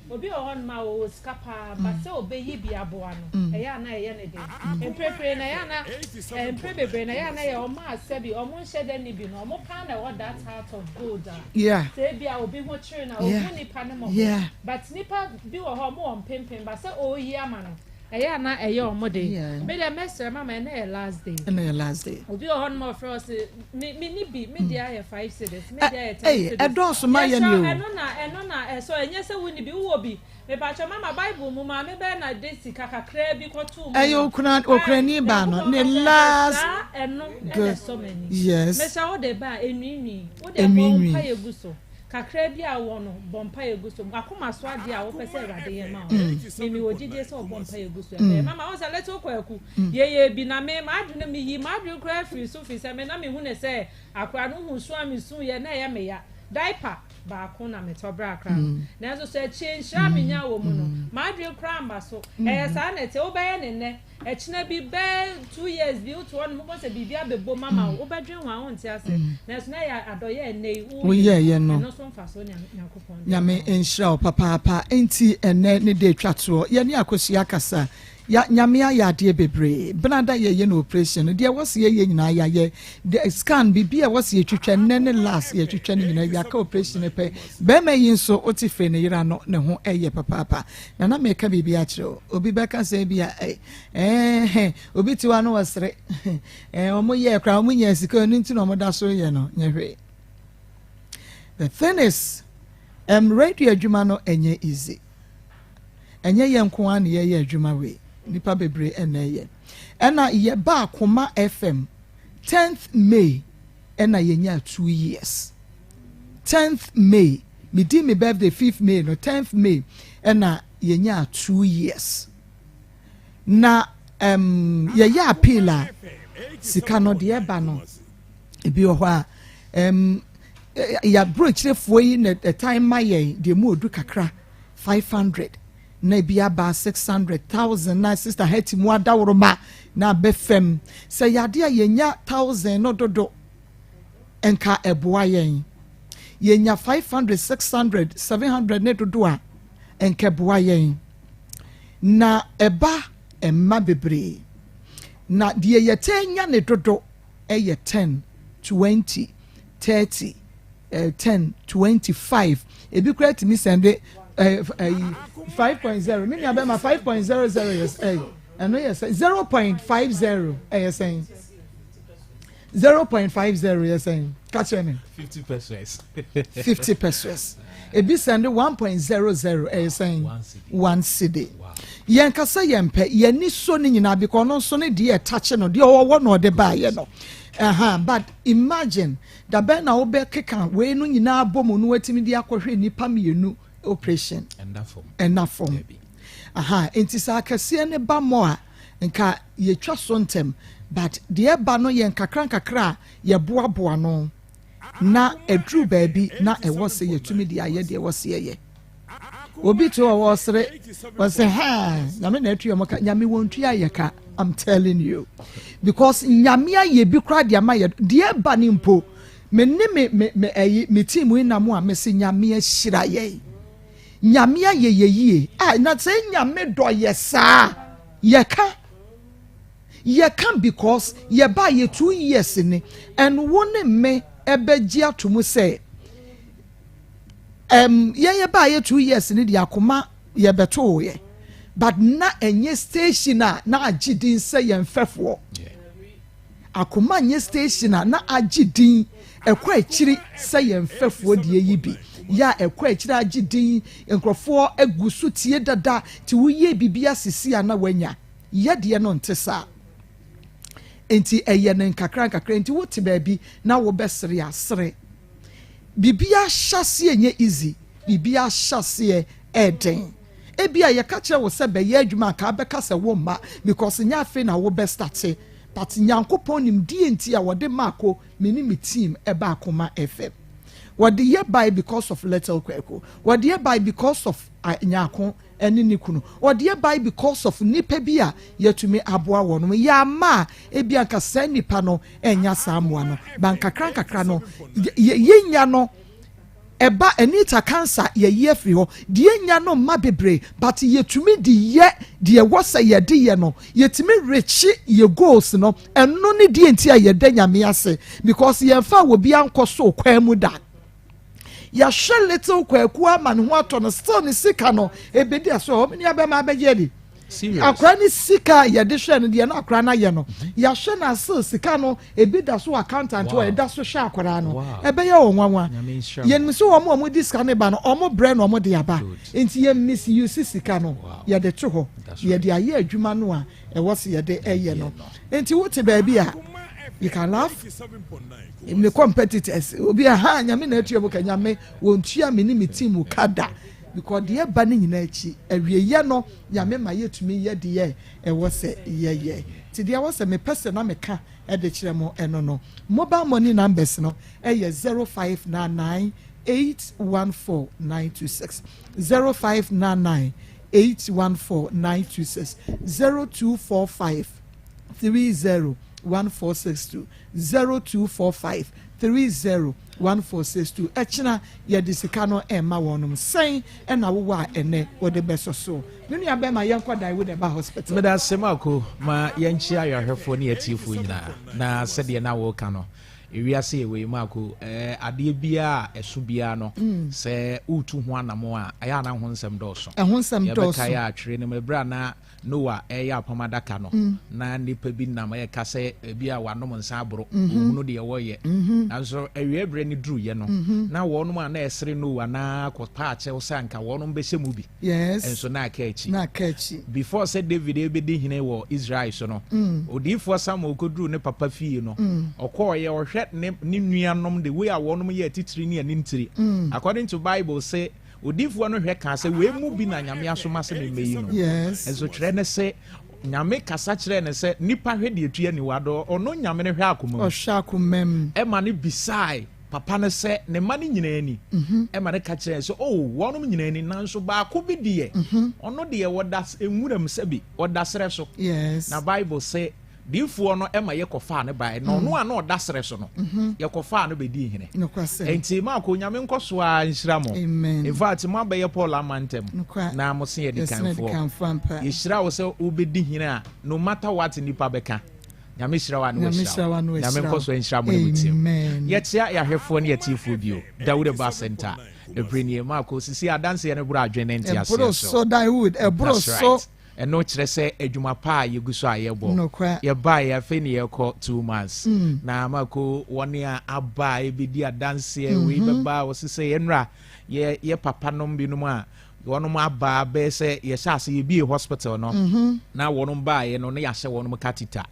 [SPEAKER 11] Obi wɔ hɔ nom a ɔwɔ sika paa ba sɛ ɔbɛyi bi aboa no ɛyɛ ana ɛyɛ ne den. Mprepre na ɛyɛ ana mpre bebree na ɛyɛ ana ɛyɛ ɔma asɛ bi ɔmo nhyɛ dɛ ne bi no ɔmo paa na ɛwɔ that heart of gold a. Sɛ ebi a obi ho kyerɛ na ohu nipa ne mɔbɔ. But nipa bi wɔ hɔ ɔmo wɔ mpempem ba sɛ ɔreyi ama no ɛyɛ ana ɛyɛ ɔmo de. Me de mɛsrɛ mama, ɛnɛ yɛ last day.
[SPEAKER 2] Ɛnɛ yɛ last day.
[SPEAKER 11] Obi wɔ hɔ nom a ɔfrɛ ɔsɛ me ni bi, me deɛ ayɛ 5 cedis, me deɛ ayɛ 10 cedis.
[SPEAKER 2] Ɛdɔɔso ma yɛ ni o.
[SPEAKER 11] Ɛno na ɛsɔ ɛnyɛ sɛ wo ni bi, wowɔ bi. Mepatwa mama, Bible mu maame bɛɛ na de sika kakraa bi kɔtoo mu.
[SPEAKER 2] Ɛyɛ okura okurani baa no ne last.
[SPEAKER 11] Saa ɛno ɛna ɛsɔ m'ani. Mehyɛ wo de ba a enwiinwii wo de bɔ mpa yɛ gu so kakra bi a wɔ no, bɔ mpa yɛ gu so, akoma so adeɛ a wopɛ sɛ Awurade yɛ ma wo. Mimi wɔ gyidie sɛ ɔbɔ mpa yɛ gu so ɛbɛyɛ. Mama, wo sɛ little Kwaku yɛyɛ bi na me m'adwene meyi m'adwene koraa firi so firi sɛ me na mehu ne sɛ akora no hu so a mesu yɛ na ɛyɛ me ya. Diaper baako na metɔ brɛ akora no, nanso sɛ akyie nhyira a menya wɔ mu no, m'adwene koraa mma so. Ɛyɛ saa na ɛte, wobɛyɛ ne nnɛ, ɛkyena bi bɛɛ 2 years bi wote hɔ nom wobɔ sɛ biribi abɛbɔ mama wo, wobɛdwen ho a wonte ase, nanso na ɛyɛ adɔyɛ ɛnnɛ yi
[SPEAKER 2] woyɛɛyɛ no.
[SPEAKER 11] Ɛno so mfa so Nyankopɔn de
[SPEAKER 2] Nyame nhyira wo papaapa. Nti ɛnɛ ne de atwa toɔ, yɛne Akosua kasa ya. Nyame ayɛ adeɛ bebree. Benada yɛyɛ no operation no deɛ ɛwɔ sɛ yɛyɛ nyinaa yɛayɛ de scan biribi a ɛwɔ sɛ yɛtwitwa nnɛ ne last yɛtwitwa no nyinaa, yɛaka operation no pɛ. Bɛrima yi nso wote firi ne yera no ne ho ɛyɛ papaapa. Na na meka biribi akyerɛ wo, obi bɛka sɛ bi a ɛɛ obi te hɔ a no wɔsere ɛɛ ɔmo yɛ koraa ɔmo nya sika ɔno nti na ɔmo da so yɛ no nyɛ hwee. The thing is, radio adwuma no ɛnyɛ easy. Ɛnyɛ yɛn nko ara na yɛyɛ adwuma wei, nipa bebree ɛna ɛyɛ. Ɛna yɛba Akoma FM 10th May ɛna yɛnya 2 years. 10th May, medi me birthday 5th May no, 10th May ɛna yɛnya 2 years. Na yɛyɛ appeal a sika no deɛ ɛba no ebi wɔ hɔ a yɛaburokyerefoɔ yi na ɛtan ma yɛn deɛ mu odu kakra, 500 na ebi aba 600,000 na Sister Hetty mu adaworoma na abɛ fam sɛ yade a yɛnya 1,000 no dodo nka ɛboa yɛn. Yɛnya 500, 600, 700 ne dodo a nka ɛboa yɛn na ɛba mma bebree. Na deɛ yɛtɛ nya ne dodo ɛyɛ 10, 20, 30, 10, 25, ebi kura tumi sɛnde ɛyi 5.0. Mi nua bɛma 5.00 yɛ ɛyi ɛno yɛ sɛ 0.50 ɛyɛ sɛn? 0.50 yɛ sɛn? Kakyɛ mi.
[SPEAKER 12] 50 pesewas.
[SPEAKER 2] 50 pesewas. Ebi sɛnde 1.00 ɛyɛ sɛn? 1 cedi. Yɛn kasa yɛn pɛ yɛn ni so ne nyinaa because ɔno nso ne deɛ ɛtakye no deɛ ɔwɔ na ɔde baayɛ no ɛhan. But imagine dabɛn na wobɛkeka wei no nyinaa bɔ mu no watumi de akɔhwɛ nipa mmienu operation.
[SPEAKER 12] Ɛnda fam.
[SPEAKER 2] Ɛna fam aha. Nti sɛ akɛseɛ ne ba mɔ a nka yɛtwa so ntɛm, but deɛ ɛba no yɛ nkakra nkakra a yɛboaboa no na ɛduru baabi na ɛwɔ sɛ yɛtumi de ayɛ deɛ ɛwɔ sɛ yɛyɛ. Obi te hɔ ɔsere, ɔsɛ ha Nyame na atua wɔn ka. Nyame wɔn tua yɛ ka. I'm telling you. Because Nyame ayɛ bi koraa de ama yɛ. Deɛ ɛba ne mpo, me ne me me me ɛyi me team yi nam a me se Nyame ahyira yɛn. Nyame ayɛ yɛ yie. Ah, na sɛ Nyame dɔ yɛ saa, yɛka. Yɛka because yɛba yɛ 2 years ni and wo ne me ɛbɛgye ato mu sɛ yɛn yɛba yɛ 2 years ni de akoma yɛbɛtoo yɛ, but na ɛnyɛ station a na agye din sɛ yɛn fɛfoɔ. Akoma nyɛ station a na agye din ɛkɔ akyiri sɛ yɛn fɛfoɔ deɛ yi bi yɛ a ɛkɔ akyiri agye din, nkurɔfoɔ agu so tie dada te woyie biribi asisi a na wanya yɛ deɛ no nte saa. Nti ɛyɛ ne nkakra nkakra. Nti wote baabi na wobɛsere asere, biribi ahyɛ aseɛ nyɛ easy, biribi ahyɛ aseɛ ɛɛden. Ebi a yɛka kyerɛ wo sɛ bɛyɛ adwuma a, ka bɛka sɛ wo mma because nyɛ afei na wobɛ start, but Nyankopɔn nim die nti a wɔde maako me ne me team ɛba Akoma FM. Wɔde yɛ by because of Little Kwaku, wɔde yɛ by because of uh, Nyaako ɛne ne kunu, wɔde yɛ by because of nipa bi a yɛtumi aboa wɔn. Yɛ ama a ebi anka saa nipa no ɛnya saa mmoa no ba nkakra nkakra no yɛ yɛnya no ɛba. Anita cancer yɛyi afiri hɔ deɛ nya no mma bebree, but yɛtumi de yɛ deɛ ɛwɔ sɛ yɛde yɛ no, yɛtumi rekyi yɛ goals no. Ɛno ne deɛ nti a yɛda Nyame ase because yɛmfa wɔ bi ankɔ so kwan mu da. Yɛahwɛ Little Kwaku ama ne ho atɔ no, still ne sika no ebedi aso ɔmo ni abɛma abɛgye adi. Akora ne sika a yɛde hwɛ no deɛ na akora no ayɛ no, yɛahwɛ no asel sika no ebi da so accountant hɔ, ɛda so hwɛ akora no. Ɛbɛyɛ wɔn nwanwa. Yɛn nso wɔn a wɔn di sika no ba no, wɔn brɛ na wɔn de aba, nti yɛn misuse sika no. Yɛde to hɔ, yɛde ayɛ adwuma no a ɛwɔ so yɛde ɛyɛ no. Nti wote baabi a you can laugh me competitors obi a ha Nyame na atua mu ka. Nyame wɔn tua me ne me team ka da because deɛ ɛba ne nyinaa akyi awieyɛ no, Nyame ma yɛtumi yɛ deɛ ɛwɔ sɛ yɛyɛ. Nti deɛ ɛwɔ sɛ mepɛ sɛ na meka ɛde kyerɛ mo ɛno no, mobile money numbers no ɛyɛ 0599814926, 0599814926, 0245301462, 0245301462. Ɛkyina yɛde sika no ɛma wɔnom sɛn ɛna wowɔ a ɛnɛ wɔde bɛsɔ so. Me nua bɛma yɛnkɔ dan wo de ba hospital.
[SPEAKER 12] Meda asɛm ako ma yɛnkyia ayɔhwɛfoɔ ne yɛtiefoɔ nyinaa. Na sɛdeɛ na wɔreka no, ewiase yɛ wei maako adeɛ biara a ɛso biara no, sɛ wotu ho anamo a, ɛyɛ ana ho nsɛm dɔɔso.
[SPEAKER 2] Ɛho nsɛm dɔɔso.
[SPEAKER 12] Yɛbɛka yɛ atwere no mu ɛberɛ a na Noa ɛyɛ apam adaka no, na nipa bi nam ɛka sɛ ebi a wanom nsa aboro, ohunu deɛ wɔyɛ. Nanso awie berɛ no duruyɛ no, na wɔnom a na ɛsere Noa na kɔpa akyɛw sɛ anka wɔnom bɛhyɛ mu bi, nso na aka akyi.
[SPEAKER 2] Na aka akyi.
[SPEAKER 12] Before sɛ David ebɛdi hene wɔ Israel so no, odiyifoɔ Samuel kɔduru ne papa fie no, ɔkɔɔyɛ ɔhwɛ ne nuanom, the way a wɔnom yɛ atitiri ne anintiri. According to Bible sɛ odiyifoɔ no hwɛ kaa sɛ wei mu bi na Nyame asoma sɛ memmɛyi no. Nso twerɛ ne sɛ Nyame kasa kyerɛ ne sɛ nipa hwɛ deɛ tua niwa do, ɔno Nyame no hwɛ akoma mu.
[SPEAKER 2] Ɔhwɛ akoma mu.
[SPEAKER 12] Ɛma no bisae papa no sɛ ne mma no nyinaa ni. Ɛma no ka kyerɛ sɛ, oh, wɔnom nyinaa ni, nanso baako bi deɛ, ɔno deɛ wɔda nwuram, sɛbi ɔda serɛ so. Na Bible sɛ diifoɔ no ɛma yɛkɔfaa no baeɛ na ɔno a na ɔda serɛ so no, yɛkɔfaa no bɛdii hene. Enti maako, Nyame nkɔ so a nhyira mo.
[SPEAKER 2] Amen.
[SPEAKER 12] In fact, mo abɛyɛ Paul ama ntɛm
[SPEAKER 2] Nokwa.
[SPEAKER 12] na mo se yɛde
[SPEAKER 2] Yɛsene
[SPEAKER 12] kanfoɔ.
[SPEAKER 2] Kanfoɔ ampa.
[SPEAKER 12] Yɛhyira wo sɛ wobɛdi hene a no matter what nipa bɛka, Nyame hyira wo a ne
[SPEAKER 2] Nyame
[SPEAKER 12] wahyira
[SPEAKER 2] hyira wo a
[SPEAKER 12] wo.
[SPEAKER 2] na wahyira
[SPEAKER 12] Nyame
[SPEAKER 2] wo.
[SPEAKER 12] nkɔ so nhyira mo ne mo tirim.
[SPEAKER 2] Amen.
[SPEAKER 12] Yɛkyea yɛahwɛfoɔ ne yɛtiefoɔ bio. Dawuda Ba Center ɛberɛ nie maako sisi adanseɛ no borɔ adwene ne nteaseɛ.
[SPEAKER 2] Ɛboro so, Dawood, ɛboro
[SPEAKER 12] That's
[SPEAKER 2] so.
[SPEAKER 12] right. Ɛno kyerɛ sɛ adwuma pa a yɛgu so a yɛbɔ. Yɛbaeɛ afei ne yɛkɔ 2 months na mako wɔne a aba a ɛbɛdi adanseɛ wei bɛba a wɔse sɛ yɛnnora yɛ papa nom binom a wɔnom aba bɛyɛ sɛ yɛhyɛ ase yɛbie hospital no na wɔnom baeɛ no na yɛahyɛ wɔnom catheter,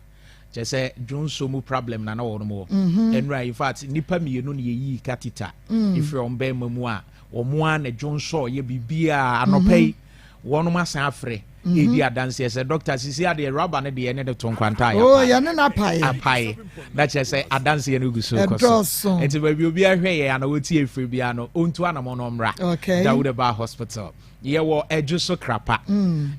[SPEAKER 12] kyerɛ sɛ dwonso mu problem na wɔnom wɔ. Ɛnura in fact nipa mmienu na yɛyii catheter ɛfiri wɔn bɛrima mu a wɔn a na dwonso yɛ biribiara. Anɔpa yi wɔnom asan afrɛ. Ɛredi adanseɛ sɛ dɔkta sisi adeɛ rɔba no deɛ ɛne no to nkwanta a
[SPEAKER 2] Oh,
[SPEAKER 12] yɛapae.
[SPEAKER 2] yɛne no apae.
[SPEAKER 12] Apae. Na kyerɛ sɛ adanseɛ no gu so kɔ so.
[SPEAKER 2] Ɛdɔɔso.
[SPEAKER 12] Nti baabi obiara hwɛ yɛn ana wɔtie firi biara no, ɔntu anamɔ no ɔmmra. Dawuda Bar Hospital. Yɛwɔ Adwo so Krapa.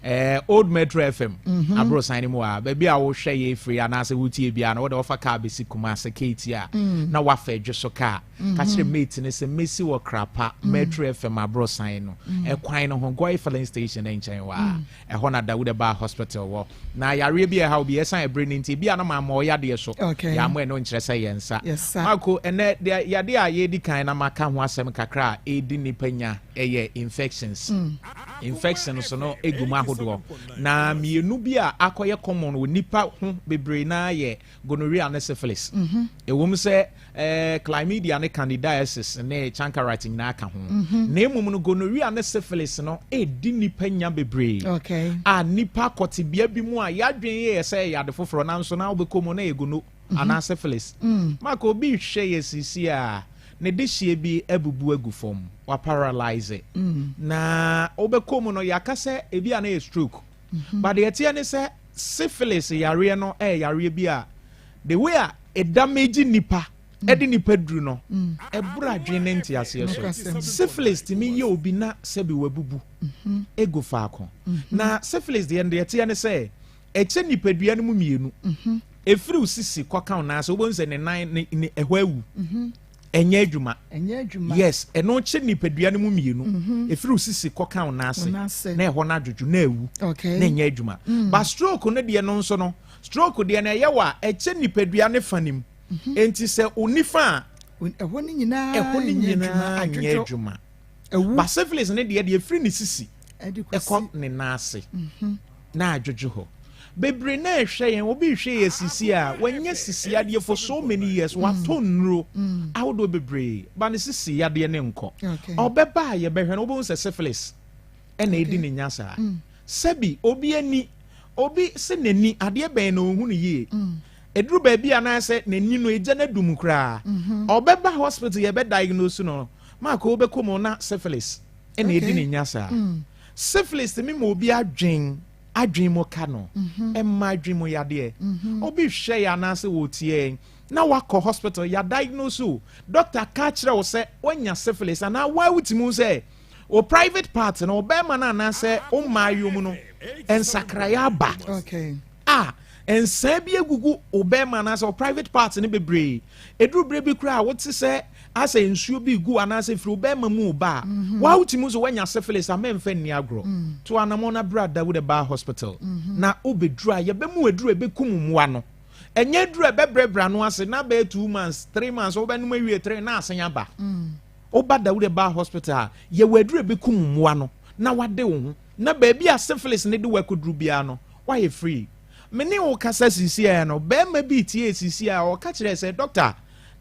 [SPEAKER 12] Eh, Old Metro FM. Aborosan no mu a, baabi a wohwɛ yɛ firi anaasɛ wotie biara no, wode wɔfa kaa bɛsi Kumase KT a, na wafa Adwo so kaa. Ka kyerɛ mate no sɛ mɛsi wɔ Krapa Metro FM aborosan no ɛkwan no ho, Goy filling station no nkyɛn hɔ a. Ɛhɔ na Dawuda Bar Hospital wɔ. Na yareɛ bi a ɛha wo bi, ɛsan ɛbere no nti, ebi a na mammɔ wo yadeɛ so. Yɛammɔ ɛno nkyerɛ sɛ yɛn nsa. Marco, ɛnɛ deɛ yadeɛ a yɛredi kan na maka ho asɛm kakra a ɛredi nnipa nya ɛyɛ infections. Infections no gu mu ahodoɔ. Na mmienu bi a akɔyɛ common wɔ nnipa ho bebree no ara yɛ gonorrhea ne syphilis. Ɛwom sɛ eh, chlamydia ne candidiasis ne chancroid nyinaa ka ho. Na mmom no gonorrhea ne syphilis no ɛredi nnipa nya bebree. A nnipa kɔ tebea bi mu a yɛadwene yɛ sɛ ɛyɛ ade foforɔ nanso na wobɛkɔ mu na ɛyɛ gono anaa syphilis. Maka obi hwɛ yɛ sisi a ne dehyeɛ bi abubu agu fam, waparalyze. Na wobɛkɔ mu no yɛaka sɛ ebi a na yɛ stroke. But deɛ ɛteɛ ne sɛ syphilis yareɛ no ɛyɛ yareɛ bi a the way a ɛdamage nipa ɛde nipa duru no ɛboro adwene ne nteaseɛ so. Syphilis tumi yɛ obi na sɛbi wabubu egu faako. Na syphilis deɛ deɛ ɛteɛ ne sɛ ɛkyɛ nipadua no mu mmienu. Ɛfiri wo sisi kɔka wo nan ase, wobɛhu sɛ ne nan ne ne ɛhɔ awu. Ɛnyɛ adwuma.
[SPEAKER 2] Ɛnyɛ adwuma.
[SPEAKER 12] Yes, ɛno kyɛ nipadua no mu mmienu. Ɛfiri wo sisi kɔka wo nan ase na ɛhɔ no adwodwo na awu. Na ɛnyɛ adwuma. But stroke no deɛ no nso no, stroke deɛ no ɛyɛ wɔ a ɛkyɛ nipadua ne fa nim. Enti sɛ wo nifa a,
[SPEAKER 2] ɛhɔ no nyinaa
[SPEAKER 12] ɛhɔ no nyinaa nyɛ adwuma. But syphilis no deɛ deɛ ɛfiri ne sisi ɛkɔ ne nan ase na adwodwo hɔ. Bebree na ɛhwɛ yɛn, obi rehwɛ yɛ sisi a, wanya sisi yadeɛ for so many years, watɔ nnuro ahodoɔ bebree, ba ne sisi yadeɛ ne nkɔ. Ɔbɛba a yɛbɛhwɛ no, wobɛhu sɛ syphilis ɛna ɛdi ne nya saa. Sɛbi obi ani, obi sɛ n'ani, adeɛ bɛn na ɔnhu no yie. Ɛduru baabi a na sɛ n'ani no egya no adum koraa. Ɔbɛba hospital yɛbɛ diagnose no, maako wobɛkɔ mu na syphilis ɛna ɛdi ne nya saa. Syphilis tumi ma obi adwen adwen mu ka no, ɛma adwen mu yadeɛ. Obi hwɛ yɛ anaasɛ wɔtie yɛn na wakɔ hospital yɛ diagnose o, doctor ka kyerɛ wo sɛ wanya syphilis anaa waa wotumi hu sɛ o private part no ɔbɛrima no anaasɛ o mmaayɔ mu no nsakraeɛ aba. A nsaa bi agugu wo bɛrima anaasɛ wo private part no bebree. Ɛduru berɛ bi koraa a wote sɛ asɛ nsuo bi regu anaasɛ firi wo bɛrima mu reba a, mm-hmm. waa wotumi nso woanya syphilis a mɛmfa nni agorɔ. Mm. To anamɔ na bra Dawuda Bar Hospital mm-hmm. na wobɛduru a yɛbɛmu aduru a ɛbɛkum mmoa no. Ɛnyɛ aduru a ɛbɛbrɛbrɛ ano ase na bɛyɛ 2 months, 3 months wobɛnom awie three na asen aba. Woba Dawuda Bar Hospital a yɛwɔ aduru a ɛbɛkum mmoa no na wade wo ho na baabi a syphilis ne de wo akɔduru biara no woayɛ free. Me ne wo kasa seesei no, barima bi tiee seesei a ɔka kyerɛɛ sɛ, Dɔkta,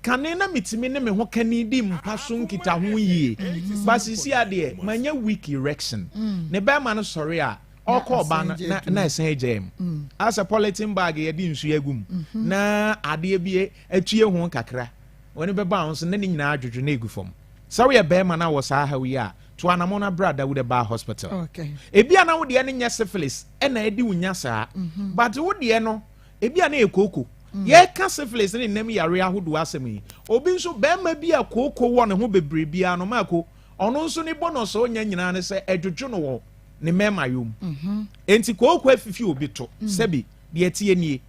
[SPEAKER 12] kane na metumi ne me ho kani di mpa so nkitaho yie, but seesei adeɛ, manya weak erection. Ne barima no sɔre a, ɔkɔ ɔbaa no na na ɛsan agyaa mu. Asɛ polythene bag yɛde nsuo agu mu na adeɛ bi atue ho kakra, wɔne bɛba ho so na ne nyinaa adwodwo na egu fam. Sɛ woyɛ barima na wɔ saa haw yi a, to anamɔn na bra Dawuda Bar Hospital. Ebi a na wo deɛ no nyɛ syphilis ɛna ɛdi wo nya saa, but wo deɛ no ebi a na yɛ kooko. Yɛka syphilis ne nnam yare ahodoɔ asɛm yi, obi nso barima bi a kooko wɔ ne ho bebree biara no maako, ɔno nso ne bonus a ɔnya nyinaa ne sɛ ɛdwodwo no wɔ ne mmarima yom. Enti kooko afifi obi to, sɛbi deɛ ɛteɛ nie.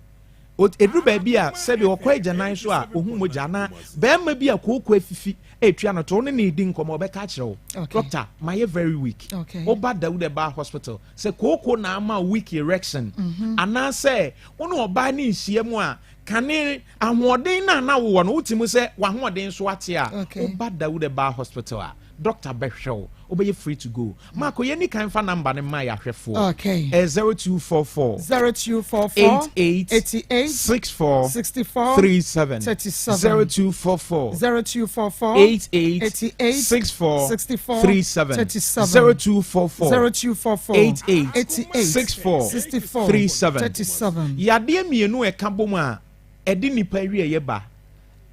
[SPEAKER 12] Ɛduru baabi a sɛbi ɔkɔ agyanan so a ɔhu mogya anaa barima bi a kooko afifi ɛtua no to, wo ne no redi nkɔmmɔ ɔbɛka akyerɛ wo, doctor mayɛ very weak. Woba Dawuda Bar Hospital sɛ kooko na ama weak erection anaasɛ wo ne ɔbaa ne nhyia mu a kane ahoɔden no a na wowɔ no wote mu sɛ w'ahoɔden so ate a, woba Dawuda Bar Hospital a doctor bɛhwɛ wo, wobɛyɛ free to go. Marco, yɛnni kan fa number no ma yɛ ahwɛfoɔ. Ɛyɛ 0244
[SPEAKER 2] 0244
[SPEAKER 12] 88
[SPEAKER 2] 88
[SPEAKER 12] 64
[SPEAKER 2] 64
[SPEAKER 12] 37
[SPEAKER 2] 37
[SPEAKER 12] 0244
[SPEAKER 2] 0244
[SPEAKER 12] 88
[SPEAKER 2] 88
[SPEAKER 12] 64
[SPEAKER 2] 64
[SPEAKER 12] 37
[SPEAKER 2] 37
[SPEAKER 12] 0244
[SPEAKER 2] 0244
[SPEAKER 12] 88
[SPEAKER 2] 88
[SPEAKER 12] 64
[SPEAKER 2] 64
[SPEAKER 12] 37
[SPEAKER 2] 37.
[SPEAKER 12] Yadeɛ mmienu a ɛka bom a ɛde nipa awieeɛ ba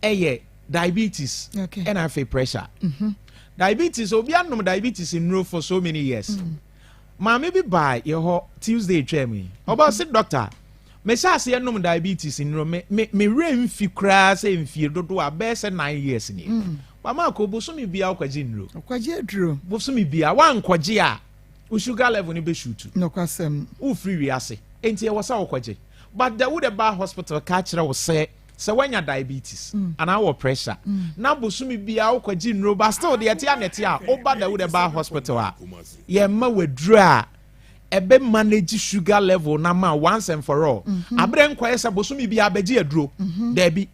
[SPEAKER 12] ɛyɛ diabetes ɛna afei pressure. Diabetes, obi anom diabetes nnuro for so many years. Maame bi baa yɛ hɔ Tuesday twaa mu yi. Ɔbaa ɔse doctor, mehyɛ aseɛ nom diabetes nnuro me me me werɛ mfi koraa sɛ mfie dodoɔ a bɛyɛ sɛ 9 years nie. Mama akɔ bosome biara wokɔgye nnuro.
[SPEAKER 2] Ɔkɔgye aduro.
[SPEAKER 12] Bosome biara woankɔgye a wo sugar level no bɛ shoot.
[SPEAKER 2] Nokwasɛm.
[SPEAKER 12] Wofiri wiase enti ɛwɔ sɛ wokɔgye. But the wode ba hospital ka kyerɛ wo sɛ sɛ woanya diabetes anaa wɔ pressure na bosome biara wokɔgye nnuro but still deɛ ɛte a na ɛte a woba the wode ba hospital a yɛma waduro a ɛbɛ manage sugar level na ma once and for all. Aberɛ nkɔyɛ sɛ bosome biara bɛgye aduro. Daabi.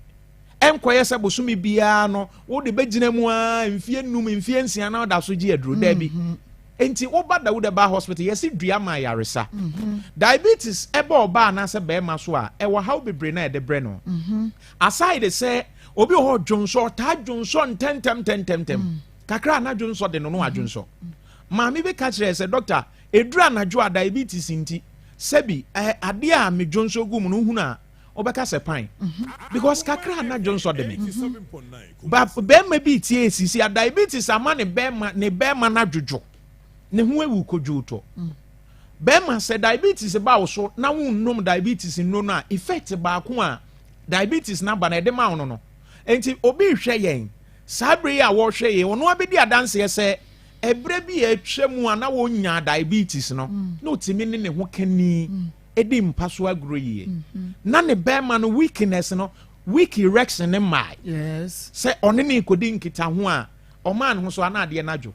[SPEAKER 12] Ɛnkɔyɛ sɛ bosome biara no wode bɛgyina mu ara mfie num mfie nsia na woda so gye aduro. Daabi. Enti woba Dawuda Bar Hospital yɛse dua ma ayaresa. Diabetes ɛba ɔbaa anaasɛ bɛrima so a ɛwɔ haw bebree na ɛde brɛ no. Aside sɛ obi wɔ hɔ dwonsɔ ɔtaa dwonsɔ ntɛntɛm ntɛntɛm kakra a na dwonsɔ de no no adwonsɔ. Maame bi ka kyerɛɛ sɛ doctor ɛduru anadwo a diabetes nti sɛbi adeɛ a me dwonsɔ gu mu no wohunu a wobɛka sɛ pan because kakra a na dwonsɔ de me. Ba bɛrima bi tie esisi a diabetes ama ne bɛrima ne bɛrima no adwodwo ne ho awu kodwootɔ. Bɛrima sɛ diabetes ba wo so na wonnom diabetes nnuro no a effect baako a diabetes no aba no ɛde ma wo no no. Nti obi rehwɛ yɛn saa bere yi a wɔrehwɛ yɛn ɔno abɛdi adanseɛ sɛ ɛberɛ bi a atwa mu a na wɔnyaa diabetes no na ɔtumi ne ne ho kani di mpa so agorɔ yie na ne bɛrima no weakness no weak erection ne mmae sɛ ɔne ne kɔdi nkitaho a ɔmaa ne ho so ana adeɛ no adwo.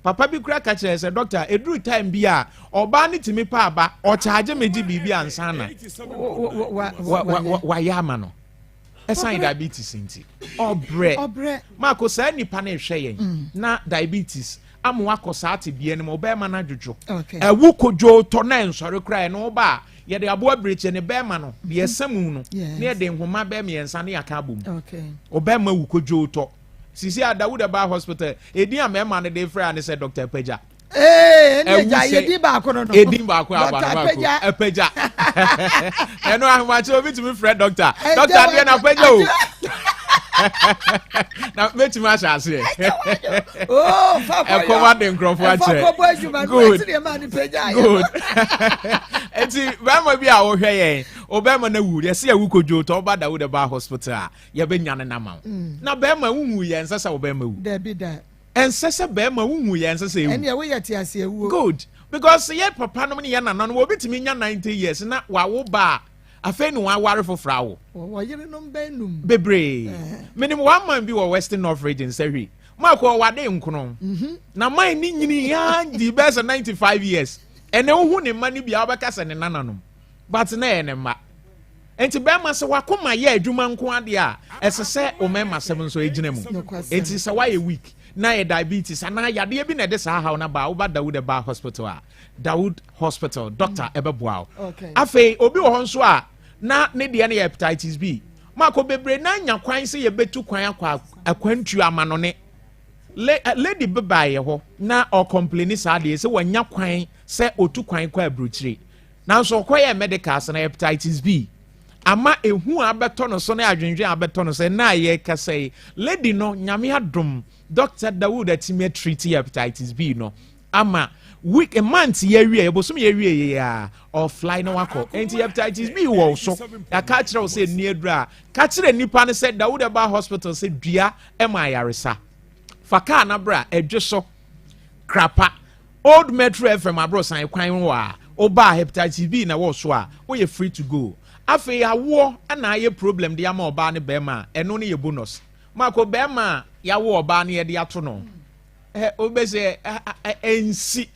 [SPEAKER 12] Papa bi kura ka kyerɛ sɛ doctor ɛduru time bi a ɔbaa no tumi pa aba ɔkyaagye me gye biribi ansa na wayɛ ama no ɛsan diabetes nti ɔbrɛ. Maako saa nipa no ɛhwɛ yɛn na diabetes ama wakɔ saa tebea no mu ɔbɛrima no adwodwo ɛwo kodwo tɔ na nsɔre koraa ɛno ɔba a yɛde aboa birekyɛ ne bɛrima no deɛ ɛsɛ mu no na yɛde nhoma bɛɛ mmiɛnsa ne yɛaka abom ɔbɛrima wu kodwo tɔ sisi a Dawuda ba hospital edin a mmarima no de frɛ a ne sɛ Dr. Apagya.
[SPEAKER 2] Ee, ɛne agya yɛ din baako no no.
[SPEAKER 12] Edin baako aba no baako. Apagya. Ɛno ahomakye obi tumi frɛ doctor. Doctor adeɛ na apagya o. Na mɛtumi ahyɛ aseɛ. Ɛkɔm ade nkurɔfoɔ akyerɛ.
[SPEAKER 2] Good.
[SPEAKER 12] Good. Eti bɛrima bi a wɔhwɛ yɛn, ɔbɛrima no awu, yɛsi awu kodwo tɔ ɔba Dawuda ba hospital a yɛbɛnya no nama wo. Na bɛrima wohu yɛ ɛnsɛ sɛ ɔbɛrima wu.
[SPEAKER 2] Dabi da.
[SPEAKER 12] Ɛnsɛ sɛ bɛrima wohu yɛ ɛnsɛ sɛ ewu.
[SPEAKER 2] Ɛnneɛ woyɛ te ase awuo.
[SPEAKER 12] Good because yɛ papa nom ne yɛ nananom obi tumi nya 90 years na wawo ba a afei na waware foforɔ awo.
[SPEAKER 2] Wɔwɔ yerenom bɛn num.
[SPEAKER 12] Bebree. Menim one man bi wɔ Western North Region sɛ hwi maako ɔwade nkono na man ne nyini ya di bɛyɛ sɛ 95 years ɛnɛ wohu ne mma no bi a wobɛka sɛ ne nananom but na ɛyɛ ne mma. Enti bɛrima sɛ wakoma yɛ adwuma nko adeɛ a, ɛsɛ sɛ wo mmarima sɛm nso gyina mu. Enti sɛ woayɛ weak na yɛ diabetes anaa yadeɛ bi na ɛde saa haw no aba a, woba Dawood Herbal Hospital a, Dawood Hospital doctor ɛbɛboa wo. Afei obi wɔ hɔ nso a na ne deɛ no yɛ hepatitis B. Mako bebree na anya kwan sɛ yɛbɛtu kwan akɔ akwantuo amanɔne. Lady bi baeɛ hɔ na ɔkɔmpleni saa deɛ sɛ wanya kwan sɛ ɔtu kwan kɔ aburokyire. Nanso ɔkɔyɛɛ medicals na hepatitis B ama ehu a abɛtɔ no so ne adwendwen a abɛtɔ no so. Ɛnnɛ a yɛrekasa yi, lady no, Nyame adom, Doctor Dawood atumi atreat hepatitis B no ama week, month yi awie, bosom yi awie yi a, ɔfly na wakɔ. Enti hepatitis B wɔ wo so, yɛaka akyerɛ wo sɛ nni aduru a, ka kyerɛ nipa no sɛ Dawood ɛba hospital sɛ dua ma ayaresa. Fa kaa no bra, ɛdwe so, krapa. Old Metro FM aborosan kwan ho a, woba a hepatitis B na ɛwɔ so a, woyɛ free to go. Afei awoɔ na ayɛ problem de ama ɔbaa ne bɛrima a, ɛno no yɛ bonus. Mako bɛrima a yɛawo ɔbaa no yɛde ato no, ɛ wobɛsɛ ɛnsi.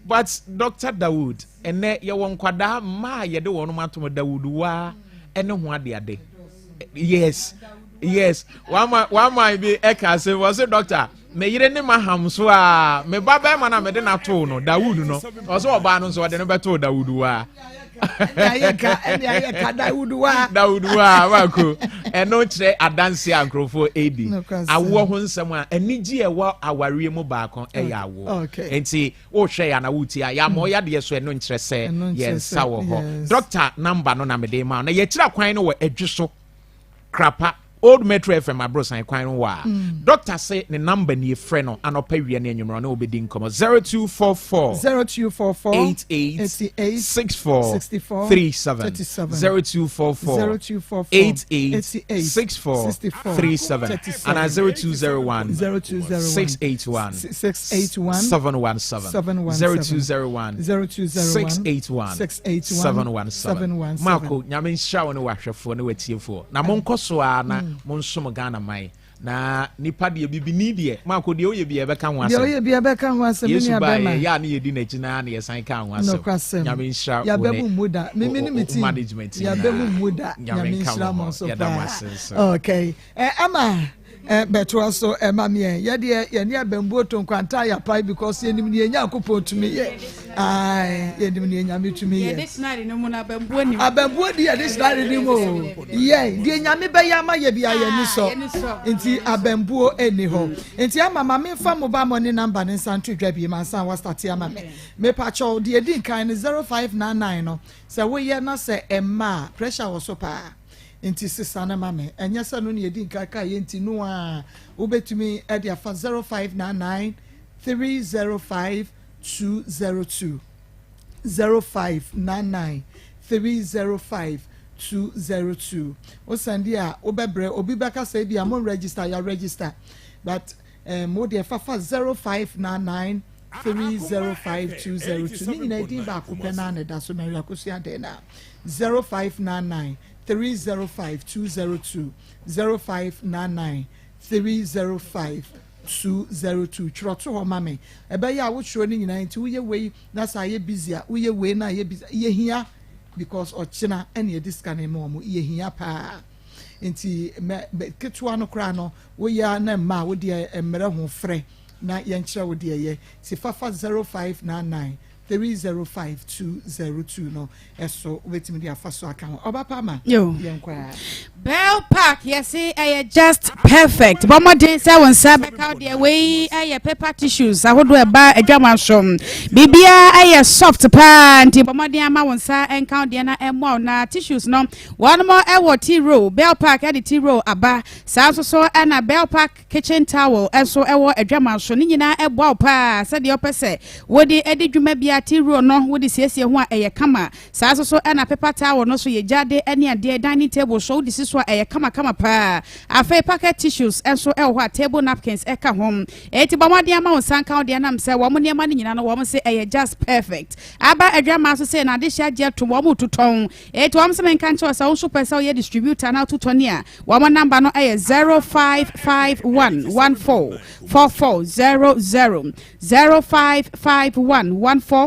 [SPEAKER 12] But Dr. Dawood, ɛnɛ yɛwɔ nkwadaa mmaa a yɛde wɔn atom Dawood waa ɛne ho adeade. Yes, yes. One man bi ɛka asɛm, ɔse doctor, Me yere ne m'aham so a, me ba bɛrima no a mede no atoo no, Dawud no, ɔsɛ ɔbaa no nso ɔde no bɛtoo Dawud waa. Dawud waa baako. Ɛno kyerɛ adanse a nkurɔfoɔ redi. Awoɔ ho nsɛm a anigye a ɛwɔ awareɛ mu baako ɛyɛ awoɔ. Nti wohwɛ yɛ anaa wotie a yɛama ɔyɛ adeɛ so ɛno nkyerɛ sɛ yɛn nsa wɔ hɔ. Dɔkta namba no na mede ma na yɛkyerɛ kwan no wɔ adwi so krapa. Old Metro FM aborosan kwan no wɔ a. Doctor se ne number nie, frɛ no anɔpa, wia ne anwummerɛ ne wobɛdi nkɔmmɔ. 0244
[SPEAKER 2] 0244
[SPEAKER 12] 88
[SPEAKER 2] 88
[SPEAKER 12] 64
[SPEAKER 2] 64
[SPEAKER 12] 37.
[SPEAKER 2] 37.
[SPEAKER 12] 0244
[SPEAKER 2] 0244
[SPEAKER 12] 88
[SPEAKER 2] 88
[SPEAKER 12] 64
[SPEAKER 2] 64
[SPEAKER 12] 37
[SPEAKER 2] 37.
[SPEAKER 12] ana 0201
[SPEAKER 2] 0201
[SPEAKER 12] 681
[SPEAKER 2] 681
[SPEAKER 12] 717.
[SPEAKER 2] 717.
[SPEAKER 12] 0201
[SPEAKER 2] 0201
[SPEAKER 12] 681
[SPEAKER 2] 681
[SPEAKER 12] 717.
[SPEAKER 2] 717.
[SPEAKER 12] Marco, Nyame nhyira wo ne wahwɛfoɔ ne watiefoɔ na monkɔ so a na monsom Ghana man na nipa deɛ, bibini deɛ, Marco deɛ, woyɛ bi ɛbɛka ho
[SPEAKER 2] Deɛ
[SPEAKER 12] asɛm.
[SPEAKER 2] ɔyɛ bi ɛbɛka ho asɛm.
[SPEAKER 12] Yesu
[SPEAKER 2] Ne
[SPEAKER 12] baa
[SPEAKER 2] abɛma
[SPEAKER 12] yɛ a ne yɛdi n'akyi na ne yɛsan ka ho asɛm.
[SPEAKER 2] Nokwasɛm.
[SPEAKER 12] Nyame nhyira wo
[SPEAKER 2] Yɛabɛ
[SPEAKER 12] ne
[SPEAKER 2] mu mmu da. Mimi ne me
[SPEAKER 12] wo
[SPEAKER 2] team
[SPEAKER 12] management
[SPEAKER 2] yɛabɛ mu
[SPEAKER 12] nyinaa.
[SPEAKER 2] mmu da.
[SPEAKER 12] Nyame
[SPEAKER 2] Nyame
[SPEAKER 12] nka
[SPEAKER 2] nhyira
[SPEAKER 12] mo
[SPEAKER 2] mo
[SPEAKER 12] ho.
[SPEAKER 2] nso
[SPEAKER 12] Yɛda mo
[SPEAKER 2] paa.
[SPEAKER 12] ase nso.
[SPEAKER 2] Okay, ama bɛtoa so ɛma meɛ yɛdeɛ yɛne abɛmbuo to nkwanta yɛapae because yɛnim ne yɛnyankopɔn tumi yɛ. Ae, yɛnim ne Nyame tumi
[SPEAKER 4] Yɛ
[SPEAKER 2] yɛ.
[SPEAKER 4] Dictionary no mu no, abambuo nim.
[SPEAKER 2] Abɛmbuo di yɛ dictionary ni mu o. Yɛ deɛ Nyame bɛyɛ ama yɛ bia yɛni
[SPEAKER 4] Ah,
[SPEAKER 2] sɔ.
[SPEAKER 4] yɛni sɔ.
[SPEAKER 2] Nti abɛmbuo ɛni hɔ. Nti ama ma memfa mobile money number ne nsa nto dwa bi ma nsa wa start ama me. Mepakyɛw, deɛ di nkan no, 0599 no, sɛ woyɛ na sɛ ɛmma a, pressure wɔ so paa, nti sisa no ma me. Ɛnyɛ sɛ no ne yɛdi nkan ka yɛ nti no a, wobɛtumi ɛde afa 0599 305 202, 0599 305 202. Wosande a, wobɛbrɛ obi bɛka sɛ bi a mo register, yɛ register, but wo deɛ fafa 0599 305 202. Ne nyinaa din baako pɛ naa na ɛda so, Mary Akosua den na 0599 305 202, 0599 305 202. Twerɛ to hɔ ma me. Ɛbɛyɛ a wotwerɛ no nyinaa nti woyɛ wei na sɛ ayɛ busy a, woyɛ wei na ayɛ busy. Yɛhia because ɔkyena ɛna yɛde sika no ma ɔmo. Yɛhia paa, nti mɛ mɛ ketewa no koraa no, woyɛ a na mma a wodeɛ mmerɛ ho frɛ na yɛnkyerɛ wo deɛ yɛ si fafa 0599 305 202 no ɛso, wobɛtumi de afa so aka ho. Ɔba pa ma
[SPEAKER 13] Yo.
[SPEAKER 2] yɛnkɔ a.
[SPEAKER 13] Bell Park, yɛse ɛyɛ just perfect. Bɔ mmɔden sɛ wo nsa bɛka wo deɛ. Wei ɛyɛ paper tissues ahodoɔ ɛba adwama so. Biribiara ɛyɛ soft paa, nti bɔ mmɔden ama wo nsa ɛnka wo deɛ na ɛmmoa wo. Na tissues no, wɔnom ɛwɔ tea roll. Bell Park ɛde tea roll aba saa nso so, ɛna Bell Park kitchen towel ɛnso ɛwɔ adwama so. Ne nyinaa ɛboa wo paa sɛdeɛ wopɛ sɛ wode ɛde dwuma bia. Tea roll no, wode siesie ho a, ɛyɛ kama saa nso so, ɛna paper towel no so yɛ gyade ɛne adeɛ dining table so, wode si so a, ɛyɛ kamakama paa. Afei pocket tissues ɛnso ɛwɔ hɔ a table napkins ɛka ho. Eti bɔ mmɔden ama wo nsa nka wo deɛ nam sɛ wɔn nneɛma no nyinaa no, wɔn sɛ ɛyɛ just perfect. Aba adwama so sɛ na adehyɛ agye atom, wɔn tutɔn. Eti wɔn sɛ menka nkyɛw sɛ wɔn nso pɛ sɛ wɔyɛ distributor na tutɔn a, wɔn number no ɛyɛ 0551144400,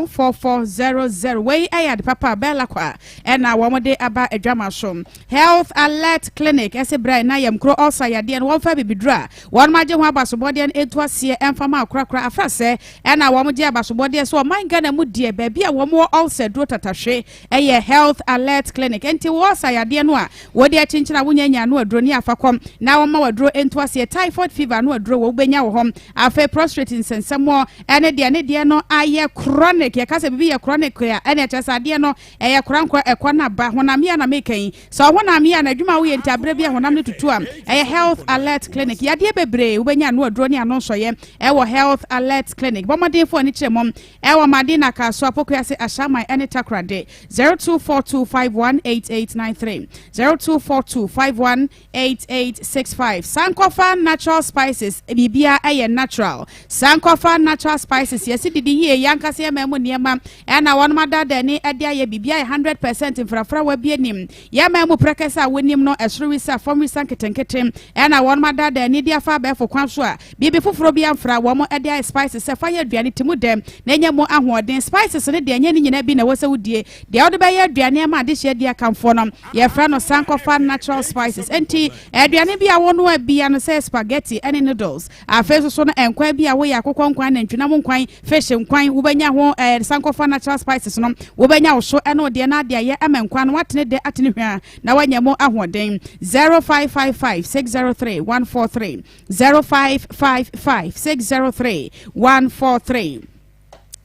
[SPEAKER 13] 0551144400. Wei ɛyɛ ade papa bɛɛla kɔ a ɛna wɔn de aba adwama so. Health Alert Clinic ɛsɛ brɛ na yɛm kuro ɔsa yadeɛ no, wɔmfa bibiduro a wɔn agye ho abasobɔdeɛ no etu aseɛ ɛmfa ma akorakora afra sɛ ɛna wɔn gye abasobɔdeɛ so ɔman Ghana mu deɛ, baabi a wɔn wɔ ulcer duro tatahwe ɛyɛ Health Alert Clinic. Nti wɔ ɔsa yadeɛ no a wɔde akyinkyin a wonya nya ano aduro ne afakɔm na wɔn ma waduro nto aseɛ. Typhoid fever no aduro wɔ wobɛnya wɔ hɔ. Afei prostate nsɛnsɛmɔ ɛne deɛ ne deɛ no ayɛ chronic. Yɛka sɛ biribi yɛ chronic a, ɛne ɛkyerɛ sɛ adeɛ no ɛyɛ korankora ɛkɔ no aba. Honam yi a na meka yi sɛ ɔhonam yi a na adwuma a woyɛ nti aberɛ bi a honam no tutu a, ɛyɛ Health Alert Clinic. Yadeɛ bebree wobɛnya ano aduro ne ano nsɔyɛ ɛwɔ Health Alert Clinic. Bɔmmɔdenfoɔ ani kyerɛ mɔm ɛwɔ Madina, Kaso, Apokuase, Ahyɛaman ɛne Takorade. 0242518893, 0242518865. Sankɔfa Natural Spices, biribia ɛyɛ natural. Sankɔfa Natural Spices, yɛsi didi yie, yankasa yɛ mɛmu nneɛma ɛna wɔn adada ani ɛde ayɛ biribia yɛ 100% mfrafra bi anim. Yɛ mɛmu prɛkɛsɛ a wɔnim no, ɛsoro wisa, fam wisa nketenkete, ɛna wɔn adada ani de afa abɛɛfo kwan so a biribi foforɔ bi amfra. Wɔn ɛde ayɛ spices sɛ fa yɛ aduane ti mu dɛm na enye mu ahoɔden. Spices ne deɛ, ɛnyɛ ne nyinaa bi na ɛwɔ sɛ wodie deɛ wɔde bɛyɛ aduane ama adehyɛ di akamfoɔ no, yɛfrɛ no Sankɔfa Natural Spices. Nti aduane bi a wɔnoa bia no sɛ spaghetti ɛne noodles, afei nso so no nkwan bi a woyɛ, akokɔ nkwan, nantwinam nkwan, fish nkwan, wobɛnya ho Sankɔfa Natural Spices no, wobɛnya wo so ɛne deɛ no ade ayɛ ama nkwan no watene dɛ atene hwea na wanya mu ahoɔden. 0555 603 143, 0555 603 143.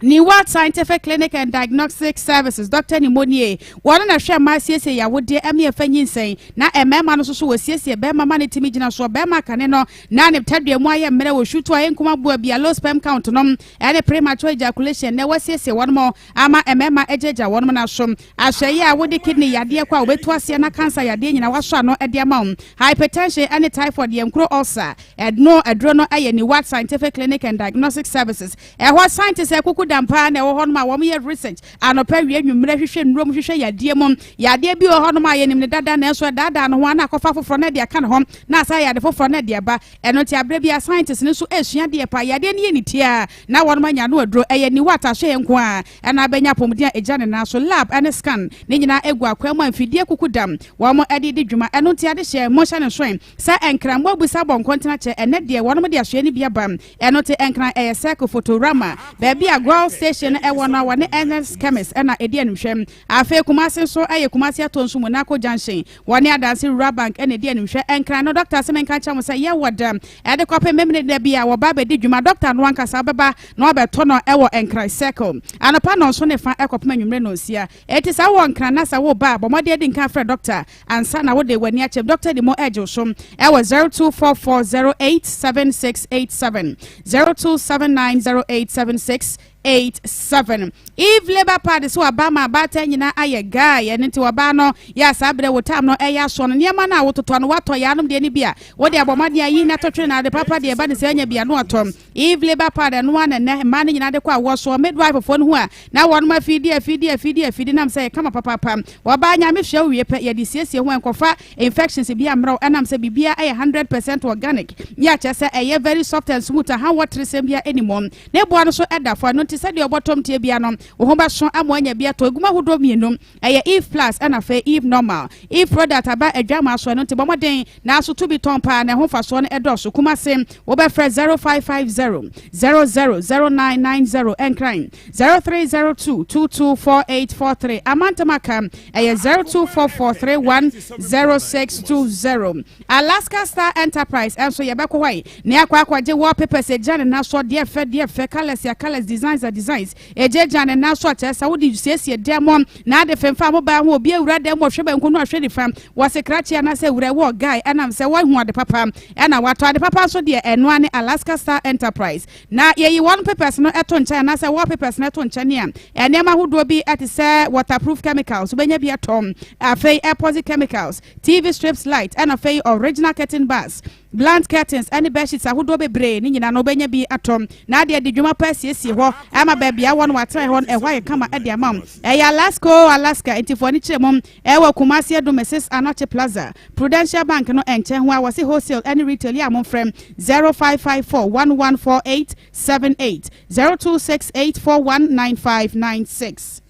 [SPEAKER 13] Neward Scientific Clinic and Diagnostic Services, Dɔkta Nimonie, wɔn na hwɛ mmaa siesie yawodeɛ ɛme ɛfa nyinsɛn, na mmarima no nso so wɔsiesie barima ma ne tumi gyina soɔ, barima kane no na ne tadua mu ayɛ mmerɛ, wɔ shutu a ɛnkum aboa bi a low sperm count nom ɛne premature ejaculation na wɔasiesie wɔn mo ama mmarima agyagya wɔn no aso. Ahwɛyie a wode kidney yadeɛ kɔ a wɔbɛtu aseɛ na cancer yadeɛ nyina wasɔ ano de ama wo. Hypertension ɛne typhoid, yɛnkuro ulcer, ɛno aduro no ɛyɛ Neward Scientific Clinic and Diagnostic Services. Ɛhɔ scientists akuku dam paa na ɛwɔ hɔnom a wɔyɛ research anɔpa, awia, anwummerɛ, hwehwɛ nnuro mu, hwehwɛ yadeɛ mu. Yadeɛ bi wɔ hɔnom a yɛnim ne dada, nanso ɛdaadaa ne ho a na akɔfa foforɔ na ɛde aka ne ho na asa yɛ ade foforɔ na ɛde aba. Ɛno nti aberɛ bi a scientists no nso ɛresua adeɛ paa. Yadeɛ no yɛ ne tiaa na wɔnom anya ano aduro. Ɛyɛ Neward ahwɛeɛ nko a ɛna abɛnya apɔmuden a ɛgyina ne nan so. Lab ne scan ne nyinaa ɛgu akwan mu a mfidie kuku dam wɔn ɛde di dwuma. Ɛno nti adehyeɛ monhyɛ ne nsoe sɛ Nkran mo abusa bɔ nkɔntena kyɛ ɛnɛ deɛ wɔnom de ahwɛeɛ no bi aba. Ɛno te Nkran ɛyɛ Circle Photorama baabi a Goil station no ɛwɔ no a wɔne Ernest Chemist ɛna ɛdi animhwɛ. Afei Kumasi nso ɛyɛ Kumasi Atonsu Monaco Junction wɔne Adanse Rural Bank ɛna ɛdi animhwɛ. Nkran no doctor se menka nkyerɛ mo sɛ yɛwɔ da ɛde kɔpem Memene da bi a wɔba abɛdi dwuma. Doctor no ankasa wobɛba na wabɛtɔ no ɛwɔ Nkran Circle anɔpa nnɔnson ne fa ɛkɔpem anwummere nnɔnsia. Enti sɛ wowɔ Nkran na sɛ woreba a bɔ mmɔden adi nkan frɛ doctor Ansa na wode w'ani akyɛm, Dɔkta di mo ɛgye wo so ɛwɔ 0244087687, 0279087687. Eve Labour Party so aba ma abaatan nyinaa ayɛ guy, ɛno nti ɔbaa no yɛ a saa berɛ wo tam no ɛyɛ asoɔ no, nneɛma no a wototɔ no woatɔ yɛ anom deɛ no bi a wode abɔ mmɔden ayi na totwene na ade papa deɛ ɛba ne sɛ anya bi ano atɔ. Eve Labour Pad ɛno ara na ɛnnɛ mmaa no nyinaa de kɔ awoɔ soɔ. Midwife foɔ no hu a na wɔnom afidi afidi afidi afidi nam sɛ ɛyɛ kama papaapa. Ɔbaa Nyame hwɛ wo wie pɛ yɛde siesie ho ɛnkɔfa infections biara mmerɛ wo ɛnam sɛ biribiara ɛyɛ 100% organic yɛ a kyerɛ sɛ ɛyɛ very soft and smooth a haw ɔteresɛm biara ɛnni mu. Ne boa no so ɛda fɔ ɛno nti sɛdeɛ ɔbɔtɔm teɛ biara no wo ho bɛso ama woanya bi atɔ. Ɛgu mu ahodoɔ mmienu ɛyɛ Eve Plus ɛna afei Eve Normal. Eve product aba adwamaa so ɛno nti bɔ mmɔden Nanso to bi tɔn paa na ɛho mfasoɔ no dɔɔso. Kumase, wobɛfrɛ 0550 00 0990, Nkran, 0302 22 4843, Amantam aka ɛyɛ 0244 31 0620. Alaska Star Enterprise nso yɛbɛkɔ hɔ yi na yɛakɔ akɔgye wallpapers agyina ne nan soɔ, deɛ fɛ deɛ fɛ, colours a colours, designs a designs. Egyinagyina ne nan so a kyerɛ sɛ wode siesie dan mu na ade femfam wo ban ho. Obi awura dan mu ɔhwɛ banku no ɔhwɛ nifa wɔse krakye anaasɛ wura wɔ guy ɛnam sɛ wahu ade papa ɛna watɔ ade papa nso deɛ ɛnoa ne Alaska Star Enterprise na yɛyi wɔn papers no ɛto nkyɛn anaasɛ wall papers no ɛto nkyɛn a nneɛma ahodoɔ bi ɛte sɛ waterproof chemicals wobɛnya bi atɔ, afei epoxy chemicals, TV strips light, ɛna afei original curtain bars, Blunt curtains ne bedsheets ahodoɔ bebree ne nyinaa no wobɛnya bi atɔ na ade adi dwuma pa asiesie hɔ ama baabi a wɔ no watena hɔ no ɛhɔ ayɛ kama de ama wo. Ɛyɛ Alaska oo Alaska enti fo ani kyerɛ mu. Ɛwɔ Kumasi Adum Mrs Anokye Plaza, Prudential Bank no nkyɛn ho a wɔse wholesale ne retail yɛ a momfrɛ 0554 114878, 0268 419596.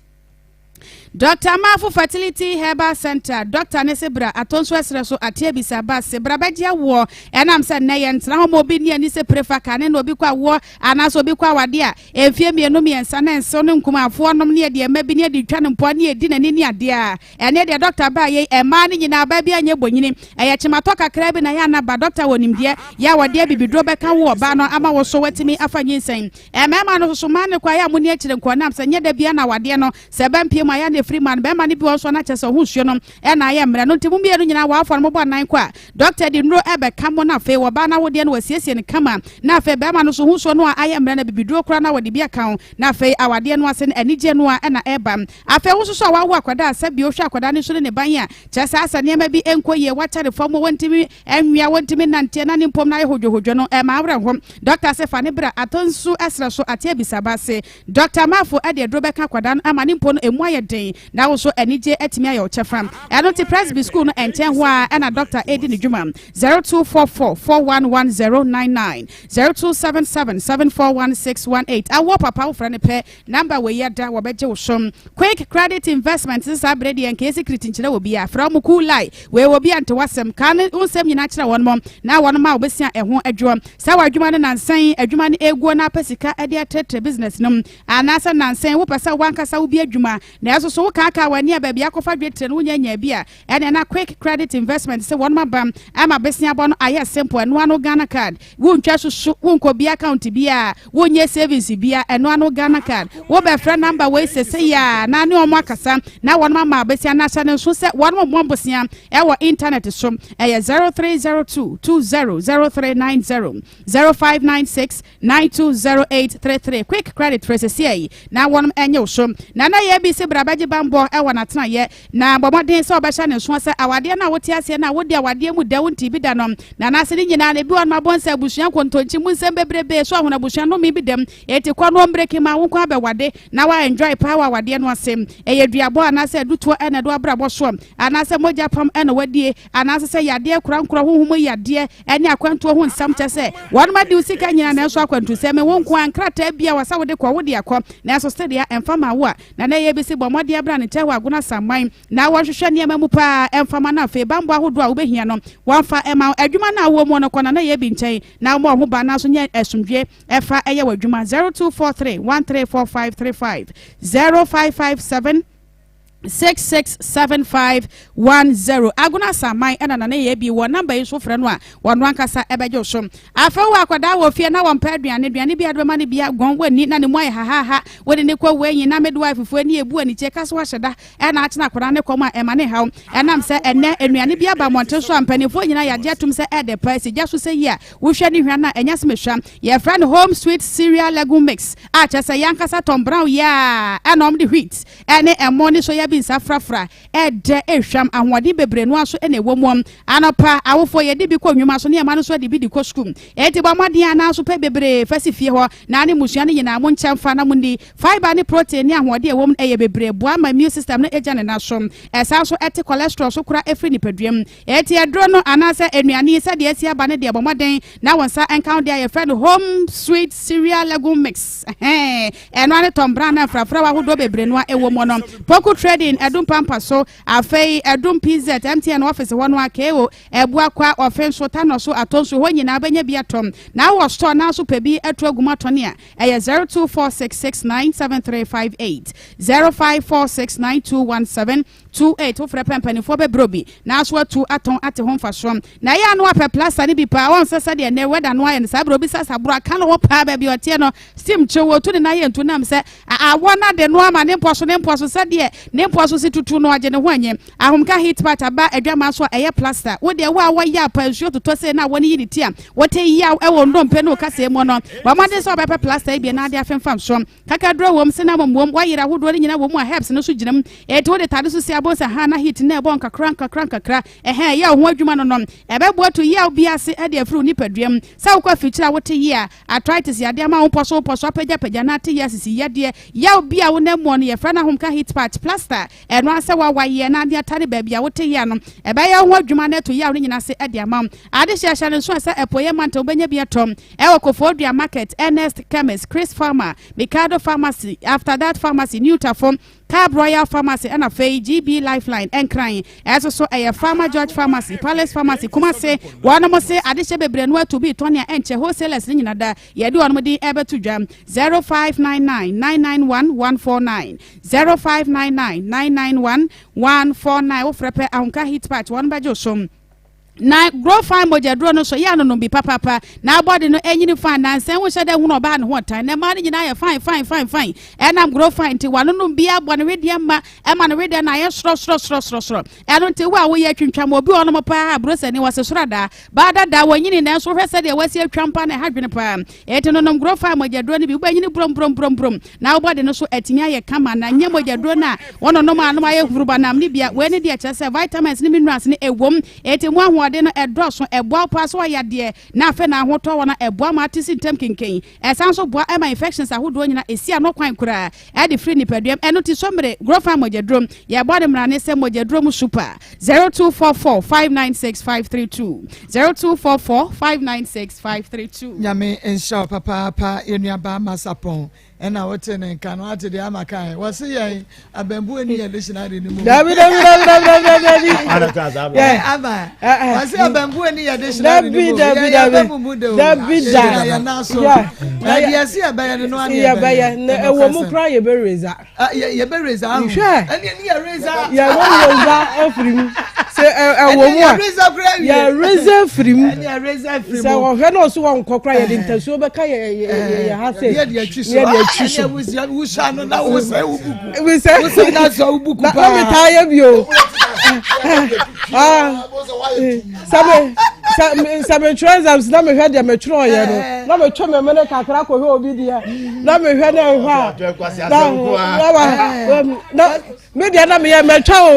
[SPEAKER 13] Dɔkta Amarfo Fertility Herbal Centre, Dɔkta ne se bra atɔ nsu ɛserɛ so ate abisa ba se bra bɛgye awoɔ. Ɛnam sɛ nnɛ yɛntena hɔ ma obi nni ani se pere fa kane na obi kɔ awoɔ anaasɛ obi kɔ awadeɛ a mfeɛ mmienu mmiɛnsa na nsew ne nkumafoɔ nom ne yɛde mma bi ne yɛde twa no mpoa ne yɛdi n'ani ne adeɛ a ɛneɛ deɛ dɔkta baa yei mmaa no nyinaa ɔbaa biara nyɛ bonyini ɛyɛ kyematɔ kakraa bi na yɛ ana ba dɔkta wɔ nimdeɛ yɛ a wɔde abibiduro bɛka wo ɔbaa no ama wo so watumi afa nyinsɛn. Mmarima no nso so mmaa no kɔ ayɛ a monni akyire nkoa nam sɛ nyɛ da biara na awadeɛ no Sɛ ɛba mpie mu a, ɛyɛ a na ɛfiri mmaa no. Barima no bi wɔ hɔ nso a, na kyerɛ sɛ ɔho nsuo no na ayɛ mmerɛ. Ɛno nti mo mmienu nyinaa w'afoɔ no mobɔ anan kɔ a, dɔkta de nnuro bɛka mo na afei ɔbaa no awodeɛ no wasiesie no kama. Na afei barima no nso ho nsuo no a ayɛ mmerɛ no abibiduro koraa na wɔde bi aka ho. Na afei awadeɛ no ase no anigyeɛ no ara na ɛreba. Afei wo nso so a woawo akwadaa a, sɛ bio wohwɛ akwadaa no nso ne ne ban a, kyerɛ sɛ asɛ nneɛma bi nkɔ yie, wakyɛre fam, wɔntumi nwea, wɔntumi nnanteɛ na ne mpom no ayɛ hodwohodwo no, ɛma awerɛho. Dɔkta se fa no bra atɔ nsu serɛ so ate abisaba ase. Dɔkta Marfo de aduro bɛka akwadaa no ama ne mpo no ɛmu ayɛ den na wo nso anigyeɛ atumi ayɛ wo kyɛfa. Ɛno nti Presby School no nkyɛn hɔ ara na dɔkta redi ne dwuma. 0244 411099 0277 741618 Awoɔ papa wofrɛ no pɛ number wei ada wɔbɛgye wo so. Quick Credit Investment se saa berɛ deɛ nka yɛsi kiriti nkyerɛ obiara. Frɛ wɔn cool lie wei obi ante w'asɛm ka ne wo nsɛm nyinaa kyerɛ wɔn na wɔn ma wobɛsia ɛho adwoɔ. Sɛ w'adwuma no nansa yi adwuma no ɛreguo na apɛ sika de atrɛtrɛ business no mu, anaasɛ nansa yi wopɛ sɛ w'ankasa wobie adwuma nanso so Wokaakaa w'ani a baabi akɔfa dwetire no wonya nyaa bi a, ɛneɛ na Quick Credit Investment sɛ wɔnom aba ama beseabɔ no ayɛ simple. Ɛno ano Ghana card. Wontwa susu, wonkɔ bia account biaa, wonyɛ savings bia, ɛno ano Ghana card. Wobɛfrɛ number wei sesei a na ne wɔn akasa na wɔnom ama besia no ahyɛ no nso sɛ wɔnom mmɔ bosea ɛwɔ internet so. Ɛyɛ 0302 200390, 0596 920833. Quick Credit frɛ sesei na wɔnom ɛnye wo so. Nana Yɛ bi se bra bɛgye banbɔ ɛwɔ n'atenayɛ na bɔ mmɔden sɛ ɔbɛhyɛ ne nsoɔ sɛ awadeɛ no a wote aseɛ no a wodi awadeɛ mu dɛw nti bi da no na anaase ne nyinaa no ebi wɔ nom abɔ nsɛ abusua nkontonkyi mu nsɛm bebrebee so ahono abusua nnome bi dɛm enti kɔ no ɔmbreki ma wo nko abɛwade na wa enjoy paa wɔ awadeɛ no ase. Ɛyɛ duabɔ anaasɛ adutoɔ ɛna ɛde w'abrabɔ soɔ anaasɛ mogya pam ɛna wadie anaasɛ sɛ yadeɛ korankorɔ honhom mu yadeɛ ɛne akwantuo ho nsɛm kyɛ sɛ wɔnom adi wo sika nyinaa nanso akwantusɛm wo nko ara nkrataa bi a wɔsɛ wode kɔ wode akɔ nanso sedeɛ ɛmfa ma wo a na na ɛyɛ bi se bɔ mmɔden bra ne nkyɛn wɔ Agona Asamman na wɔnhwehwɛ nneɛma mu paa ɛmfa ma no afei banbɔ ahodoɔ a wobɛhia no wɔmfa ɛma wo adwuma no a wowɔ mu no kɔ na na ɛyɛ bi nkyɛn na wɔmmɔ wo ho ban nanso nyɛ asomdwie ɛfa ɛyɛ w'adwuma 0243 134535 0557 667510 Agona Asaman ɛna Nana yɛ bi wɔ namba yi so frɛ no a wɔno ankasa ɛbɛgye wo so. Afei wowɔ akwadaa wɔ fie na wɔmpɛ aduane, aduane bi a wode bɛma no bia gɔn wɔnni na ne mu ayɛ hahaha, wode ne kɔ wei na midwife foɔ ani ebu anikyie ka so ahyɛ da ɛna akyena akwadaa ne kɔm a ɛma ne haw ɛnam sɛ ɛnɛ nnuane bi aba mmɔnten so a mpanimfoɔ nyinaa yɛagye atom sɛ ɛdɛ paa si gya so sɛ yi a wohwɛ ne hwa no a ɛnyɛ sɛ mehwɛ yɛfrɛ no home sweet cereal legume mix a kyerɛ sɛ yɛn ankasa Tom Brown yɛ a ɛna wɔn de wheat ɛne ɛmo ne soya beans afrafra ɛdɛ ɛhwam ahoɔden bebree no nso ɛna ɛwɔ mu. Anɔpa awofoɔ yɛde bi kɔ nnwuma so ne ɛma no nso de bi di kɔ sukuu eti bɔ mmɔden a nanso pɛ bebree fa si fie hɔ na ne mmusua no nyinaa mo nkyɛn fa na mo ni. Fibre ne protein ne ahoɔden ɛwɔ mu ɛyɛ bebree boa ma immune system no agya ne nan so. Ɛsan so ɛte cholesterol so kora ɛfiri nipadua mu. Eti aduro no anaasɛ nnuane yi sɛdeɛ esi aba ne deɛ bɔ mmɔden na wɔn nsa nka ho deɛ yɛfrɛ no home sweet cereal legume mix. Ɛhɛn ɛno ane Tom Brown na mfrafra ahodoɔ bebree no a ɛwɔ mu no. Poku Trading ɛdum pampa so afei ɛdum PZ MTN office hɔ no a KO Ɛbuakwa ɔfe nso Tanɔ so atɔ nso hɔ nyinaa bɛnya bi atɔ. Na wɔ store naa so pɛ bi atu agu mu atɔne a ɛyɛ 0246697358 0546921728 wofrɛ pɛ mpanimfoɔ bɛbrɛ obi na so atu atɔn ate ho mfasoɔ. Na ɛyɛ ano apɛ plaster no bi paa wɔn sɛ sɛdeɛ nnɛ wɛda no ayɛ no saa berɛ obi sɛ saboro aka no hɔ paa baabi ɔteɛ no steam kyew wɔtu ne nan yɛ ntu nam sɛ awɔ no ade no ama ne mpɔ so ne mpɔ so sɛdeɛ ne mpɔ so si tutu no agye ne ho anyi. Ahomka heat patch aba adwaman so a ɛyɛ plaster. Wo deɛ wo a wɔyɛ apa nsuo totɔ sei na awɔ no yi ne ti a wote yaw ɛwɔ ndompe ne wo kasɛɛ mu no bɔ mmɔden sɛ wobɛpɛ plaster yi bi na ade afemfam so. Kakaduro wom, cinnamon wom, wɔyere ahodoɔ no nyinaa wɔ mu a herbs no nso gyina mu. Enti wode tade so si abɔ sɛ ha na heat no ɛbɔ nkakra nkakra nkakra ɛhɛn ɛyɛ wo ho adwuma no no ɛbɛboa tu yaw bi ase de afiri wo nipadua mu. Sɛ wokɔ afikyiri a wote yea, arthritis yadeɛ ama wo mpɔ so mpɔ so apagyapagya na ate yea sisi yadeɛ, yaw bi a wonam mu no yɛfrɛ no ahomka heat patch, plaster. Ɛno ara sɛ woawaeɛ na ade atare baabi a wote yea no, ɛbɛyɛ wo ho adwuma na atu yaw no nyinaa ase de ama wo. Adehyeɛ hyɛ no nso a sɛ Apueeɛ mantam wobɛnya bi atɔ ɛwɔ Koforidua Market, Ernest Chemist, Chris Pharma, Mikado Pharmacy, After That Pharmacy, New Tafo, Cab Royal Pharmacy ɛna afei GB Lifeline, Nkran. Ɛso so ɛyɛ Pharma George Pharmacy, Palace Pharmacy, Kumase. Wɔnom se adehyɛ bebree no atu bi tɔn a ɛnkyɛ wholesalers no nyina da yɛde wɔnom din ɛbɛto dwa. 0599 991 149 0599 991 149 wofrɛ pɛ Ahomka Heat Patch wɔn bɛgye wo so. Na grow fine mogyaduro no so yɛ anonom bi papaapa na abɔde no ɛnyini fine na nsɛn ho hyɛ dɛ hunu ɔbaa ne ho ɔtan na mmaa no nyinaa yɛ fine fine fine fine ɛnam grow fine nti wanonom bi abɔ ne wedeɛ mma ɛma ne wedeɛ no ayɛ sorɔ sorɔ sorɔ sorɔ sorɔ. Ɛno nti wo a woyɛ twintwam obi wɔ nom paa brosani wɔse soro adaa baa dadaa wɔnyini nanso wohwɛ sɛdeɛ wasi atwa mpa na ɛha dwene paa. Enti nonom grow fine mogyaduro no bi wobɛnyini brom brom brom brom na wo bɔde no so atumi ayɛ kama na nyɛ mogyaduro no a wɔnonom a anom ayɛ hurubanam no bia. Wei ne deɛ kyerɛ sɛ vitamins ne minerals no ɛwom enti mu ahoɔden no ɛdɔɔso ɛboa wo paa sɛ woayɛ adeɛ na afei na ahotɔ wɔ no ɛboa ma ate si ntɛm kenken. Ɛsan nso boa ma infections ahodoɔ nyina ɛsi ano kwan koraa ɛde firi nipaduam. Ɛno nti so mmere Grofan mogyaduro yɛbɔ ne mmara ne sɛ mogyaduro mu super 0244 596 532 0244 596 532.
[SPEAKER 2] Nyame nhyira wo papaapa yɛn nuabaa Masapɔn ɛna wote ne nka no ate deɛ ama kae wɔse yɛn abambuo ni yɛn dictionary no mu.
[SPEAKER 1] Dabi dabi dabi dabi dabi dabi.
[SPEAKER 2] Ama Wɔsi abɛnbu ani yɛ dictionary ni mu.
[SPEAKER 8] Dabi dabi dabi. Dabi da.
[SPEAKER 2] Yɛ nan so. Na deɛ ɛsi ɛbɛyɛ no no ani
[SPEAKER 8] ɛbɛyɛ. Yɛbɛyɛ na ɛwɔ mu kura yɛbɛ reza.
[SPEAKER 2] Yɛbɛ reza ahu.
[SPEAKER 8] Hwɛ.
[SPEAKER 2] Ɛni ɛni yɛ reza.
[SPEAKER 8] Yɛbɛ reza afiri mu. Sɛ ɛwɔ mu a. Yɛ reza firi mu.
[SPEAKER 2] Ɛni yɛ reza firi mu.
[SPEAKER 8] Sɛ ɔhwɛ na ɔso wɔn nkɔ kura yɛde ntasuo bɛka yɛ yɛ yɛ ha sɛ.
[SPEAKER 2] Yɛ deɛ twi so.
[SPEAKER 8] Yɛ deɛ twi so.
[SPEAKER 2] Ɛni wusa wusa no na wusa ewu buku.
[SPEAKER 8] Wusa
[SPEAKER 2] wusa na sɔ ewu buku paa.
[SPEAKER 8] Na mi taa yɛ bi o. Sɛ metwerɛ exams na mehwɛ deɛ metwerɛ yɛ no na metwe me mene kakra kɔhwɛ obi deɛ na mehwɛ na ɛhwɛ a na me deɛ na meyɛ mɛtwa o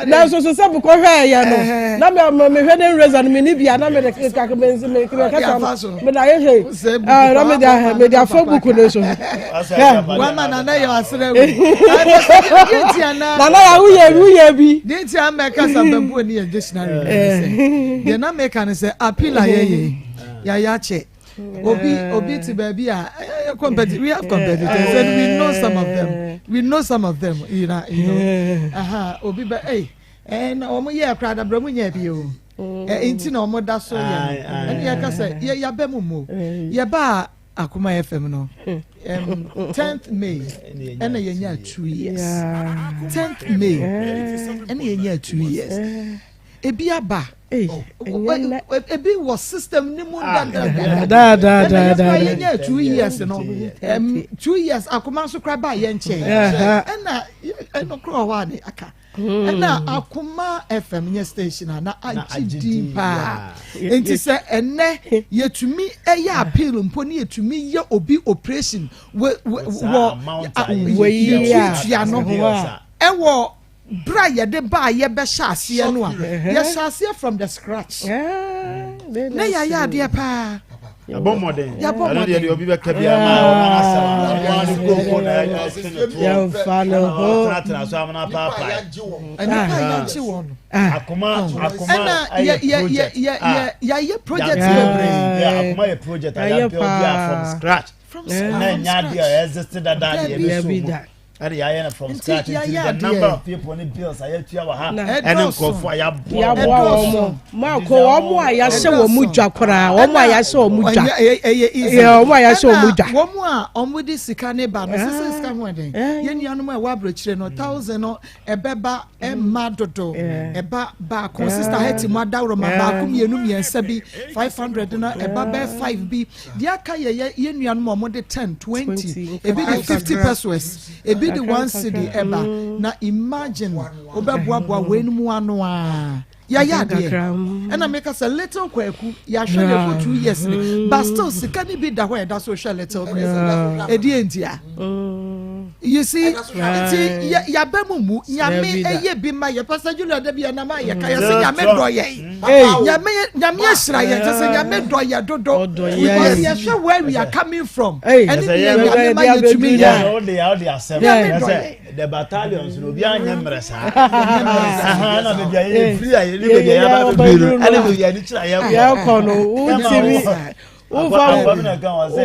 [SPEAKER 8] nanso so sɛ mekɔhwɛ yɛ no na mehwɛ ne nreza no mene bia na mede kakra mekasa mede ayɛ hwɛ na mede mede afa buku no so
[SPEAKER 2] wama nana yɛ asrɛ wo
[SPEAKER 8] nana yɛ woyɛ woyɛ bi
[SPEAKER 2] deɛ nti a mɛka sɛ bɛmpo ni yɛ dictionary no sɛ deɛ na meka no sɛ appeal a yɛyɛ yɛayɛ akyɛ obi obi te baabi a competi we have competitors and we know some of them we know some of them you know you know aha obi bɛ ɛy ɛn na wɔn yɛ akora adabra mu nyɛ bi o ɛ nti na wɔn da so yɛ no ɛna yɛ ka sɛ yɛ yabɛ mu mu yɛ ba Akoma FM no 10th May ɛna yɛnya 2 years 10th May ɛna yɛnya 2 years ebi aba ebi wɔ system ni mu dadaada ɛna yɛkura yɛnya 2 years no 2 years akoma nso kora ba yɛn nkyɛn ɛna ɛno kora wɔ hɔ a ne aka. Ɛna Akoma FM nyɛ station a na agye din paa. Nti sɛ ɛnɛ yɛtumi ɛyɛ appeal mpo ne yɛtumi yɛ obi operation wɔ yɛtuatua no ɛwɔ berɛ a yɛde baa yɛbɛhyɛ aseɛ no a yɛhyɛ aseɛ from the scratch na yɛayɛ adeɛ paa.
[SPEAKER 5] Yɛabɔ mmɔden. Yɛabɔ mmɔden. Ɛno deɛ deɛ obi bɛka bi ama ɔma no asɛm a ɔno ara ne koko na ɛtwe ne toɔ.
[SPEAKER 8] Yɛmfa ne ho.
[SPEAKER 5] Ɔtenatena so amena paapae.
[SPEAKER 2] Nnipa a yɛagye wɔn no.
[SPEAKER 5] Akoma akoma ɛyɛ project a
[SPEAKER 2] yɛayɛ project bebree.
[SPEAKER 5] Akoma yɛ project a yɛabuild a from scratch.
[SPEAKER 2] From scratch.
[SPEAKER 5] Na ɛnyɛ adeɛ a exist dada deɛ ɛbɛsɔ mu. ɛde yɛayɛ no from scratch nti the number of people ne bills a yɛatua wɔ ha ɛne nkurɔfoɔ a yɛaboa
[SPEAKER 8] wɔn mo maako wɔn a yɛahyɛ wɔn mu dwa koraa wɔn a yɛahyɛ wɔn mu dwa
[SPEAKER 2] ɛyɛ easy
[SPEAKER 8] wɔn a yɛahyɛ wɔn mu dwa
[SPEAKER 2] wɔn a wɔn de sika ne ba no sisi sika ho ɛdɛn yɛn nuanom a ɛwɔ aburokyire no thousand no ɛbɛba ɛmma dodo ɛba baako sista hɛti mu adaworo ma baako mmienu mmiɛnsa bi 500 no ɛba bɛɛ five bi. Deɛ aka yɛ yɛ yɛn nuanom a wɔde 10, 20, ebi de 50 pesewas, ebi de 1 cedi ɛba. Na imagine wobɛboaboa weinom ano a, yɛayɛ adeɛ. Ɛna meka sɛ little Kwaku, yɛahwɛ no ɛkɔ 2 years ni, but still sika no bi da hɔ a yɛda so hwɛ little Kwaku. Ɛdeɛ ntia? You see, nti yaba mu mu, nyame ɛyɛ bi ma yɛ. Pastor Julia da bi yɛ nam a yɛka yɛ sɛ nyame dɔ yɛn. Nyame nyame ahyira yɛn kyɛ sɛ nyame dɔ yɛ dodo. Because yɛhwɛ where we are coming from. Ɛne deɛ nyame ma yɛtumi yɛ. Nyame dɔ yɛn.
[SPEAKER 5] The battalions no obi anyɛ mmerɛ saa. Na baabi a yɛfiri a yɛne baabi a yɛaba bɛduru no ɛne baabi a yɛne kyerɛ a yɛkɔ.
[SPEAKER 8] Yɛkɔ no wotumi.
[SPEAKER 5] Wofa wo.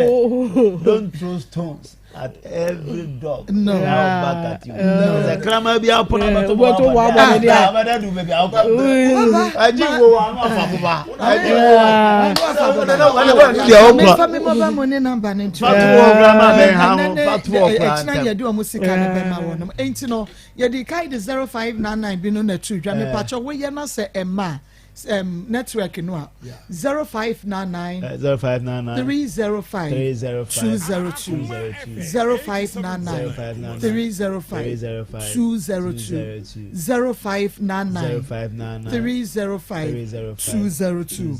[SPEAKER 5] Don't throw stones. At every dog.
[SPEAKER 2] No.
[SPEAKER 5] Now back at you. No. The kraman bi apo na bato
[SPEAKER 8] bo wa bo de
[SPEAKER 5] dia. Abada du baby akọ. Aji wo wa no afa boba. Aji wo wa.
[SPEAKER 2] Me fa me mobile money number ne nto.
[SPEAKER 5] Fatu wo grandma ben ha ho. Fatu wo kra.
[SPEAKER 2] Ɛkyina yɛde ɔmo sika ne bɛma wɔn nom. Enti no yɛde kae de 0599 bi no na tu dwa. Mepakyɛ woyɛ na sɛ ɛma um, network no a 0599
[SPEAKER 5] 0599
[SPEAKER 2] 305 202 0599 305 202 0599 305 202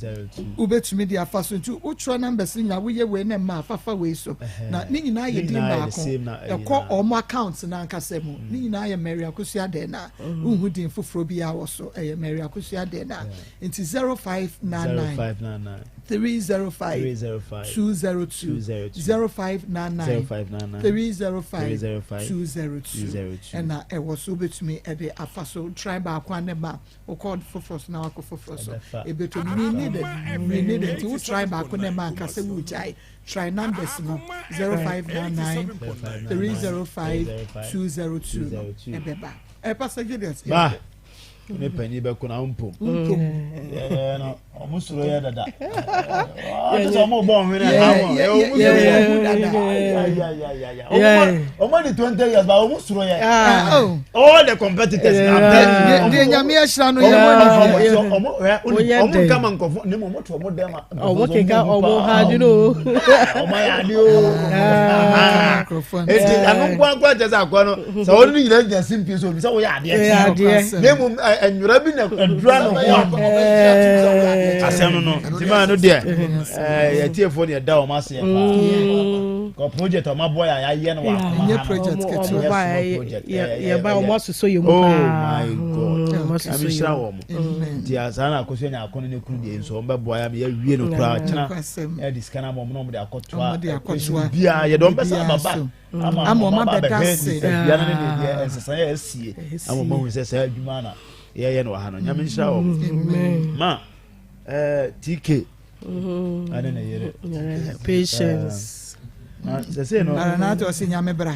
[SPEAKER 2] wobɛtumi de afa so nti wotwerɛ numbers no nyinaa woyɛ wei na mma afafa wei so na ne nyinaa yɛ din baako ɛkɔ ɔmo account no ankasa mu ne nyinaa yɛ Mary Akosua dɛn na wonhu din foforɔ biara wɔ so ɛyɛ Mary Akosua deɛ na nti 0599 305 202 0599 305 202 ɛna ɛwɔ so wobɛtumi ɛde afa so try baako a ne ma wokɔ foforɔ so na wakɔ foforɔ so ɛbɛtɔ we need it we need it nti wo try baako ne ma anka sɛ wogyae try numbers no 0599 305 202 no ɛbɛba. Eh, Pastor Julius.
[SPEAKER 5] Ba. Ne panyin bɛko na mpom. Yɛ no ɔmo soro yɛ dada. Ɔmo sɛ ɔmo bɔ ɔhwene ha mo. Ɔmo soro yɛ dada. Ɔmo di 20 years ba ɔmo soro yɛ. All the competitors na abɛn.
[SPEAKER 2] Deɛ nyame ahyira no yɛ
[SPEAKER 5] wɔn. Ɔmo ɔmo nkama nkɔfo ne mu ɔmo to ɔmo dɛm a.
[SPEAKER 8] Ɔmo keka ɔmo ha adi no.
[SPEAKER 5] Ɔmo ayɛ adi o. Eti ano nkoa nkoa kyɛ sɛ akɔ no sɛ ɔno ne nyinaa gyina simpie so obi sɛ woyɛ adeɛ
[SPEAKER 8] adeɛ.
[SPEAKER 5] Na emu nwura bi na adura ne ho a. Asɛm no no nti maa no deɛ yɛtiefoɔ deɛ da wɔn aseɛ paa. Kɔ project ɔmo aboa yɛ a yɛayɛ no wɔ akoma ha no.
[SPEAKER 2] Ɛnyɛ project ketewa.
[SPEAKER 8] Ɔmo ba yɛ ba ɔmo asosɔ yɛ mu paa.
[SPEAKER 5] Oh my God. Nyame nhyira wɔn. Nti saa na akosua nya akɔnɔ ne kunu deɛ nso wɔn bɛboa yɛ ama yɛawie no koraa kyena yɛde sika no ama wɔn na wɔn de akɔtoa ɛkwan biara yɛde wɔn bɛsa aba ba ama wɔn aba abɛhwɛ nipadua no ne deɛ nsesan yɛ asie ama wɔn ahu sɛ saa adwuma na yɛyɛ no wɔ ha no. Nyame nhyira wɔn. Ma ɛɛ TK ɛne ne yere
[SPEAKER 8] patience.
[SPEAKER 5] Na sɛsɛ no.
[SPEAKER 2] Maranatha ɔsi nyame bra.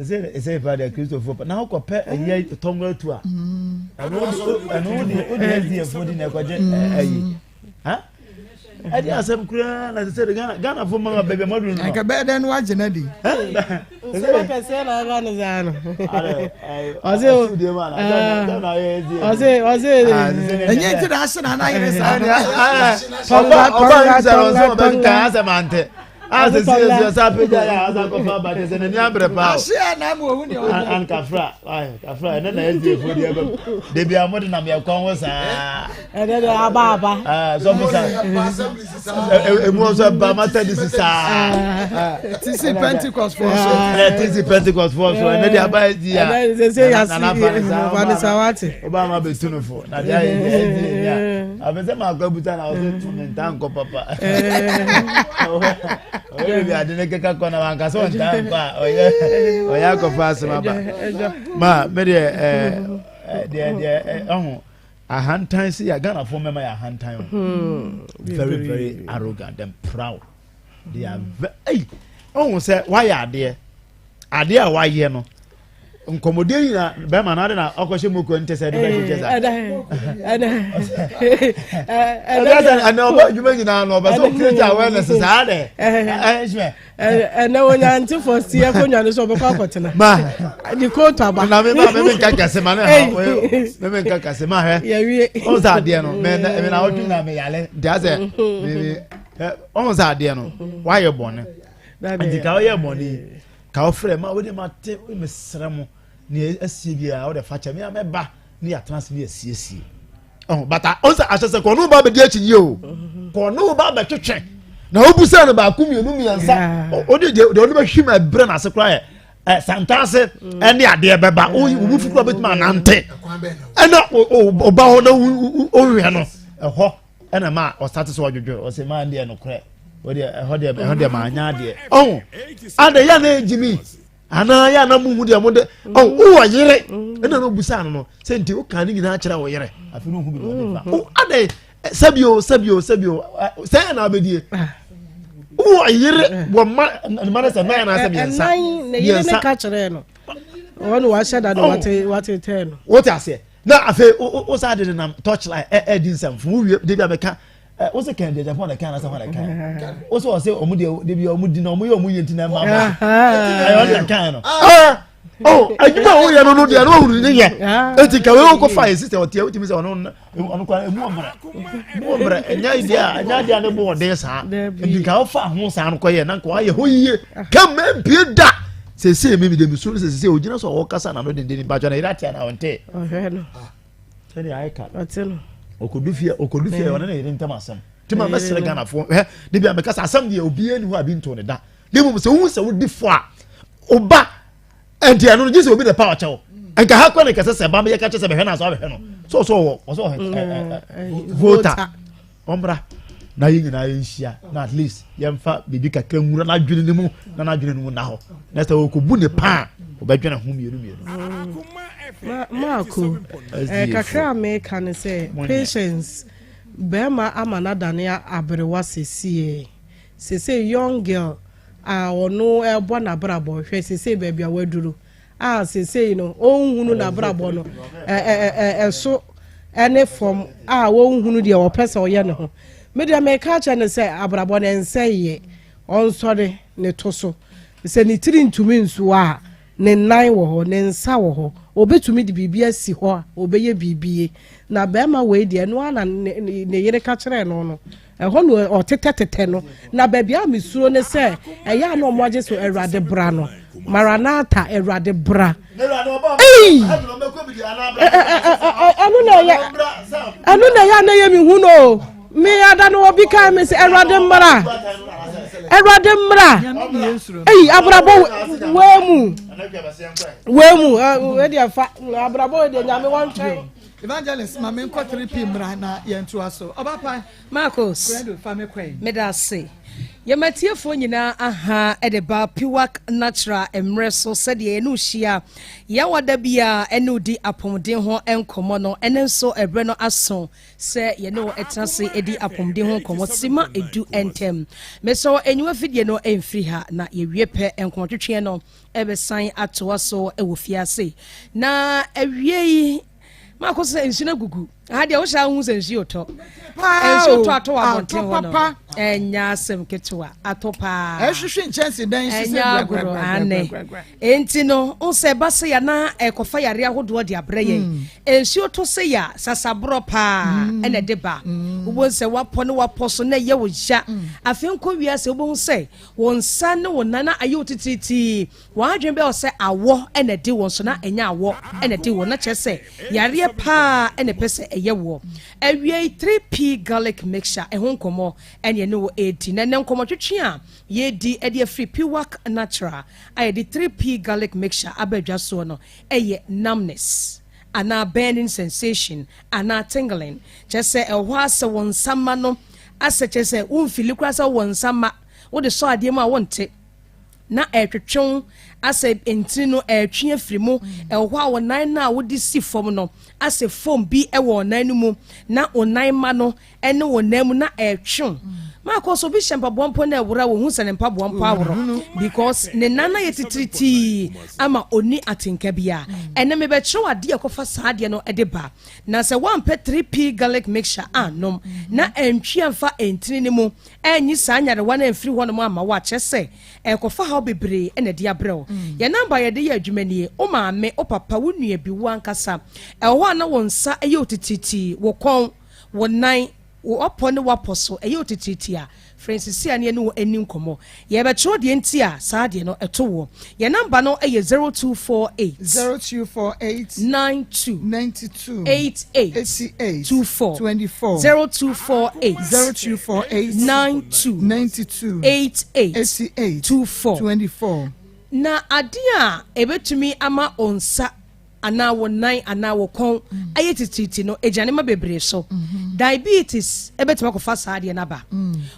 [SPEAKER 5] Sɛsɛ ɛsɛ pa deɛ Kristofo pa na wokɔ pɛ ɛyɛ tɔngɔ atu a ɛno ɛno wode wode SDF fo di na ɛkɔgye ɛyi ha ɛde asɛm koraa na sɛsɛ de Ghana Ghana fo mama baabi a mɔduru no.
[SPEAKER 2] Nka bɛyɛ dɛn no wagye no adi.
[SPEAKER 8] Nsɛm akɛseɛ na aka ne saa no. Ɔse ɔse ɔse.
[SPEAKER 2] Ɛnyɛ nti na ahye na anayere saa no.
[SPEAKER 5] Ɔba ɔba nsɛm ɔsɛ ɔbɛka asɛm ante. A sɛ sɛ sɛ sɛ apagya yɛ asa akɔfa aba kyɛ sɛ n'ani abere paa o.
[SPEAKER 2] Ahye a na ama ohu nea ɔyɛ.
[SPEAKER 5] An kafra ayi kafra ɛnɛ na ɛdi efo deɛ bɛm debi a mo de nam yɛ kɔn ho saa.
[SPEAKER 8] Ɛnɛ de aba aba.
[SPEAKER 5] Ɛɛ sɔfo sa emu nso ɛba mata di si saa.
[SPEAKER 2] Tisi Pentecost fɔ so.
[SPEAKER 5] Ɛɛ tisi Pentecost fɔ so ɛnɛ de aba ɛdi ya.
[SPEAKER 8] Ɛnɛ de sɛ yasi nana fa ne sa wate.
[SPEAKER 5] Ɔba ama bɛ tu no fo na de ayɛ deɛ ɛdi nya. Afei sɛ maa kɔ abuta na ɔsɛ tu ne nta nkɔ papa. Ɔyɛ bi ade ne keka kɔ na wanka sɛ ɔnta nkɔ a ɔyɛ ɔyɛ akɔfa asɛm aba. Ma me deɛ ɛɛ deɛ deɛ ɔho ahantan si yɛ Ghanafoɔ mɛma yɛ ahantan o. Very very arrogant and proud. They are very ɔho sɛ wayɛ adeɛ adeɛ a wayɛ no nkɔmɔden nyina bɛrima no ade na ɔkɔhyɛ mu kɔ nte sɛ ɛde bɛkyekyɛ sa ɛnɛ ɔbɔ adwuma nyinaa no ɔbɛ sɛ ɔcreate awareness saa dɛ ɛnhyɛ
[SPEAKER 8] ɛnɛ wɔnya nte fɔ si akonnwa no so ɔbɛkɔ akɔtena
[SPEAKER 5] ma
[SPEAKER 8] ne kootu aba
[SPEAKER 5] na me ma me nka kɛse ma ne ha me me nka kɛse ma hwɛ
[SPEAKER 8] yɛwie
[SPEAKER 5] ɔn sɛ adeɛ no me me na ɔtwe na me yale nti asɛ me me ɔn sɛ adeɛ no wayɛ bɔne nti ka ɔyɛ bɔne Ka wo frɛ ma wode ma te mesrɛ mo nea asie biara wode fa kyɛ me a mɛba ne yɛatena ase ne yɛasiesie ɔho bata ɔn sɛ ahyɛ sɛ kɔno ba bɛdi akyi yie o kɔno ba bɛtwetwe na wobu sɛ no baako mmienu mmiɛnsa ɔde deɛ ɔde bɛhwim ɛbrɛ n'ase koraa yɛ ɛ santaase ɛne adeɛ bɛba owu fi koraa bɛtumi anante ɛna ɔba hɔ na wohwɛ no ɛhɔ ɛna ma ɔsate sɛ ɔdwodwo ɔsɛ maa deɛ nokorɛ ɔdeɛ ɛhɔ deɛ ɛhɔ deɛ maa nya adeɛ ɔho ada yɛ na egyi mi anaa yɛ ana muhu deɛ mo de ɔho wowɔ yere ɛna no busa no no sɛ nti woka ne nyinaa kyerɛ wo yere afei no hu bi wɔde fa o ada sɛbio sɛbio sɛbio sɛ yɛ na abɛdie wowɔ yere wɔ ma ne ma no sɛ nan anaasɛ mmiɛnsa
[SPEAKER 8] mmiɛnsa ne yere ne ka kyerɛ no wɔn wahyɛ da no wate wate tɛn no
[SPEAKER 5] wote aseɛ na afei wo saa de nenam torchlight ɛ ɛ di nsɛmfo wo wie de bi a bɛka ɛ wo sɛ kɛn deɛ japan na kɛn anasɛ hɔn na kɛn wo sɛ ɔsɛ ɔmo deɛ de bi ɔmo di na ɔmo yɛ ɔmo yie nti na ɛma ba ɛyɛ ɔmo na kɛn no ɛɛ ɔ adwuma a woyɛ no no deɛ no ɔhuru ne yɛ eti ka wei wokɔ fa yɛ sisɛ ɔteɛ wotumi sɛ ɔno ɔno kora emu ɔmbrɛ emu ɔmbrɛ ɛnyɛ adeɛ a ɛnyɛ adeɛ a ne bo ɔden saa nti ka wofa ho saa no kɔyɛ na nka wayɛ hɔ yie kɛmɛ mpie da sese mi mi de mi suru sese sese ogyina so a ɔkasa na no denden nipa atwa na yɛrɛ ate ana ɔnte.
[SPEAKER 8] Ɔhwɛ no.
[SPEAKER 5] Sɛdeɛ ayɛ ka.
[SPEAKER 8] Ɔte no.
[SPEAKER 5] Okodu fie okodu fie ɔne ne yere ntam asɛm. Ti ma mɛsrɛ Ghanafoɔ hɛ de bi a mɛka sɛ asɛm deɛ obiara ni hɔ a bi nto ne da. Ne mmom sɛ wohu sɛ wodi fɔ a ɔba ɛnti ɛno no gye sɛ obi na pa ɔkyɛw. Nka ha kɔ ne kɛsɛ sɛ ba meyɛ ka kyɛ sɛ bɛhwɛ no asɛ ɔbɛhwɛ no. So ɔsɛ ɔwɔ ɔsɛ ɔhɛ voter. Ɔmmra na yɛn nyinaa yɛnhyia na at least yɛmfa biribi kakra nwura n'adwene no mu na n'adwene no mu nna hɔ na sɛ ɔkɔbu ne paa a ɔbɛdwene ho mmienu mmienu.
[SPEAKER 8] Maako, eh, kakra a meka ne sɛ patience bɛrima ama no adane aberewa sesie sese young girl a ɔno ɛbɔ n'abrabɔ hwɛ sese baabi a waduru. a seesei no ɔnhunu n'abrabɔ no ɛso ne fam a ɔnhunu deɛ ɔpɛ sɛ ɔyɛ ne ho. Me deɛ meka akyerɛ no sɛ abrabɔ no ɛnsɛeɛ, ɔnsɔre ne to so. Sɛ ne tiri ntumi nsu a, ne nan wɔ hɔ, ne nsa wɔ hɔ, ɔbɛtumi de biribi asi hɔ a ɔbɛyɛ biribie. Na barima wei deɛ ɛno ara na ne yere ka kyerɛɛ no no, Ɛhɔ na ɔtetɛtetɛ no, na baabi a mesuro ne sɛ ɛyɛ a na wɔn agye so Awurade bra no. Maranatha, Awurade bra. Ei! Ɛno na ɛyɛ ɛno na ɛyɛ a na ɛyɛ me hu no. Me ada no obi kan me sɛ Awurade mmra. Awurade mmra. Ei, abrabɔ wei mu. Wei mu, wei deɛ fa abrabɔ wei deɛ nyame wɔntwɛn.
[SPEAKER 2] Evangelist ma menkɔ 3P mmra na yɛntoa so. Ɔba pa.
[SPEAKER 14] Marcos,
[SPEAKER 2] Credo fa me kɔe.
[SPEAKER 14] Meda ase. Yɛma atiefoɔ nyinaa aha de ba Piwak Natural mmerɛ so sɛdeɛ yɛne wo hyia Yawa da biara ɛne wo di apɔmuden ho nkɔmmɔ no. Ɛnɛ nso ɛberɛ no aso sɛ yɛne wo tena ase di apɔmuden ho nkɔmmɔ sima edu ntɛm. Mesrɛ wo enyiwa fidie no mfiri ha na yɛwie pɛ nkɔmmɔtwetweɛ no ɛbɛsan atoa so wɔ fie ase. Na awiei maakɔ sɛ nsu no agugu aha deɛ wohyɛ ahu sɛ nsuo tɔ nsuo tɔ atɔ wɔ abɔnten hɔ no ɛnyɛ asɛm ketewa atɔ paa
[SPEAKER 2] ɛhwehwe nkyɛnse dan
[SPEAKER 14] sisi ɛnyɛ agorɔ ane enti no n sɛ ɛba sɛ yɛ na ɛkɔfa yare ahodoɔ de abrɛ yɛn mm. nsuo tɔ sɛ yɛ a sasaborɔ paa mm. ɛna ɛde ba mm. wobɛhu sɛ wapɔ ne wapɔ so na ɛyɛ wo ya afei nkɔ wiase wobɛhu sɛ wo nsa ne wo nan ayɛ wo titiritii Wɔn adwene bɛyɛ sɛ awɔ na ɛde wɔn so na ɛnyɛ awɔ na ɛde wɔn, na kyerɛ sɛ yareɛ paa na ɛpɛ sɛ ɛyɛ woɔ. Awiei 3P Garlic Mixture ɛho nkɔmmɔ na yɛne wo redi. Na ɛnnɛ nkɔmmɔtwetwe a yɛredi de afiri Piwak Natural a yɛde 3P Garlic Mixture aba adwa soɔ no yɛ numbness anaa burning sensation anaa tingling, kyerɛ sɛ ɛwɔ hɔ ara sɛ wo nsa ma no asɛ kyerɛ sɛ womfili koraa sɛ wowɔ nsa ma, wode sɔ adeɛ mu a wonte. na ɛretwetwe wo asɛ ntini no ɛretwe afiri mu. Ɛwɔ hɔ a wo nan no a wode si fam no asɛ foam bi wɔ wo nan no mu na wo nan ma no ne wo nan mu na ɛretwe wo. Maakɔ so obi hyɛ mpaboa mpo na ɛworo a wɔhu sɛ ne mpaboa mpo aworɔ because ne nan ayɛ titiritii ama ɔnni atenka biara. Ɛnɛ mebɛkyerɛ wo adeɛ a ɛkɔfa saa adeɛ no de ba. Na sɛ woampɛ 3P garlic mixture annom na antwi amfa ntini no mu anyi saa nyarewa no amfiri hɔnom amma wo a, kyerɛ sɛ ɛrekɔfa haw bebree na ɛde abrɛ wo. Yɛn namba a yɛde yɛ adwuma nie, wo maame, wo papa, wo nua bi, wo ankasa. Ɛwɔ hɔ a na wo nsa yɛ wo titiritii, wo kɔn, wo nan, wo ɔpɔ ne w'apɔ so ɛyɛ wo titiritii a, frɛ nsisi a na yɛne wo nni nkɔmmɔ. Yɛrebɛkyerɛ wo deɛ nti a saa adeɛ no to woɔ. Yɛn namba no yɛ 0248.
[SPEAKER 2] 0248.
[SPEAKER 14] 92.
[SPEAKER 2] 92.
[SPEAKER 14] 88.
[SPEAKER 2] 88.
[SPEAKER 14] 24.
[SPEAKER 2] 24.
[SPEAKER 14] 0248.
[SPEAKER 2] 0248.
[SPEAKER 14] 92.
[SPEAKER 2] 92.
[SPEAKER 14] 88.
[SPEAKER 2] 88.
[SPEAKER 14] 24.
[SPEAKER 2] 24.
[SPEAKER 14] Na adeɛ a ɛbɛtumi ama wo nsa anaa wo nan anaa wo kɔn ayɛ titiritii no, egyina nneɛma bebree so. Diabetes ebetumi akɔfa saa adeɛ no aba.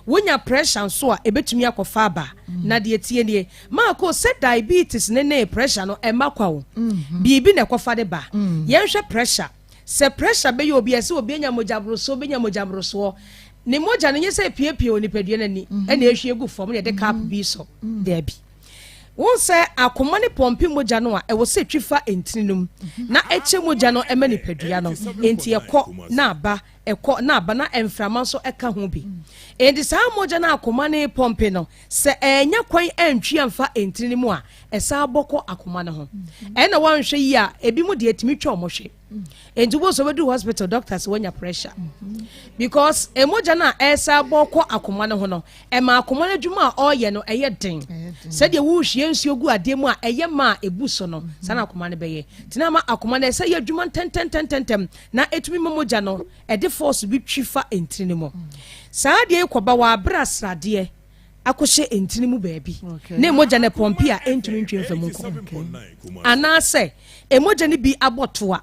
[SPEAKER 14] Wonya pressure nso a, ebetumi akɔfa aba. Na deɛ tie nie, Maako, sɛ diabetes ne ne pressure no ɛmma kwa o. Biribi na ɛkɔfa de ba. Yɛnhwɛ pressure. Sɛ pressure bɛyɛ obi a, ɛsɛ obi anya mogyaborosoɔ, bɛnya mogyaborosoɔ. Ne mogya no nyɛ sɛ epiepie wɔ nipadua no ani ɛna ehwie gu fam na yɛde cup bi sɔ. Daabi. Wohu sɛ akoma no pɔmpe mogya no a, ɛwɔ sɛ ɛtwi fa ntini no mu na ɛkyɛ mogya no ma nipadua no. Enti ɛkɔ na aba, ɛkɔ na aba, na mframa nso ka ho bi. Enti saa mogya no a akoma no repɔmpe no, sɛ annya kwan antwi amfa ntini no mu a, ɛsan bɔ kɔ akoma no ho. Ɛnna woanhwɛ yie a, ebinom deɛ ɛtumi twa wɔn hwe. Nti wobɛhu sɛ wobɛduru hospital doctor sɛ woanya pressure because mogya no a ɛsa bɔ kɔ akoma no ho no ɛma akoma no adwuma a ɔreyɛ no ɛyɛ den sɛdeɛ wohwie nsuo gu adeɛ mu a ɛyɛ ma a ɛbu so no saa na akoma no bɛyɛ nti na ama akoma no ɛsɛ yɛ adwuma ntɛntɛntɛntɛm na ɛtumi ma mogya no ɛde force bi twi fa ntini no mu saa adeɛ yi kɔba wɔ aberɛ asradeɛ akɔhyɛ ntini mu baabi na mogya no pɔmpe a ɛntumi ntwe mfa mu nkɔ anaasɛ mogya no bi abɔ toa.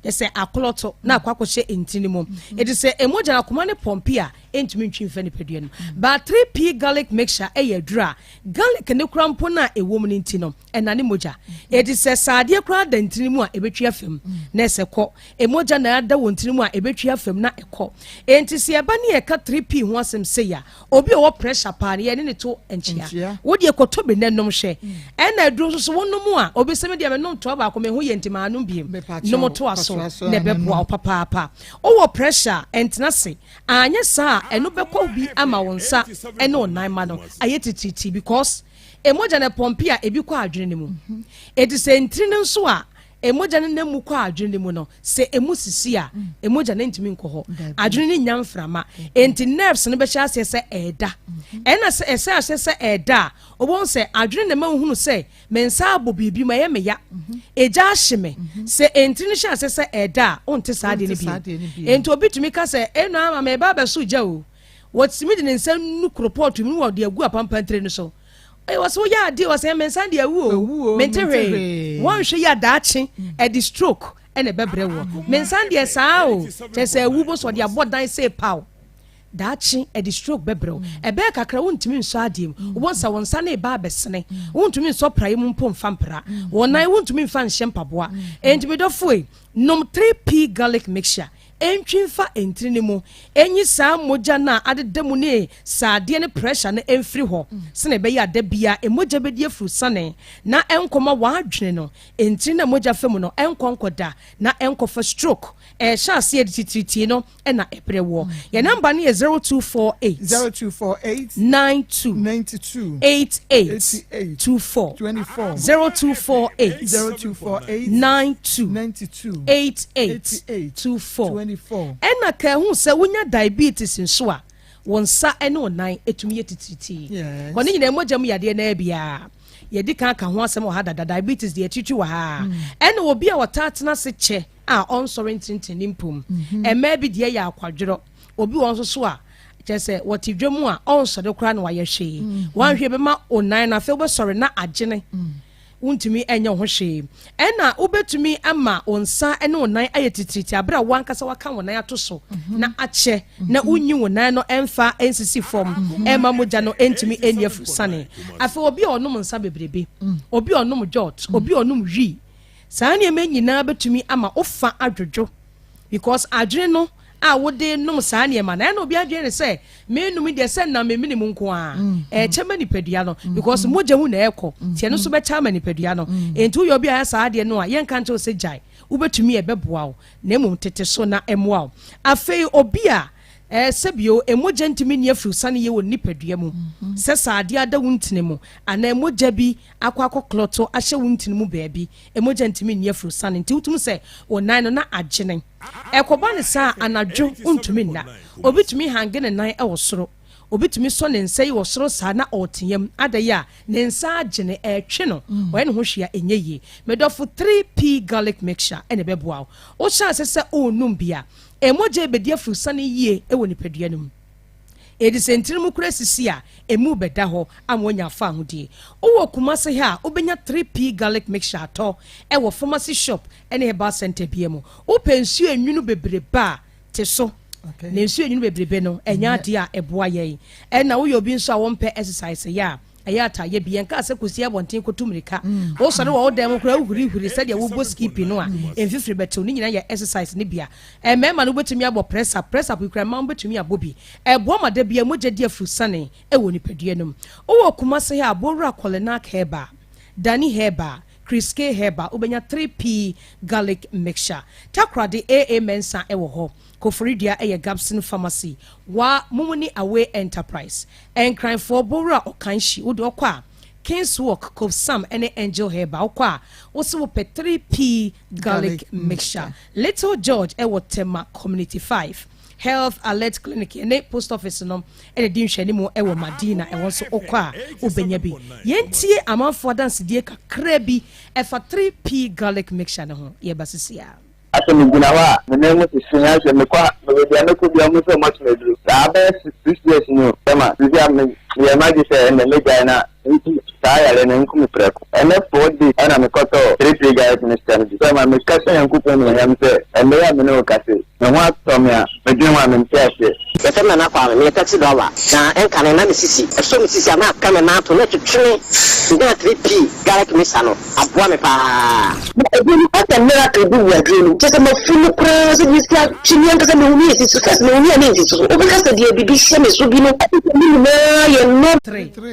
[SPEAKER 14] Kyerɛ sɛ aklɔto na akɔ akɔhyɛ ntini mu. Enti sɛ mogya no akoma no pɔmpe a, ɛntumi ntwi mfa nipadua no mu. But 3P garlic mixture yɛ aduro a garlic no koraa mpo no a ɛwɔ mu no nti no, ɛnane mogya. Enti sɛ sradeɛ koraa da ntini mu a, ɛbɛtwi afa mu na ɛsɛ kɔ. Mogya na ada wɔ ntini mu a, ɛbɛtwi afa mu na ɛkɔ. Enti sɛ yɛba ne yɛka 3P ho asɛm sei a, Obi a ɔwɔ pressure paa no, yɛne no to nkyea. Wo deɛ kɔtɔ bi na nom hwɛ. Ɛna aduro nso so wonom a, obi sɛ me deɛ menom toa baako me ho yɛ nti manom biem. Nom toa so na ɛbɛboa wo papaapa. Wowɔ pressure a, ɛntena ase. Anyɛ saa a, ɛno bɛkɔ bi ama wo nsa ne wo nan ma no ayɛ titiritii because mogya no ɛpɔmpe a ebi kɔ adwene no mu. Enti sɛ ntini no nso a Mogya no nam mu kɔ adwene no mu no, sɛ emu sisi a, mogya no ntumi nkɔ hɔ. Adwene no nnya mframa. Enti nerves no bɛhyɛ aseɛ sɛ ɛreda. Ɛna sɛ ɛhyɛ aseɛ sɛ ɛreda a, wobɛhu sɛ adwene na ɛma wohunu sɛ me nsa abɔ biribi mu, ɛyɛ me ya. Egya ahye me. Sɛ ntini no hyɛ aseɛ sɛ ɛreda a, wonte saa adeɛ no bio. Enti obi tumi ka sɛ, Eno ama mereba abɛso gya o. Wɔtumi de ne nsa nu koropɔɔto mu na wɔde agu apampantire no so. Ee, wɔsɛ woyɛ adeɛ wɔsɛ me nsa deɛ awu o, mente hwee. Wɔnhwɛ yi a daakye ɛde stroke ɛna ɛbɛbrɛ woɔ. Me nsa deɛ saa o, kyerɛ sɛ awu bo so ɔde abɔ dan sei paw. Daakye ɛde stroke bɛbrɛ wo. Ɛbɛyɛ kakra wontumi nsɔ adeɛ mu. Wobɛhu sɛ wo nsa no reba abɛsene. Wontumi nsɔ praeɛ mu mpo mfa mpra. Wo nan wontumi mfa nhyɛ mpaboa. Enti me dɔfoɔ ei, nom 3P garlic mixture. Ɛntwi mfa ntini no mu, ɛnyi saa mogya no a adeda mu ne sradeɛ ne pressure no mfiri hɔ sɛdeɛ ɛbɛyɛ a da biara mogya bɛdi afurusane na ɛnkɔma w'adwene no ntini no a mogya fa mu no ɛnkɔ nkɔda na ɛnkɔfa stroke. Ɛhyɛ aseɛ de titiritii no na ɛbrɛ woɔ. Yɛn number no yɛ 0248
[SPEAKER 2] 0248
[SPEAKER 14] 92
[SPEAKER 2] 92
[SPEAKER 14] 88
[SPEAKER 2] 88
[SPEAKER 14] 24
[SPEAKER 2] 24
[SPEAKER 14] 0248
[SPEAKER 2] 0248
[SPEAKER 14] 92
[SPEAKER 2] 92
[SPEAKER 14] 88
[SPEAKER 2] 88
[SPEAKER 14] 24
[SPEAKER 2] 24.
[SPEAKER 14] Ɛna ka ɛho sɛ wonya diabetes nso a, wo nsa ne wo nan tumi yɛ titiritii.
[SPEAKER 2] Yes.
[SPEAKER 14] Kɔ ne nyinaa mogya mu yadeɛ naa biara. Yɛdi kan aka ho asɛm wɔ ha dada, diabetes deɛ akyirikyiri wɔ ha. Ɛna obi a ɔtaa tena ase kyɛ a ɔnsɔre ntenetene ne mpom. Mmaa bi deɛ yɛ akwadworɔ. Obi wɔ hɔ nso so a, kyerɛ sɛ wɔte dwa mu a ɔnsɔre koraa na wayɛ hwee. Wanhwɛ bɛma onan no afei wobɛsɔre na agyene. Wontumi nyɛ wo ho hwee. Ɛnna wobɛtumi ama wo nsa ne wo nan ayɛ titiritii berɛ a wo ankasa woaka wo nan ato so na akyɛ na wonyi wo nan no mfa nsisi fam mma mogya no ntumi nni afurusane. Afei obi a ɔnom nsa bebrebe, obi a ɔnom jot, obi a ɔnom wii, saa nneɛma nyinaa bɛtumi ama wo fa adwodwo because adwene no a wode nom saa nneɛma no ɛna obi adwene ne sɛ menom deɛ sɛ nam memene mu nko a mm. ɛkyɛ ma nipadua no mm. because mogya mu na ɛkɔ nti ɛno nso bɛkyɛ ama nipadua no mm. nti woyɛ obi a yɛ saa adeɛ no a yɛnka nkyɛw sɛ gyae wobɛtumi ɛbɛboa wo na mmom tete so na ɛmmoa wo afei obi a ɛɛ sɛbio mogya ntumi nni afurusane yɛ wɔ nipadua mu mm-hmm. sɛ saa adeɛ ada wo ntini mu anaa mogya bi akɔ akɔ klɔto ahyɛ wo ntini mu baabi mogya ntumi nni afurusane nti wotumi sɛ wo nan no na agyene Ɛkɔba no saa a, anadwo wontumi nna. Obi tumi hange ne nan wɔ soro. Obi tumi sɔ ne nsa yi wɔ soro saa na ɔreteam. Adɛn a? Ne nsa agye no, ɛretwe no. Ɔyɛ ne ho hwee a, ɛnyɛ yie. Me dɔfo, 3P Garlic Mixture na ɛbɛboa wo. Wohyɛ ase sɛ worenom bi a, mogya rebɛdi afurusane yie wɔ nipadua no mu. Edi sɛ ntini mu kura sisi a, emu bɛda hɔ ama woanya afahodie. Wowɔ Kumasi ha a, wobɛnya 3P Garlic Mixture atɔ wɔ pharmacy shop ne herbal centre biara mu. Wopɛ nsuo a enwunu bebrebe a, te so. Na nsuo a enwunu bebrebe no, ɛnyɛ adeɛ a ɛboa yɛn. Ɛna woyɛ obi nso a wompɛ exercise yɛ a, ɛyɛ a taa yɛ bi. Yɛnkaa sɛ kɔsi abɔnten kɔtu mmirika. Wosɔre wɔ wo dan mu koraa wohurihuri sɛdeɛ wobɔ skipping no a, mfifiri bɛtew. Ne nyinaa yɛ exercise no bi a. Mmarima no wobɛtumi abɔ press up. Press up yi koraa mmaa wobɛtumi abɔ bi. Ɛboa ma da biara mogya di afurusane wɔ nipadua no mu. Wowɔ Kumasi ha a, Bowura Kɔlenak Herbal, Dani Herbal, Chris K Herbal wobɛnya 3P Garlic Mixture. Takoradi AA Mensah wɔ hɔ. Koforidua yɛ Gabson Pharmacy, wa Mumuni Away Enterprise. Nkranfoɔ, Bowura Ɔkanhyi, wode ɔkɔ a, Kings Walk, Kofsam ne Angel Herbal. Wokɔ a, wose wopɛ 3P Garlic Mixture. Little George wɔ Tema Community 5. Health Alert Clinic ne Post Office no na ɛdi nhwɛanimu wɔ Madina, ɛhɔ nso wokɔ a wobɛnya bi. Yɛntie amanfoɔ adansedie kakra bi ɛfa 3P Garlic Mixture no ho. Yɛba sisi ara.
[SPEAKER 3] Asɛ me gyina hɔ a, me nan mu sisi me asɛ me kɔ a, me baabi a mɛkɔ biara ɔmo sɛ ɔmo atwe me aduro. Saa bɛyɛ 6 years ni o, bɛma sisi a me yɛ m'adwe sɛ ɛnɛ mɛgyae na nti saa yareɛ no nku me prɛko. Ɛnɛ 4 days ɛna me kɔtɔɔ 3 3 garlic mixture no bi. Chairman, meka hyɛ Nyankopɔn animuonyam sɛ ɛnnɛ yi a me ne wo kasa yi, me ho atɔ me a medwen ho a mente aseɛ.
[SPEAKER 15] Yɛfrɛ me Nana Kwame, meyɛ taxi driver, na ɛnkane na me sisi, ɛsɔ me sisi a na aka me nan ato na ɛtwetwe me, menyaa 3P garlic mixer no, aboa me paa.
[SPEAKER 16] Na aduro no asɛ miracle bi wɔ aduro no mu kyerɛ sɛ mafu no koraa sɛ mesi atwe me ankasa mehu me nsi so first mehu me a me nsi so wobɛka sɛ deɛ biribi hyɛ me so bi no ne nyinaa yɛ no.